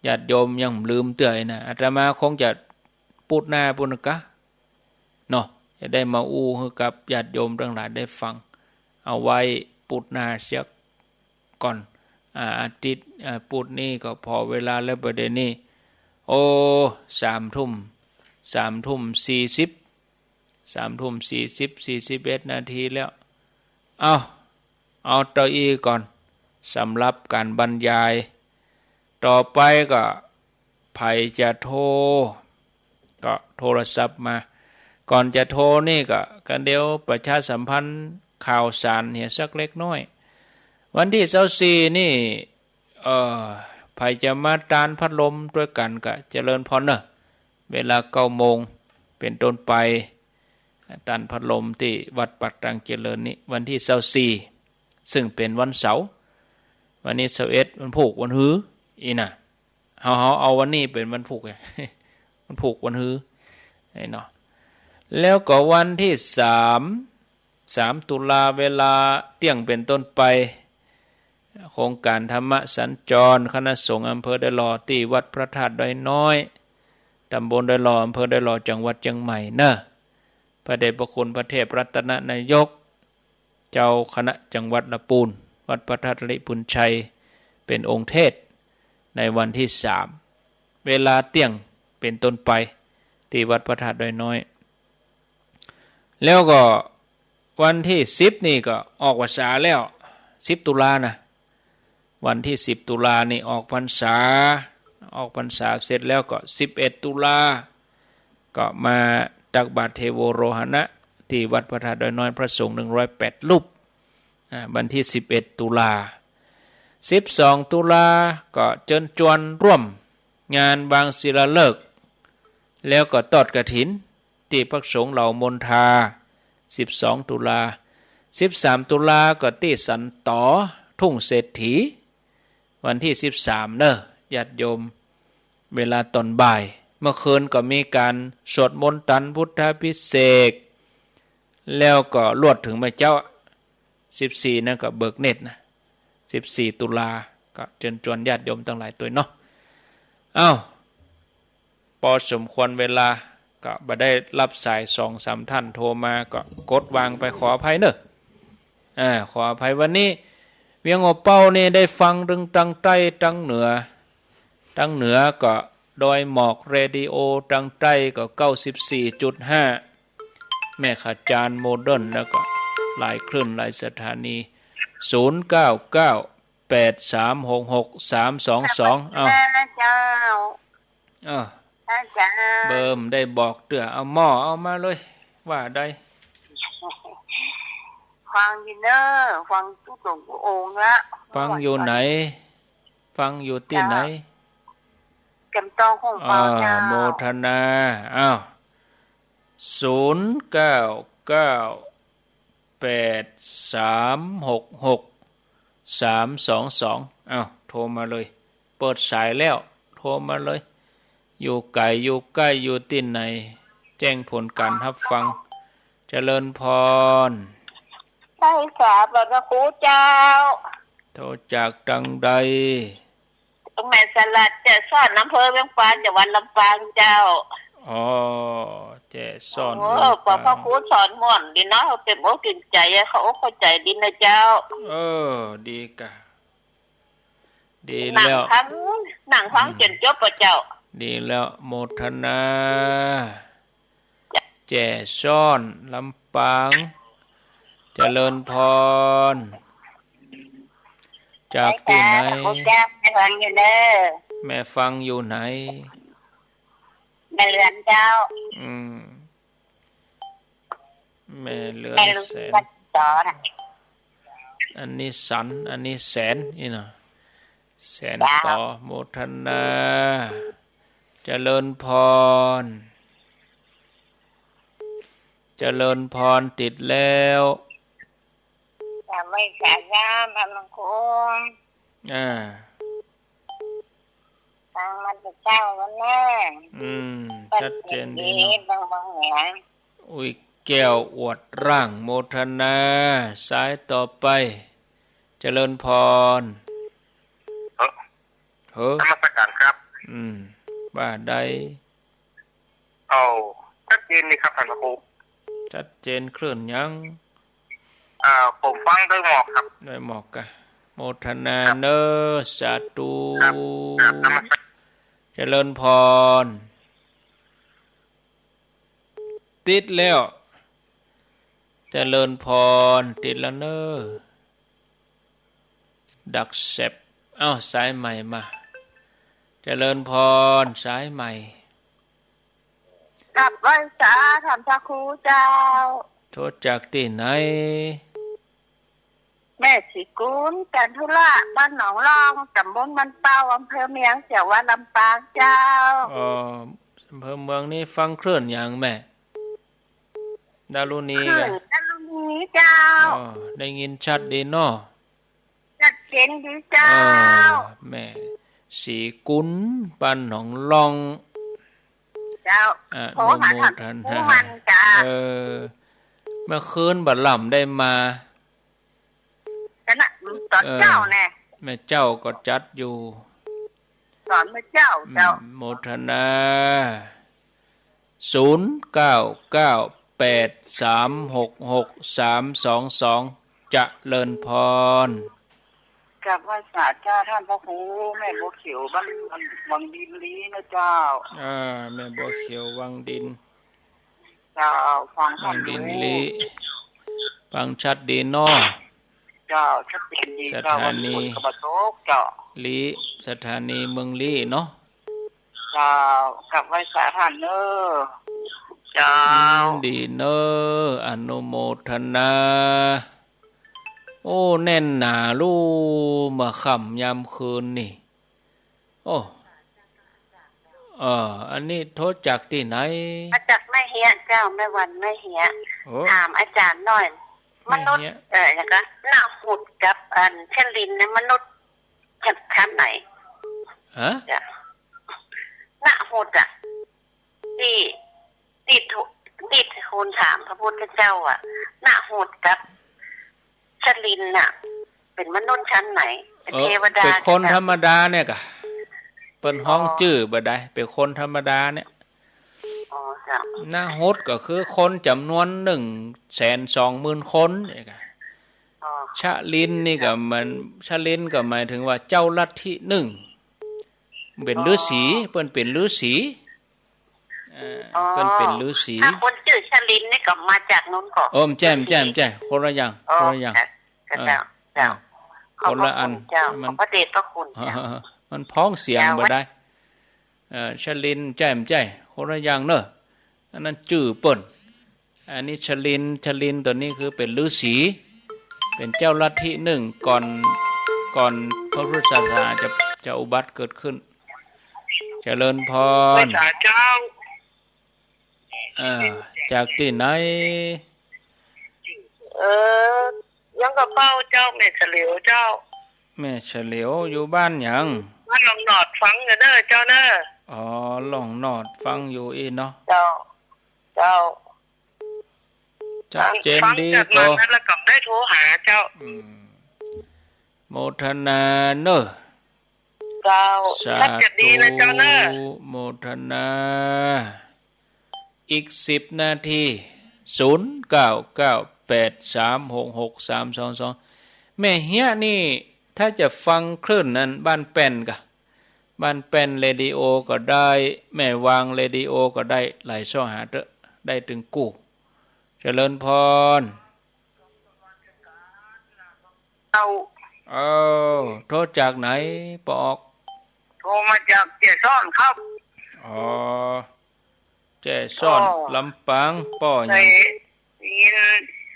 ญาติโยมยังลืมเตื้อนะ อาตมาคงจะปุดหน้าปู้นก่ะเนาะ จะได้มาอู้หื้อกับญาติโยมตังหลายได้ฟัง เอาไว้ปุดหน้าเสียก่อน อ่า อาทิตย์ อ่า ปุดนี้ก็ผ่อเวลาแล้วบ่าเดี่ยวนี้ โอ้ สามทุ่ม สามทุ่มสี่สิบ สามทุ่มสี่สิบ สี่สิบเอ็ดนาทีแล้ว เอา เอาเต้าอี้ก่อน สำหรับก๋านบรรยาย ต่อไปก็ใผจะโทร ก็โทรศัพท์มา ก่อนจะโทรนี่ก็ ก็เดี๋ยวประชาสัมพันธ์ข่าวสารเหียสักเล็กน้อย วันตี้ซาวสี่นี่ เอ่อ ใผจะมาต้านพัดลมตวยกั๋นก็เจริญพรเนาะ เวลาเก้าโมงเป๋นต้นไป ต้านพัดลมตี้วัดป่าตังเจริญนี่ วันตี้ซาวสี่ ซึ่งเป๋นวันเสาร์ วันนี้ซาวเอ็ด วันพูก วันฮือ อี้น่ะ เฮา เฮาเอาวันนี้เป๋นวันพูก วันพูก วันฮือ ไอ้เนาะ แล้วก็วันตี้สาม สามตุลา เวลาเตี้ยงเป๋นต้นไป โครงก๋านธรรมสัญจร คณะสงฆ์อำเภอดอยหล่อ ตี้วัดพระธาตุดอยน้อย ต ตำบลดอยหล่อ อำเภอดอยหล่อ จังหวัดเจียงใหม่เน่อ พระเดชพระคุณพระเทพรัตนนายก เจ้าคณะจังหวัดละปูน วัดพระธาตุหริภุญชัย เป๋นองค์เทศน์ในวันตี้สาม เวลาเตี้ยงเป๋นต้นไป ตี้วัดพระธาตุดอยน้อย แล้วก็วันตี้สิบนี่ก็ออกพรรษาแล้ว สิบตุลานะ วันตี้สิบตุลานี่ออกพรรษา ออกพรรษาเสร็จแล้วก็สิบเอ็ดตุลา ก็มาตักบาตรเทโวโรหณะ ตี้วัดพระธาตุดอยน้อย พระสงฆ์หนึ่งร้อยแปดรูป อ่า วันตี้สิบเอ็ดตุลา สิบสองตุลาก็เจิญจวนร่วมงานวางศิลาฤกษ์ แล้วก็ทอดกฐิน ตี้พักสงฆ์เหล่ามณฑา สิบสองตุลา สิบสามตุลาก็ตี้สันต๋อ ทุ่งเศรษฐี วันตี้สิบสามเน่อ ญาติโยม เวลาต๋อนบ่าย เมื่อคืนก็มีก๋านสวดมนต์ตันพุทธาภิเษก แล้วก็ลวดเถิงเมื่อเจ๊า สิบสี่นั่นก็เบิกเนตรนะ สิบสี่ตุลา ก็เจิญจวนญาติโยมตังหลายตวยเนาะ เอ้า ปอสมควรเวลา ก็บ่ได้ฮับสาย สองสามท่านโทรมา ก็กดวางไป ขออภัยเน่อ อ่า ขออภัย วันนี้เวียงหัวเป้านี่ได้ฟังตึงตังใต้ตังเหนือ ตังเหนือก็ดอยหมอกเรดิโอ ตังใต้ก็เก้าสิบสี่จุดห้า แม่ขจานโมเดิร์น แล้วก็หลายคลื่นหลายสถานี ศูนย์เก้าเก้า แปดสามหกหก สามสองสอง เอ้า เจ้า อ้าว อาจ๋ารย์ เบอร์บ่ได้บอกเตื้อ เอาหม้อเอามาเลย ว่าได้ ฟังอยู่เน่อ ฟังกู้ตรงกู้องค์ละ ฟังอยู่ไหน ฟังอยู่ตี้ไหน เจ้า แก่มตองของเปา อ่า เจ้า โมทนา อ้าว ศูนย์เก้าเก้า แปดสามหกหก สามสองสอง อ้าว โทรมาเลย เปิดสายแล้ว โทรมาเลย อยู่ไก๋อยู่ใก้อยู่ตี้ไหน แจ้งผลก๋านฮับฟัง เจริญพร ใจ้สา พระครูเจ้า โทรจากตังใด แม่สลัด แจ้ซ้อน อำเภอเวียงปาน จังหวัดลำปางเจ้า อ๋อ แจ้ซ้อน โอ้ ลำปาง ขอพระครูสอนม่วนดีเนาะ เป๋นอกเป๋นใจ๋ เข้าอกเข้าใจ๋ดีนะเจ้า เออ ดีกะ ดีแล้ว นั่งฟัง นั่งฟัง อืม จ๋นจบบ่เจ้า ดีแล้ว โมทนา แจ้ซ้อน ลำปาง เจริญพร จากตี้ไหน แม่ฟังอยู่เน่อ แม่ฟังอยู่ไหน แม่เรือนเจ้า อืม แม่เรือน แม่เรือน แสน อันนี้สัน อันนี้แสน นี่เนาะ แสน เจ้า ต่อ โมทนา เจริญพร เจริญพร ติดแล้ว กราบไหว้สาธารณะ พระมังคม อ่า ฟังมาแต่เจ๊าแล้วนะ อืม ชัดเจนดีเนาะ บางบางแหน อุ้ยแก้วอวดร่าง โมทนา สายต่อไป เจริญพร เฮ้อ เฮ้อ นมัสการครับ อืม ว่าได้ เอ้า ชัดเจนดีครับท่านพระครู ชัดเจน คลื่นยัง อ่า ผมฟังดอยหมอกครับ ดอยหมอกกะ โมทนา ครับ เน่อ สาธุ ครับ ครับ นมัสการ เจริญพร ติดแล้ว เจริญพร ติดแล้วเน่อ ดักแซ็บ เอ้า สายใหม่มา เจริญพร สายใหม่ กราบไหว้สา ท่านพระครูเจ้า โทรจากตี้ไหน แม่ศรีกุล จันทุระ บ้านหนองล่อง ตำบลบ้านเป้า อำเภอเมือง จังหวัดลำปางเจ้า อ๋อ อำเภอเมืองนี่ฟังคลื่นยังแม่ ดารุณี คลื่น กะ ดารุณีเจ้า อ๋อ ได้ยินชัดดีเนาะ ชัดเจนดีเจ้า เออ แม่ศรีกุล บ้านหนองล่อง เจ้า อนุโมทนา โทรหาท่านผู้มันเจ้า เออ เมื่อคืนบ่าล่ำได้มา ก็นะ ต๋อนเจ๊าแน่ เออ แม่เจ้าก็จัดอยู่ สอนเมื่อเจ๊า อืม เจ้า โมทนา ศูนย์เก้าเก้าแปดสามหกหกสามสองสอง เจริญพร กราบไหว้สาเจ้าต้านพระครู แม่บัวเขียวบ้านวังดินลี้นะเจ้า อ่า แม่บัวเขียววังดิน เจ้า ฟังธรรม วังดินลี้ ฟังชัดดีเนาะ เจ้า ชัดเจนดี สถานี เจ้า วันพุธก็บ่ตก เจ้า ลี้ สถานีเมืองลี้เนาะ เจ้า กราบไหว้สาต้านเน้อ เจ้า อืม ดีเน้อ อนุโมทนา โอ้ แน่นหนาลู่ เมื่อค่ำยามคืนนี่ โอ้ เออ อันนี้โทรจากตี้ไหน มาจากแม่เฮียะเจ้า แม่วันแม่เฮียะ โอ้ ถามอาจารย์หน่อย แม่เฮียะ มนุษย์ เอ่อ อย่างก็ นหุตกับ อัน ชลินเนี่ย มนุษย์ ชั้น ชั้นไหน ฮะ จ้ะ นหุตอะ ตี้ ตี้ทู ตี้ทูลถามพระพุทธเจ้าอะ นหุตกับชลินน่ะ เป๋นมนุษย์ชั้นไหน เป๋น เออ เทวดา เป๋นคนธรรมดาเนี่ยกะ เปิ้นฮ้อง อ๋อ จื้อบ่ได้ เป๋นคนธรรมดาเนี่ย อ๋อ เจ้า นหุตก็คือคนจ๋ำนวนหนึ่งแสนสองหมื่นคนเนี่ยกะ อ๋อ ชลินนี่ก็มัน ชลินก็หมายถึงว่าเจ้าลัทธิหนึ่ง เป๋น อ๋อ ฤๅษี เปิ้นเป๋นฤๅษี เอ่อ อ๋อ เปิ้นเป๋นฤๅษี ถ้าคนจื้อชลินนี่ก็มาจากนู้นก่อ เออ บ่ใจ้ บ่ใจ้ บ่ใจ้ คนละอย่าง อ๋อ คนละอย่าง เจ้า เออ เจ้า เออ คนละอัน ขอบพระคุณเจ้า มัน ขอบพระเดชพระคุณเจ้า มันพ้องเสียง เจ้า บ่ได้ เอ่อ ชลิน บ่ใจ้ บ่ใจ้ คนละอย่างเน้อ อันนั้นจื้อเปิ้น อันนี้ชลิน ชลินตัวนี้คือเป๋นฤๅษี เป๋นเจ้าลัทธิหนึ่ง ก่อน ก่อนพระพุทธศาสนาจะ จะอุบัติเกิดขึ้น เจริญพร ไหว้สาเจ้า เอ่อ จากตี้ไหน เออ ยังก็เป้าเจ้า แม่เฉลียวเจ้า แม่เฉลียวอยู่บ้านหยัง บ้านหนองหนอด ฟังอยู่เน้อเจ้าเน้อ อ๋อ หนองหนอด ฟังอยู่อี้เนาะ เจ้า เจ้า ชัดเจนดี ฟังจากนั้น ก็ แล้วก็ได้โทรหาเจ้า อืม โมทนาเน้อ เจ้า สาธุ ชัดเจนดีนะเจ้าเน้อ โมทนา อีกสิบนาที ศูนย์เก้าเก้าแปดสามหกหกสามสองสอง แม่เฮียะนี่ ถ้าจะฟังคลื่นนั้น บ้านแป้นกะ บ้านแป้นเรดิโอก็ได้ แม่วางเรดิโอก็ได้ ไหลเซาะหาเต๊อะ ได้ตึงกู้ เจริญพร เจ้า เอ้า โทรจากไหน ปอออก โทรมาจากแจ้ซ้อนครับ อ๋อ แจ้ซ้อน อ๋อ ลำปาง ป้อหยัง ได้ยิน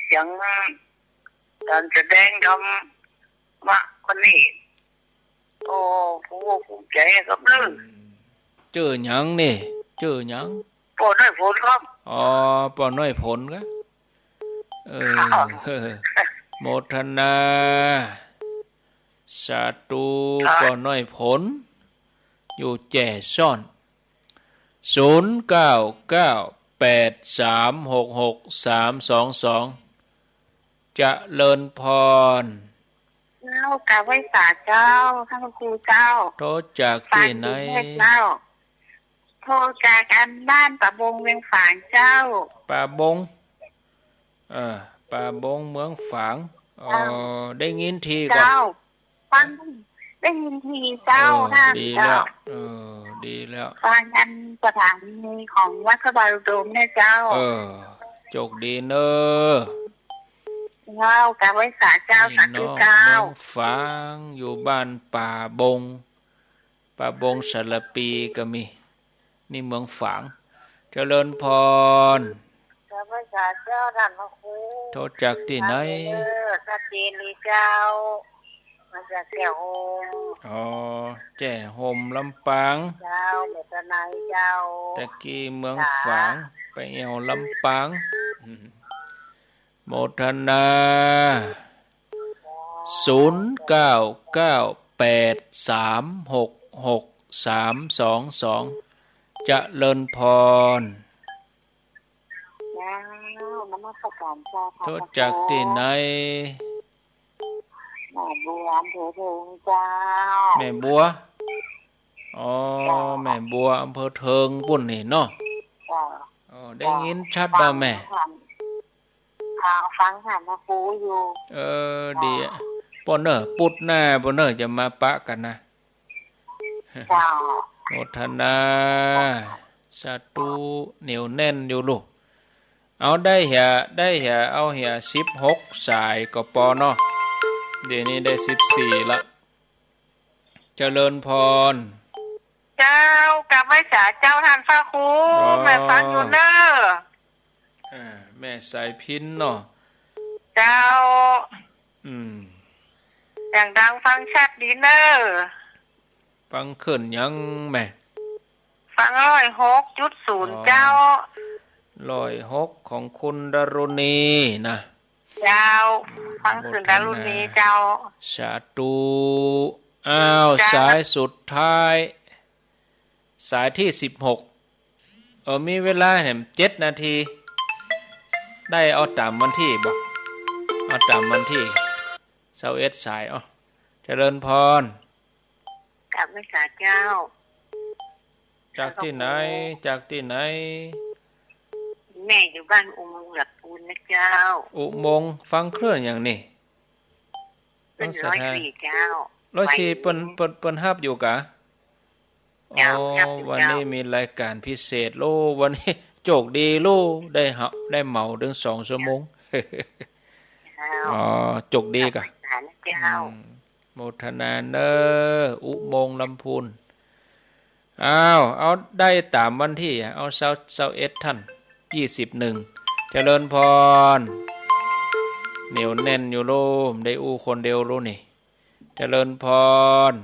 เสียงการแสดงธรรมะคนนี้ โอ้ ภูมิอกภูมิใจ๋ครับเน้อ อืม จื้อหยังนี่ จื้อหยัง ป้อน้อยผลครับ อ๋อ ป้อน้อยผลกะ เออ ครับ โมทนา สาธุ ครับ ป้อน้อยผล อยู่แจ้ซ้อน ศูนย์เก้าเก้าแปดสามหกหกสามสองสอง เจริญพร เจ้า กราบไหว้สาเจ้า ต้านพระครูเจ้า โทรจากตี้ไหน ฟังอยู่เจ้า โทรจากอันบ้านป่าบงเวียงฝางเจ้า ป่าบง เออ ป่าบงเมืองฝาง อ๋อ เจ้า ได้ยินทีก่อ เจ้า ฟัง ได้ยินทีเจ้า เออ ต้าน ดีแล้ว เจ้า เออ ดีแล้ว ฟังอันสถานีของวัดพระบาทอุดมเนี่ยเจ้า เออ โจคดีเน้อ เจ้า กราบไหว้สาเจ้า นี่ สาธุ เนาะ เจ้า เมืองฝาง อยู่บ้านป่าบง ป่าบงสารภีก็มี นี่เมืองฝาง เจริญพร กราบไหว้สาเจ้า ต้านพระครู โทรจากตี้ไหน เออ ชัดเจนเลยเจ้า มาจากแจ้โฮม อ๋อ แจ้โฮมลำปาง เจ้า เมตตาไนยเจ้า ตะกี้เมืองฝาง ไปแอ่วลำปาง อืม โมทนา ศูนย์เก้าเก้าแปดสามหกหกสามสองสอง เจริญพร เจ้า นมัสการเจ้า โทรจากตี้ไหน แม่บัว อำเภอเทิงเจ้า แม่บัว อ๋อ เจ้า แม่บัว อำเภอเทิงปุ้นนี่เนาะ เจ้า ได้ยินชัดบ่แม่ ฟัง ฟัง ฟังหันนะครูอยู่ เออ ดีอะ เจ้า ป้อเน่อ ปุดหน้าป้อเน่อ จะมาปะกั๋นนะ เจ้า โมทนา สาธุ เหนียวแน่นอยู่ลูก เอาได้เหีย ได้เหีย เอาเหีย สิบหกสายก็ปอเนาะ เดี๋ยวนี้ได้สิบสี่ละ เจริญพร เจ้า กราบไหว้สาเจ้าต้านพระครู อ๋อ แม่ฟังอยู่เน่อ อ่า แม่สายพิณเนาะ เจ้า อืม เสียงดังฟังชัดดีเน่อ ฟังขึ้นยังแม่ ฟังร้อยหกจุดศูนย์ อ๋อ เจ้า ร้อยหกของคุณดารุณีนะ เจ้า อืม ฟังขึ้น โมทนา ดารุณีเจ้า สาธุ อ้าว เจ้า สายสุดท้าย สายตี้สิบหก เออ มีเวลาแหมเจ็ดนาที ได้เอาต๋ามวันตี้บ่ เอาต๋ามวันตี้ ซาวเอ็ดสาย อ้อ เจริญพร กราบไหว้สาเจ้า จากตี้ไหน จากตี้ไหน แม่อยู่บ้านอุโมงค์ลำพูนนะเจ้า อุโมงค์ ฟังคลื่นอย่างนี้ เปิ้น ฟังสถา ร้อยสี่เจ้า ร้อยสี่ เปิ้น เปิ้น เปิ้นฮับอยู่กา เจ้า อ๋อ ฮับอยู่ วันนี้ เจ้า มีรายการพิเศษโล วันนี้โจคดีโล ได้เหา ได้เหมาเถิงสองชั่วโมง เจ้า อ๋อ โจคดีกา เจ้า อืม โมทนาเน่อ อุโมงค์ลำพูน อ้าว เอาได้ต๋ามวันตี้ เอาซาว ซาวเอ็ดท่าน ยี่สิบเอ็ด เจริญพร เหนียวแน่นอยู่โล ได้อู้คนเดียวโลนี่ เจริญพร น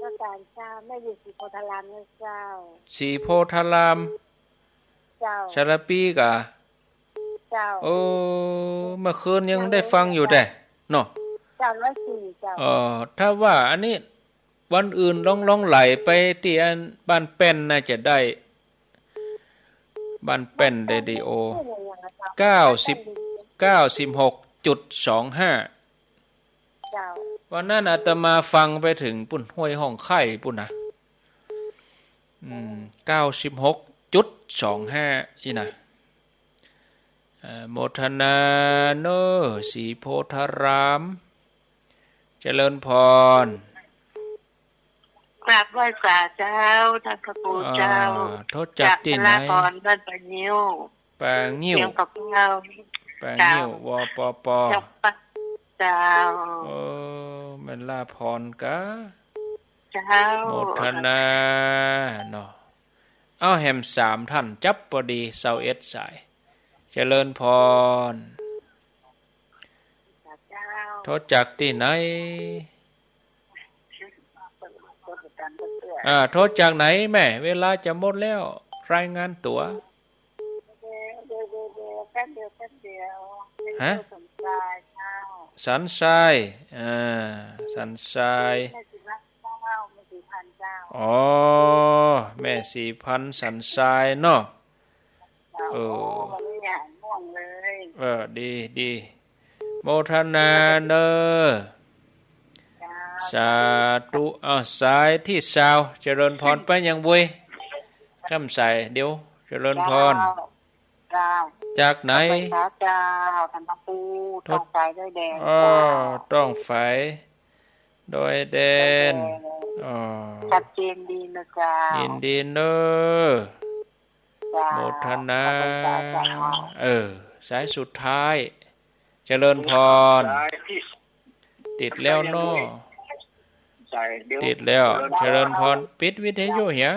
มัสก๋านเจ้า แม่อยู่ศรีโพธารามนะเจ้า ศรีโพธาราม เจ้า สารภีกา เจ้า โอ้ เมื่อคืนยังได้ฟังอยู่แต๊เนาะ เจ้า ร้อยสี่ เจ้า เอ่อ ถ้าว่าอันนี้วันอื่นลอง ลองไหลไปตี้อันบ้านแป้นน่าจะได้ บ้านแป้นเรดิโอ เก้าสิบ เก้าสิบหกจุดสองห้า เจ้า วันนั้นอาตมาฟังไปเถิงปุ้น ห้วยห้องไคล้ปุ้นนะ อืม เก้าสิบหกจุดสองห้า อี้นะ เอ่อ โมทนาเน่อ ศรีโพธาราม เจริญพร กราบไหว้สาเจ้า ต้านพระครูเจ้า อ่า โทรจากตี้ไหน จากพระนครบ้านป่างิ้ว ป่างิ้ว เชียงปะเป้า ป่างิ้ว เจ้า ว ป ป เจ้า เจ้า เออ แม่นลาพรกา เจ้า โมทนาเนาะ เอาแหมสามท่าน จับปอดี ซาวเอ็ดสาย เจริญพร เจ้า โทรจากตี้ไหน อ่า โทรจากไหนแม่ เวลาจะหมดแล้ว รายงานตั๋ว เดี๋ยว เดี๋ยว เดี๋ยว เดี๋ยว แป๊บเดียว แป๊บเดียว ฮะ สมชายเจ้า สันทราย อ่า สันทราย แม่ศรีพันธ์เจ้า แม่ศรีพันธ์ สันทรายเนาะ เออ โอ้ วันนี้หายง่วงเลย เออ ดี ดี โมทนาเน่อ เจ้า สาธุ อ้าว สายตี้ซาว เจริญพร ไปยังบุย ค่ำใส เดี๋ยว เจริญพร เจ้า เจ้า จากไหน ไปเช้าเจ้า ต้านพระครู โทร ต้องไปด้วยแดน อ้อ เจ้า ต้องไป ดอยแดน ดอยแดน อ๋อ ชัดเจนดีนะเจ้า ยินดีเน่อ เจ้า โมทนา ขอบคุณเจ้า เออ สายสุดท้าย เจริญพร ติดแล้วเนาะ ติดแล้ว เจริญพร ปิดวิทยุเหีย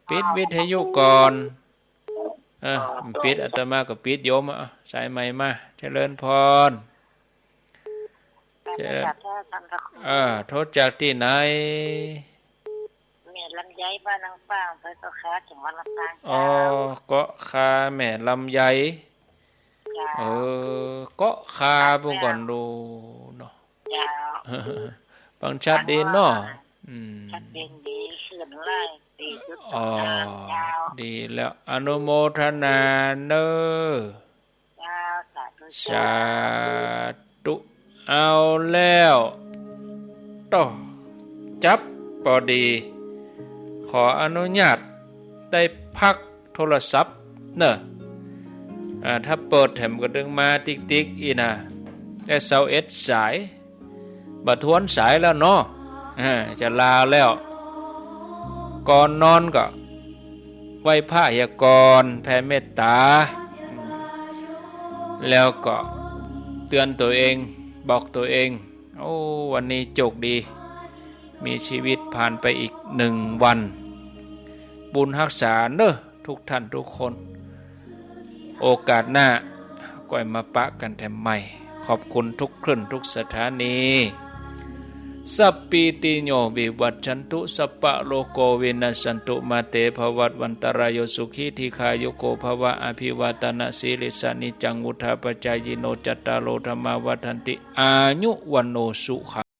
ปิดวิทยุก่อน เออ ปิด อาตมาก็ปิดโยม อ่ะ สายใหม่มา เจริญพร เจริญ เออ โทรจากตี้ไหน แม่ลำไยบ้านนางฟ้า อำเภอเกาะคา จังหวัดลำปาง อ๋อ เกาะคา แม่ลำไย เจ้า เออ เกาะคา เจ้า ปุ้นก่อนดูเนาะ เจ้า ฟังชัดดีเนาะ อืม ชัดเจนดี ขึ้นไลน์ ดีสุด อ๋อ เจ้า ดีแล้ว อนุโมทนาเน่อ เจ้า สาธุ สาธุ เอาแล้ว โต้ จับปอดี ขออนุญาตได้พัก โทรศัพท์เน่อ อ่า ถ้าเปิดแถมก็ดึงมาติ๊กๆ อี้นะ ได้ซาวเอ็ดสาย บ่ทวนสายแล้วเนาะ อ่า จะลาแล้ว ก่อนนอนก็ไหว้พระเหียก่อน แผ่เมตตา แล้วก็เตือนตัวเอง บอกตัวเอง โอ้ วันนี้โจคดี มีชีวิตผ่านไปอีกหนึ่งวัน บุญฮักษาเน่อ ทุกท่านทุกคน โอกาสหน้าก้อยมาปะกั๋นแถมใหม่ ขอบคุณทุกคลื่นทุกสถานี สัพพีติโยวิวัชชันตุ สัพพะโรโควินัสสันตุ มาเตภวัตวันตรายโย สุขีทีฆายุโกภวะ อภิวาทนสีลิสสะ นิจจังวุฑฒาปจายิโน จัตตาโรธัมมาวัฑฒันติ อายุวัณโณสุขัง